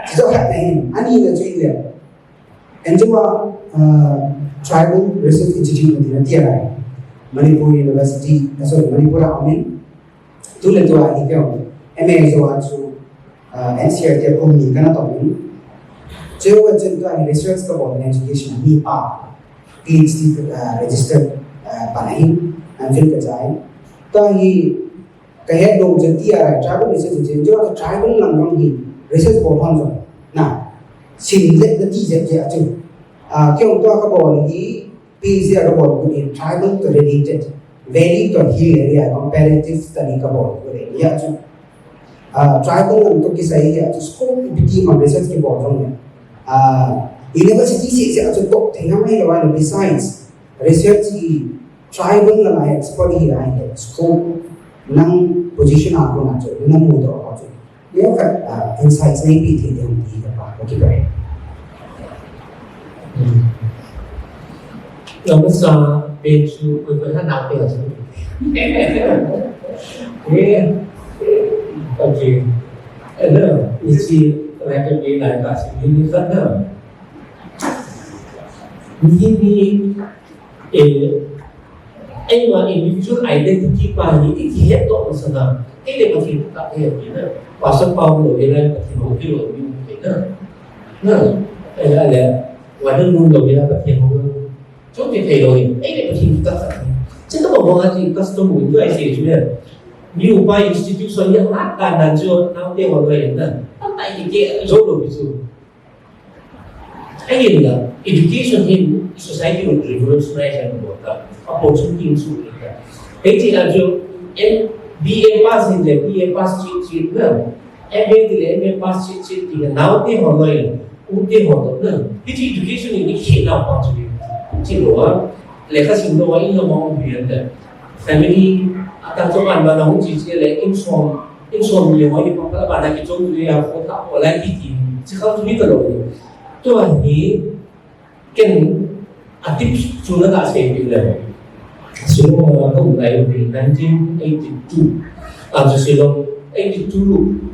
Chi so ka nei, ani na chu le. Enjoa, uh, Tribal Research Institute na ti na ti a. Manipur University, uh, sorry, Manipur a umin. Tu le tu a hi keo, M A jo a chu, ah, N C E R T a kum ni kana tong in. Cheu a chen tu a hi research ka bol in education hi pa, P H D, ah, registered, ah, pa na hin, M Phil ka jai. Tu a hi ka het lo chen ti a, tribal research chen jo a tribal lang jong hi research bol hon jong. Na, sim le na ti je je a chu. Ah, keo tu a ka bol hi, P H D a ka bol kut in tribal to related, valley to hill area comparative study ka bol kut in. Ya chu, ah, tribal lam to kisai ya chu scope ipi ti ma research ki bol jong le. Ah, university se se chu top thei ham ai lo, besides research hi tribal lam a expert hi ai le scope nang position a ko na chu nang mu to ko chu. Neo khat, ah, insights nei pi thei ding ti ka pa, ka kipah e. Hmm. Lamasa pen chu koi koi hana pe chu. Eh, okay. Eh, na, isi, like, a, like, a, si, ni, ni, khat na. Ni, ni, eh, Ei, ma individual identity pa hi, i kihet toh masanga. Ei le Pathen ka he na. Pastor pa lo le la Pathen ho ti lo ni na. Na. Ei le, wa de mun lo le la Pathen ho. Chu ti thei lo ni. Ei le Pathen ka ka. Chu ka ba wa ti custom wi ai se chu ne. Ni upa institution ya ha ka na chu na te ho lo na. Ta ta ki ke jo lo bi chu. Ahinla, education hi society revolutionize and work opportunity in su. Hiti a chu, M, B A pass in le, B A pass chi chi na. M A ti le, M A pass chi chi ti na. Nau te ho loi, u te ho na. Hiti education in ki na pa chu. Chi lo a. Lekha sim lo a in lo ma um hian le. Family, a ta chong an ba na hung chi chi le, in som, in som ni ho ni pa pa ba na ki chong ni a ko ta ko lai ki ti. Chi kha tu ni ta lo ni. Tu a ni, ken a tip chu na ka sei pi le. Shillong a ka um lai ni nineteen eighty-two. A chu Shillong eighty-two.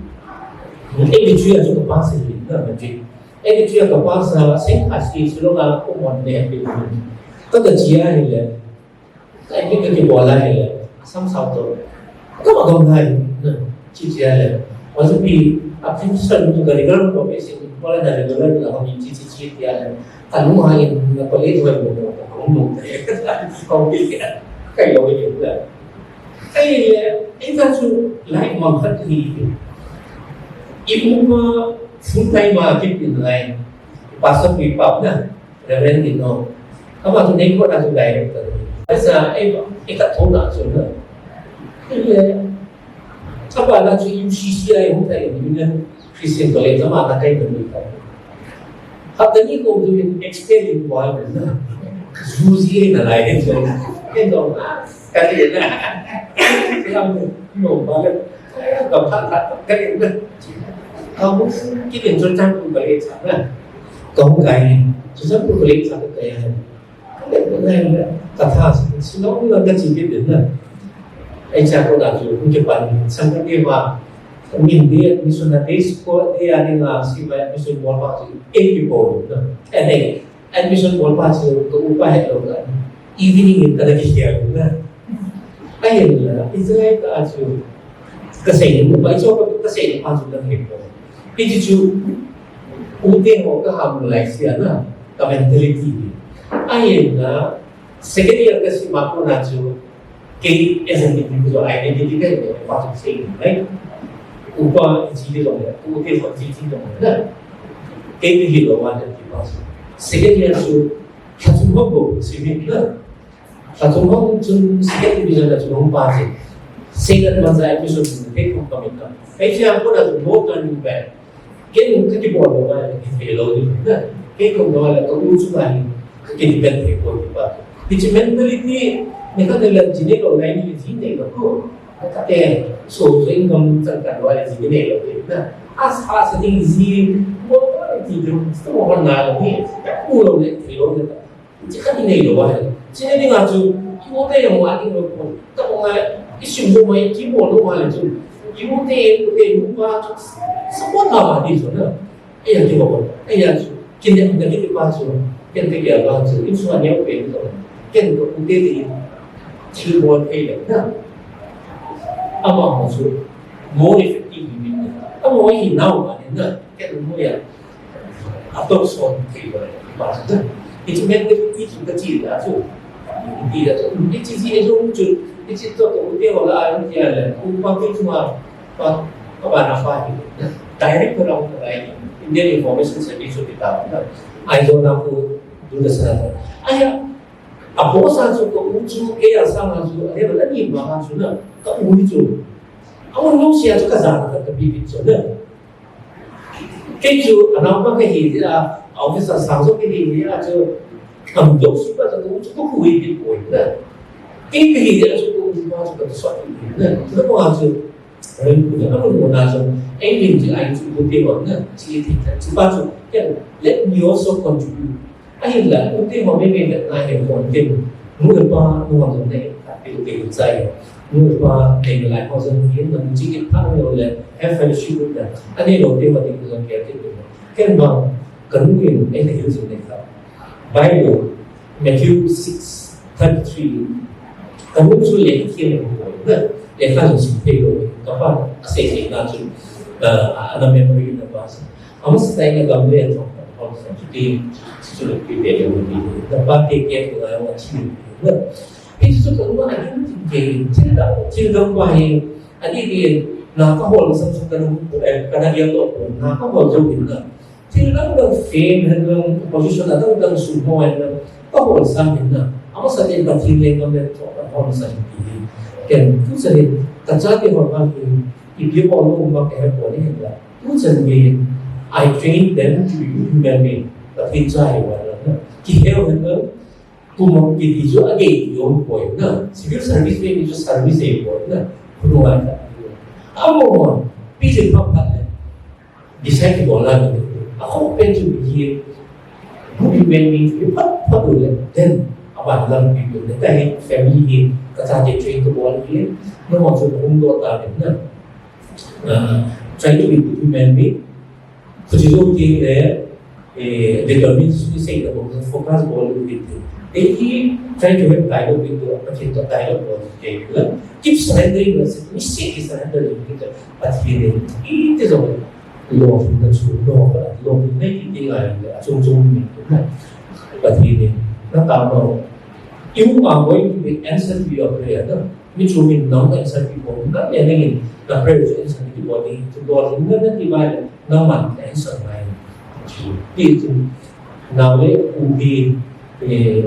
Eighty-three a chu ka pass ni na ma chi. Eighty-three a ka pass a, sei ka si Shillong a ko mon ne pi. Ka ta chi a ni le. Ka ipi ka kibol a hile, Assam South to. Ka ma gam ngai, na, chi chi a le. Wa chu pi, a principal tu ka regular ko pe sin, ko la na regular la ko mi chi chi chi ti a le. Ka nu ha in, na college wa mo mo, ka mo mo. Ka pi ke, ka yo ke la. Ei, ei ta chu lai mang khat ni. I upa full time a kipin lai. Pastor pi pap na. Reverend Dino. Ama chu nei ko na chu director. Asa ei ei ka thona chu na. Ei le. Apa na chu U C C I hung tai Union Christian College ama na kai na ni ka. Hapta ni ko chu extend in kwa na. Zuzi na lai den chu. Ken dong na. Ka ti na. Ka no ba le. Ka pha ka ka ti na. Ka mu ki den chu chang ku ka le cha na. Ka hung kai ni. Chu chang ku ka le cha ka kai. Ka tha, Shillong la ka chi kit den na. Ei cha ko da chu, hung kipan, sang ka ti va. Min de, mission na de, ko de, ani na, si ba, mission bol pa chu, ei ki bol na. Ei, ei, admission bol pa chu, ko upa he lo ka. Evening in ka da ki hiar na. Ahin la, Israel ka chu, ka sei ni, ba chu ka sei ni pa chu ka he ko. Pi chu, u te ho ka ham lai sia na, ka mentality ni. Ahin la, second year ka si ma ko na chu, kei as an individual identity ka he ko, pa chu sei ni, right? Upa ji de lo, u te ho ji ji lo na. Kei ni hi lo wa de ki pa chu. Second year chu, ka chu mo ko, si mi na. Lhathum hung chun second division la chun hung pa che. Second man sa episode ni te kum kamit na. Ei chia ko na no turning back. Ken ka kibol lo ma ni fail lo ni na. Kei kum lo la ka u chu ma ni. Ka kidepend thei poi pa. Hiche mentality ni ka ne la ji ne lo lai ni ji ne lo ko. Ka te so so in kam chan ka lo la ji ne lo na. As as thing ji mo ti jo sto mo na lo ni. Ka u lo le thei lo ni. Chi khat i nei lo ahi. Chi nei dinga chu, i u te jong a ding lo pon. Tabang a, i sim lo mai, kibol lo mai chu. I u te, u te, u pa chu, support la ma di chu na. Ei a kibol. Ei a chu, kin ya, na kiti pa chu. Ken te kia pa chu, i chu a neo pe to. Ken ko u te te. Chi bol pe le na. Ama ho chu, more effective ni. Ama hi nau ma ni na. Ken mo ya. A to son thei lo, pa chu. Hiche mentality chu ka chi la chu. Ti la chu. Hiche ji e jong chu, hiche to to te ho la a jong kia le. Ku pa te chu ma, pa, pa ba na pa hi. Direct ko la ko lai. Indian Information Service chu kita na. Ai jo na ku du na sa. Ai ya. A boss a chu ko u chu, ke ya sa na chu, a le ba la ni ma ha chu na. Ka u ni chu. A u lo sia chu ka za na ka bi bi chu na. Kei chu, a naopa kahi jeh a, office a sang jong kahi jeh a chu, kam dok suh pa chu, chu kahui kit poi na. Kei kahi jeh a chu, kauma chu kasot kit na. Chu pa chu, ren ku na, amun mo na chu, ei lim jeh a chu, ku te mo na, chi ti ta, chu pa chu, ken, let me also contribute. Ahinla, u te ho mei mei vet na he hon tin, nu le pa, nu hon jong nei, ka pi u te u chai. Nu le pa, nei le lai ho jong hin, na mu chi kit pha lo le, have fellowship with them. Anei lo te ho te jong care kit lo. Ken bang, ka nu in, ei le hil jing nei ka. Bible, Matthew six thirty-three. Ka nu chu le ki le ko, na, le ka jong sim thei lo, ka pa, a sei sei na chu, a, a na memory na pa. Amasa tah in a gamle a chong, amasa chuti, chuti pi pe le pi. Na pa te ke ko la wa chi. Na. Pi chu ko ma hin ke, thil dang, thil dang pa hi, ani ke, na ka hol sa chu ka nu, eh, ka na ya to, na ka hol jo hin na. Thil dang dang fame hin na, position dang dang sum ho hin na, ka hol sa hin na. Amasa te Pathen le gamle to, ka hol sa hin. Ken tu sa hin, ka cha te hol ma hin, ipi hol lo ma ke hol ni hin la. Tuchan gei, I train them to be good human being. Pathen cha hi wa la na. Kihel hen na, kum kiti chu agei ti jong poi na. Civil service vei mi chu service ei poi na. Khonung a ka. Amo, pi le pa pa le. Decide ti bol la ni. A kho pen chu hi. Good human being chu phat phat le. Then, aban lam pi le. Ka hi family hi, ka cha te train to bol hi. No mo chu hung do ta na. Uh, try to be good human being. Khuti jo ti le, eh, determination ni sei la bol, focus bol u ti. Daily try to have dialogue with God, Pathen to dialogue bol ke la. Keep surrendering yourself, ni sei ki surrender ni to Pathen ni. I te jo lo na chu lo ka lo ni ti ti ngai a chung chung ni. Pathen ni. Na ta mo. You are going to be answer to your prayer. Na. Mi chu min nang na insan ti bol, na ne ne in, na prayer chu insan ti bol ni, chu bol ni na na ti mai, na man na insan mai. Ti chu, na le u bi, eh,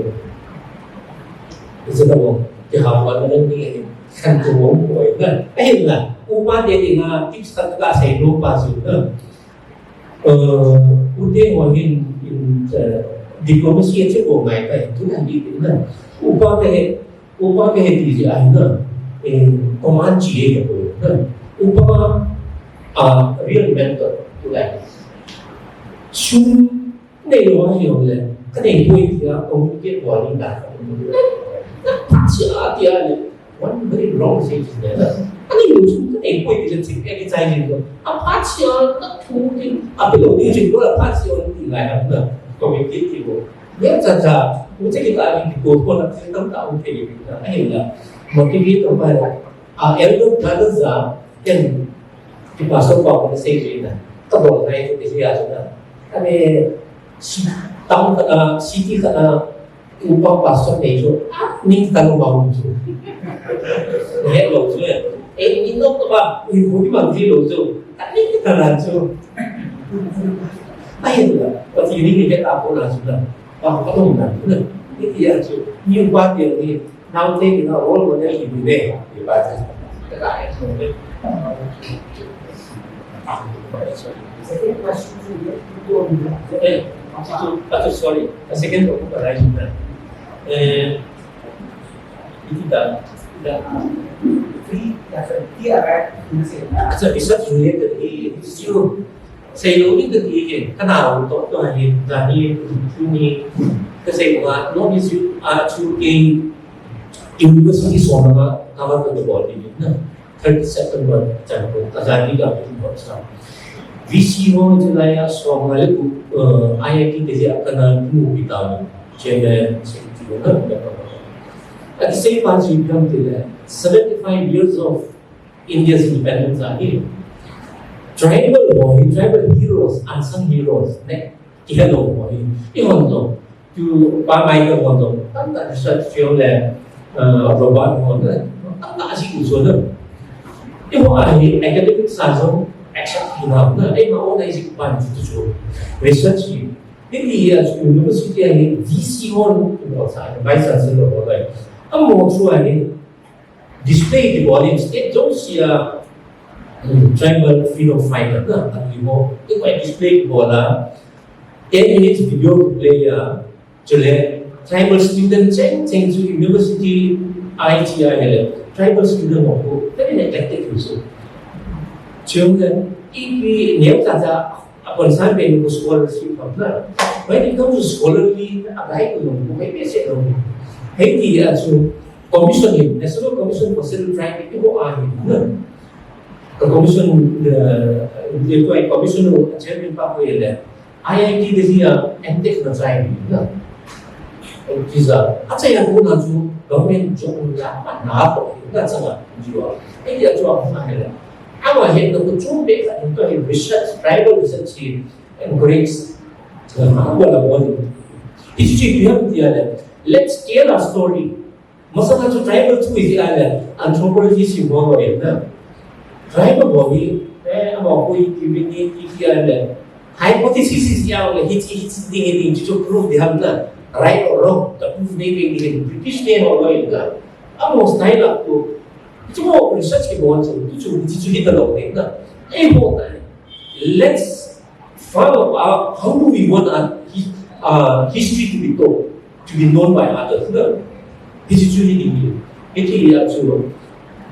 insan na bol, ti ha bol na ni, kan tu bol ko na. Eh na, u ma de ni na, ti sa ka sai lo pa su na. Eh, u te ho hin, in, eh, diplomacy a che ko ngai ka, tu na di na. U pa te Upa kahe ti jeh ahi na, eh, command chi e kapo na. Upa, ah, real mentor, tu lai. Sum neilou ahi jongle, kanei poi tia, communicate bol ding da. Na, na, phat sia tia le, one very wrong message is there. Kaneilou sum kanei poi tia, chim e kichai jing ko. Aphat sia, na thu ti, apilou ti jing ko, aphat sia ti lai na, communicate ti ko. Neocha cha, u che kita ni ko ko na, tam ta u thei ni na, ahi la. Motivate to pa la. A elder brothers a, ken, ki pastor pa ko sei ni na. Ka bol nai ko ti ya na. Kani, si, town ka na, city ka na, upa pastor nei jo. Ah, ni ka lo ma u jo. Hello jo. Eh, ni no ka ba, u ko ni ma ji lo jo. Kani ka na jo. Ahi la. Pati ni ni ka ta ko na jo na. Ba, ka to na. Ni ya jo. Ni upa ti ni. Nau te ni na role model ni ne. Ni ba ta. Ka ta. Second question is, eh, sorry. The second topic arises na. Eh, iti da, da, free, da, free, right? It's a, it's a related issue. Seilou ni kati ke, kana ro to to ni, na ni, ni, ka sei ko, no ni si, a chu ke, university so na, ka ba ko bol ni na. Thirty September chan ko, Azadi ka ko sa. V C ho July a so ma le ko, eh, I I T te a kana mu pi ta. Chairman, secretary, na, na, na. At the same time, you come to that seventy-five years of India's independence ahi. Tribal ho hi, tribal heroes, unsung heroes, ne, kihe lou ho hi. Eihon jong, tu pa Michael hon jong, tamtah research field le, uh, Robert hon le, tamtah si u so le. Eiho a hi academic sa jong accept hi na, na, eima o na isi pan chu chu. Research hi. Hiti hi a chu university a hi V C hon, vice chancellor hon le. Amaho chu a hi, display ti bol in state jouse a, um, tribal freedom fighter na, ati mo, ti koi display ti bol a, ten minutes video to play a, chule tribal student cheng cheng chu university I T I le, tribal student ho ko, very neglected also. Chule, ipi neo cha cha, Upon some people scholarship from her. When it comes to scholarly, a bai ko long, ko bai pe se long. Hei ti a chu commission in, National Commission for Scheduled Tribe, iti ho a hin, na. Ka commission, uh, the commission chairman pa ko le. I I T Delhi a M Tech na try na. Visa. Acha ya ko na chu government job la pa na ko na changa jiwa. Hei ti a chu a na he le. Ama hetna ko chung be khat in to hi research, tribal research hi encourage. Ama la bol. History hi ham ti a le. Let's tell a story. Masanga chu tribal chu hi a le. Anthropology si mo lo na. Tribal ho hi, eh, ama ko hi ki ni ki a le. Hypothesis is ya le, hichi, hichi ding, ding, chu proof ding ham na. Right or wrong, the proof nei ding, ding, British te ho lo na. Ama style up to. Chu mo research kibol chu, chu, chu, chu hi ta lo na. Eiho ta. Let's follow, uh, how do we want our his-, uh, history to be told, to be known by others, no? History chu hi ding. Hiti a chu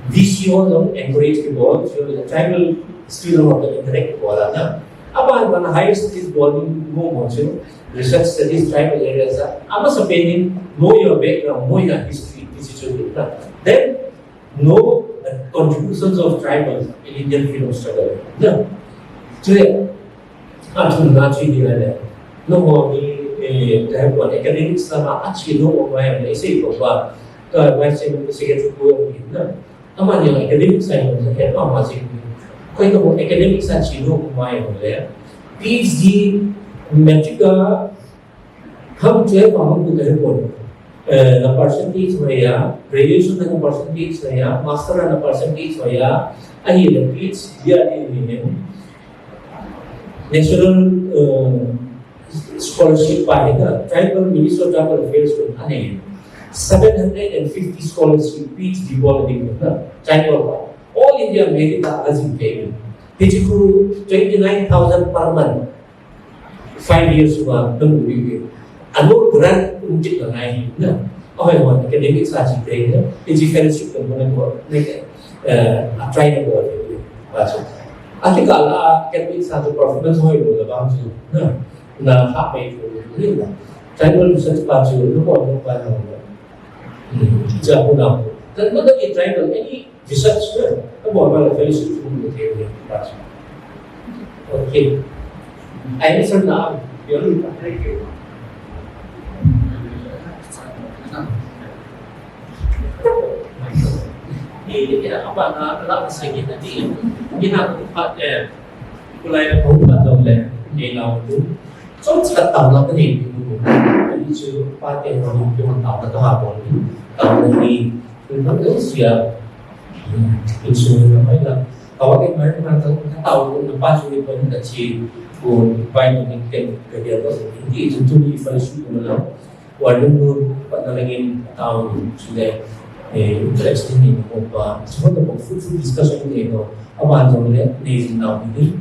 V C ho jong encourage kibol, chu tribal student ho jong encourage kibol a na. Aban ban higher studies bol mo mo chu research studies tribal areas a. Amasapen in know your background, know your history, history chu hi na. Then know the contributions of tribals in Indian freedom struggle. Na. Chule, a thumna chu hi le. Nangho hi, eh, tribal academics a, a chi nom um mai le, sei ko ba, ka vice chairman ko secretary ko hi na. Amani academics a hi na, he pa ma chi. Koi nangho academics a chi nom um mai le. P H D, matric a, Ham chu pa ham ku ka report. Eh, na percentage hoiya, graduation na percentage hoiya, master na percentage hoiya, ahile PhD a ding hi hin. National, eh, scholarship pa hi na, Tribal Ministry of Tribal Affairs ko anei. Seven hundred and fifty scholarship PhD bol ding na, tribal pa. All India merit a ajing pe. Hichi khu twenty nine thousand per month. Five years uva, namu uve. Ano grant um chet na ngai na. Ahoi hon academic sa chi te na. Hichi fellowship ko na ko, na, eh, a try na ko, eh, ba so. Ati ka la academic sa to performance hoi lo la bang chu. Na, na ha mai ko ni na. Tribal research pa chu, no ko, no pa na. Hmm, ja ko na. Kan ma da tribal any research, eh, ka bol ba la fellowship chu mo te ne. Okay. Ai ni san na, yo lu ta. Ni, ni apa na la sa ni na ni. Ni na ko pa, eh, ko lai ko pa to le. Ni na tu. Chomcha taona kanei diu. Ani chu pate ho ni, taona kaha bol ni. Taona hi, tun nang lou sia. Hmm, insung na mai la. Kawa ke mai ma ta, ka taona pa chu ni pa ni kachi. Ko pai ni ken ka dia ko ni. Ti chu tu ni fa su ko la. Warden nu, pa na lengin taona chu le. Eh, interesting ni ko pa. So the fruitful discussion ni ko. Aban jong le, ni jin taona ni.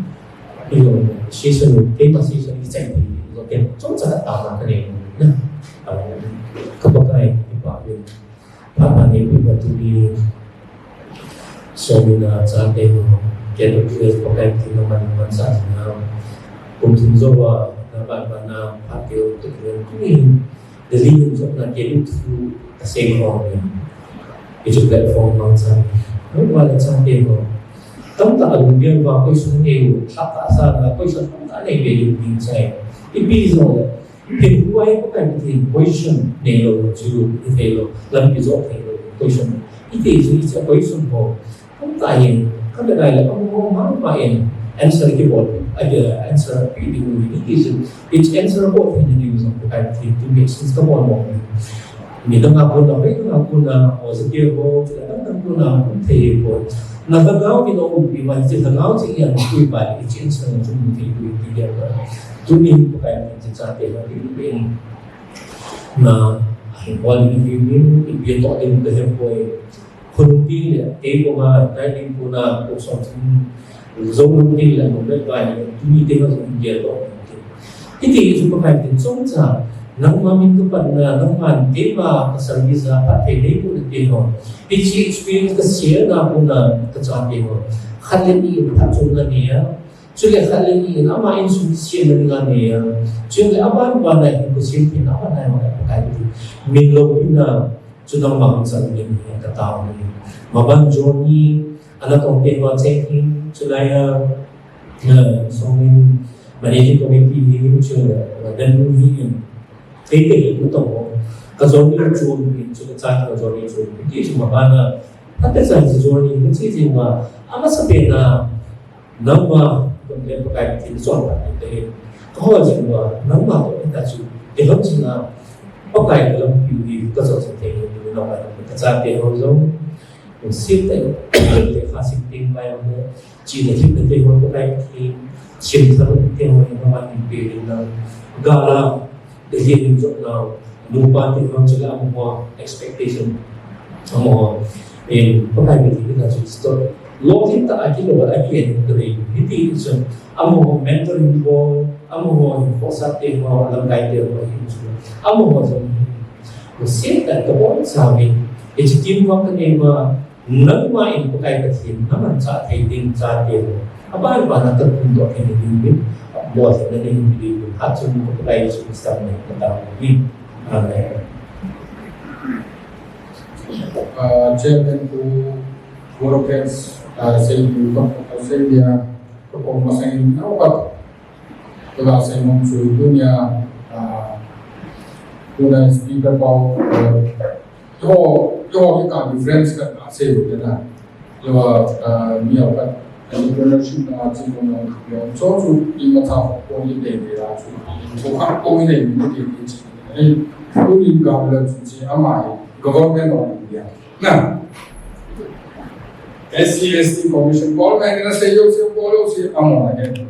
Ilo, session, tema session kichai ti, ilo, ken, chomcha taona kanei na. Ah, ka Pakai, i pa, ilo. Papa ni, pi pa tu ni, so mi na, cha te no, ke to tu, Pakai ti na man, man sa na. Kum thum jo va, na ba ba na, pa ke tu tu ni. Delhi in jong na ke lu thu ka sei ho ni. Hichu platform mang chan. Nung va la chan te ho. Tamtah a lunggel va question nei u, thah tah sa na question tamtah nei ve u ding chai. Ipi jong le. Hin huai ko kai tin question nei lou chu, i thei lou, lampi jo thei lou question. I thei chu i cha question ho. Kum ta hin, ka be dai le, amo, ma, ma in, answer kibol, a, answer pi ding u ni, ki jin, each answer bol thei ni ding jong, ka kai thei, tu mi, since ka bol mo. Mi dang a kona, hoi dang a kona, o, sa ke ho, dang dang kona, kum thei bol. Na ka gao ki no, pi ma, ji ka gao ji yan, kui ba, each answer jong thei, kui, ki yan. Tu mi, ka kai thei, ji cha te, na, ki, ki, na, hin bol ni, ki, ki, ki, to, ding, ka he, bol. Khun ding le, kei ko ma, dai ding ko na, ko som thum, zo lum ding le, mo le bai le, tu ni te ma zo ding le, lo. Hiti chu pa kai tin chomcha, nangma min tu pan na, nangma te ma ka service a, pa te nei ko te ho. Hichi experience ka share na ko na, ka cha te ho. Khat le ni, pa chu na ni ya. Chu le khat le ni, na ma in sum share na ni ya. Chu le aban ba na, ko share na ba na, ma ka kai tin. Min lo na, Chu nangma hung chan ding hi ka tao ni. Maban Johnny, ana tong te ma che hi, chu lai a, eh, song in, managing committee hi, chu, eh, dan hi, kei te hi, ku tong mo. Ka Johnny chu hi, chu ka chan ka Johnny chu, ki chu maban a, a te chan chu Johnny, ni chi chi ma, ama sa pe na, Nangma, kum le Pakai Pathen chonphat te. Ka hol jing uva, nangma toh hita chu, tilou jing a, Pakai ka lampi u hi, ka chonset thei u, nangma ka chate ho jong, lungset tah in, lekha sim teng pai ho, chihna themna te ho, Pakai Pathen, chimthar te ho, nangma in pe ding nang, gala, Delhi in jong nau, nupa te ho chule amaho expectation. Amaho, eh, Pakai Pathen in a chu stop. Lolhing tah a kilou a, a ki en ka dei. Hiti chun, amaho mentoring bol, amaho khosah te ho, lamkai te ho, hi chu. Amaho jong hi. Lungset tah in ka bol sa mi. Hiche teamwork ka nei uva, Nangma in Pakai Pathen, na manchah thei ding chate ho. Aban ban a ka phondoh thei ding, bol thei ding, hat chun Pakai Jesu Christa min in ka tao hi. Amen. Ah, Chairman Pu Borokens, ah, Saint Pu, Saint Pu, Pu Masang in, Tuna sei mong chu tunia, ah, tuna speaker pau, eh, keiho, keiho kikah difference khat asei u hite na. Keiho, ah, mi khat, entrepreneurship na chi kong na, keiho, chu chu imacha ho kong i dei dei a chu, chu khat kong i dei dei dei chi. Ei, Tunin ka le chu chi ama hi government of India. Na. S C S T commission, government na sei yo sei, bol yo sei, ama na.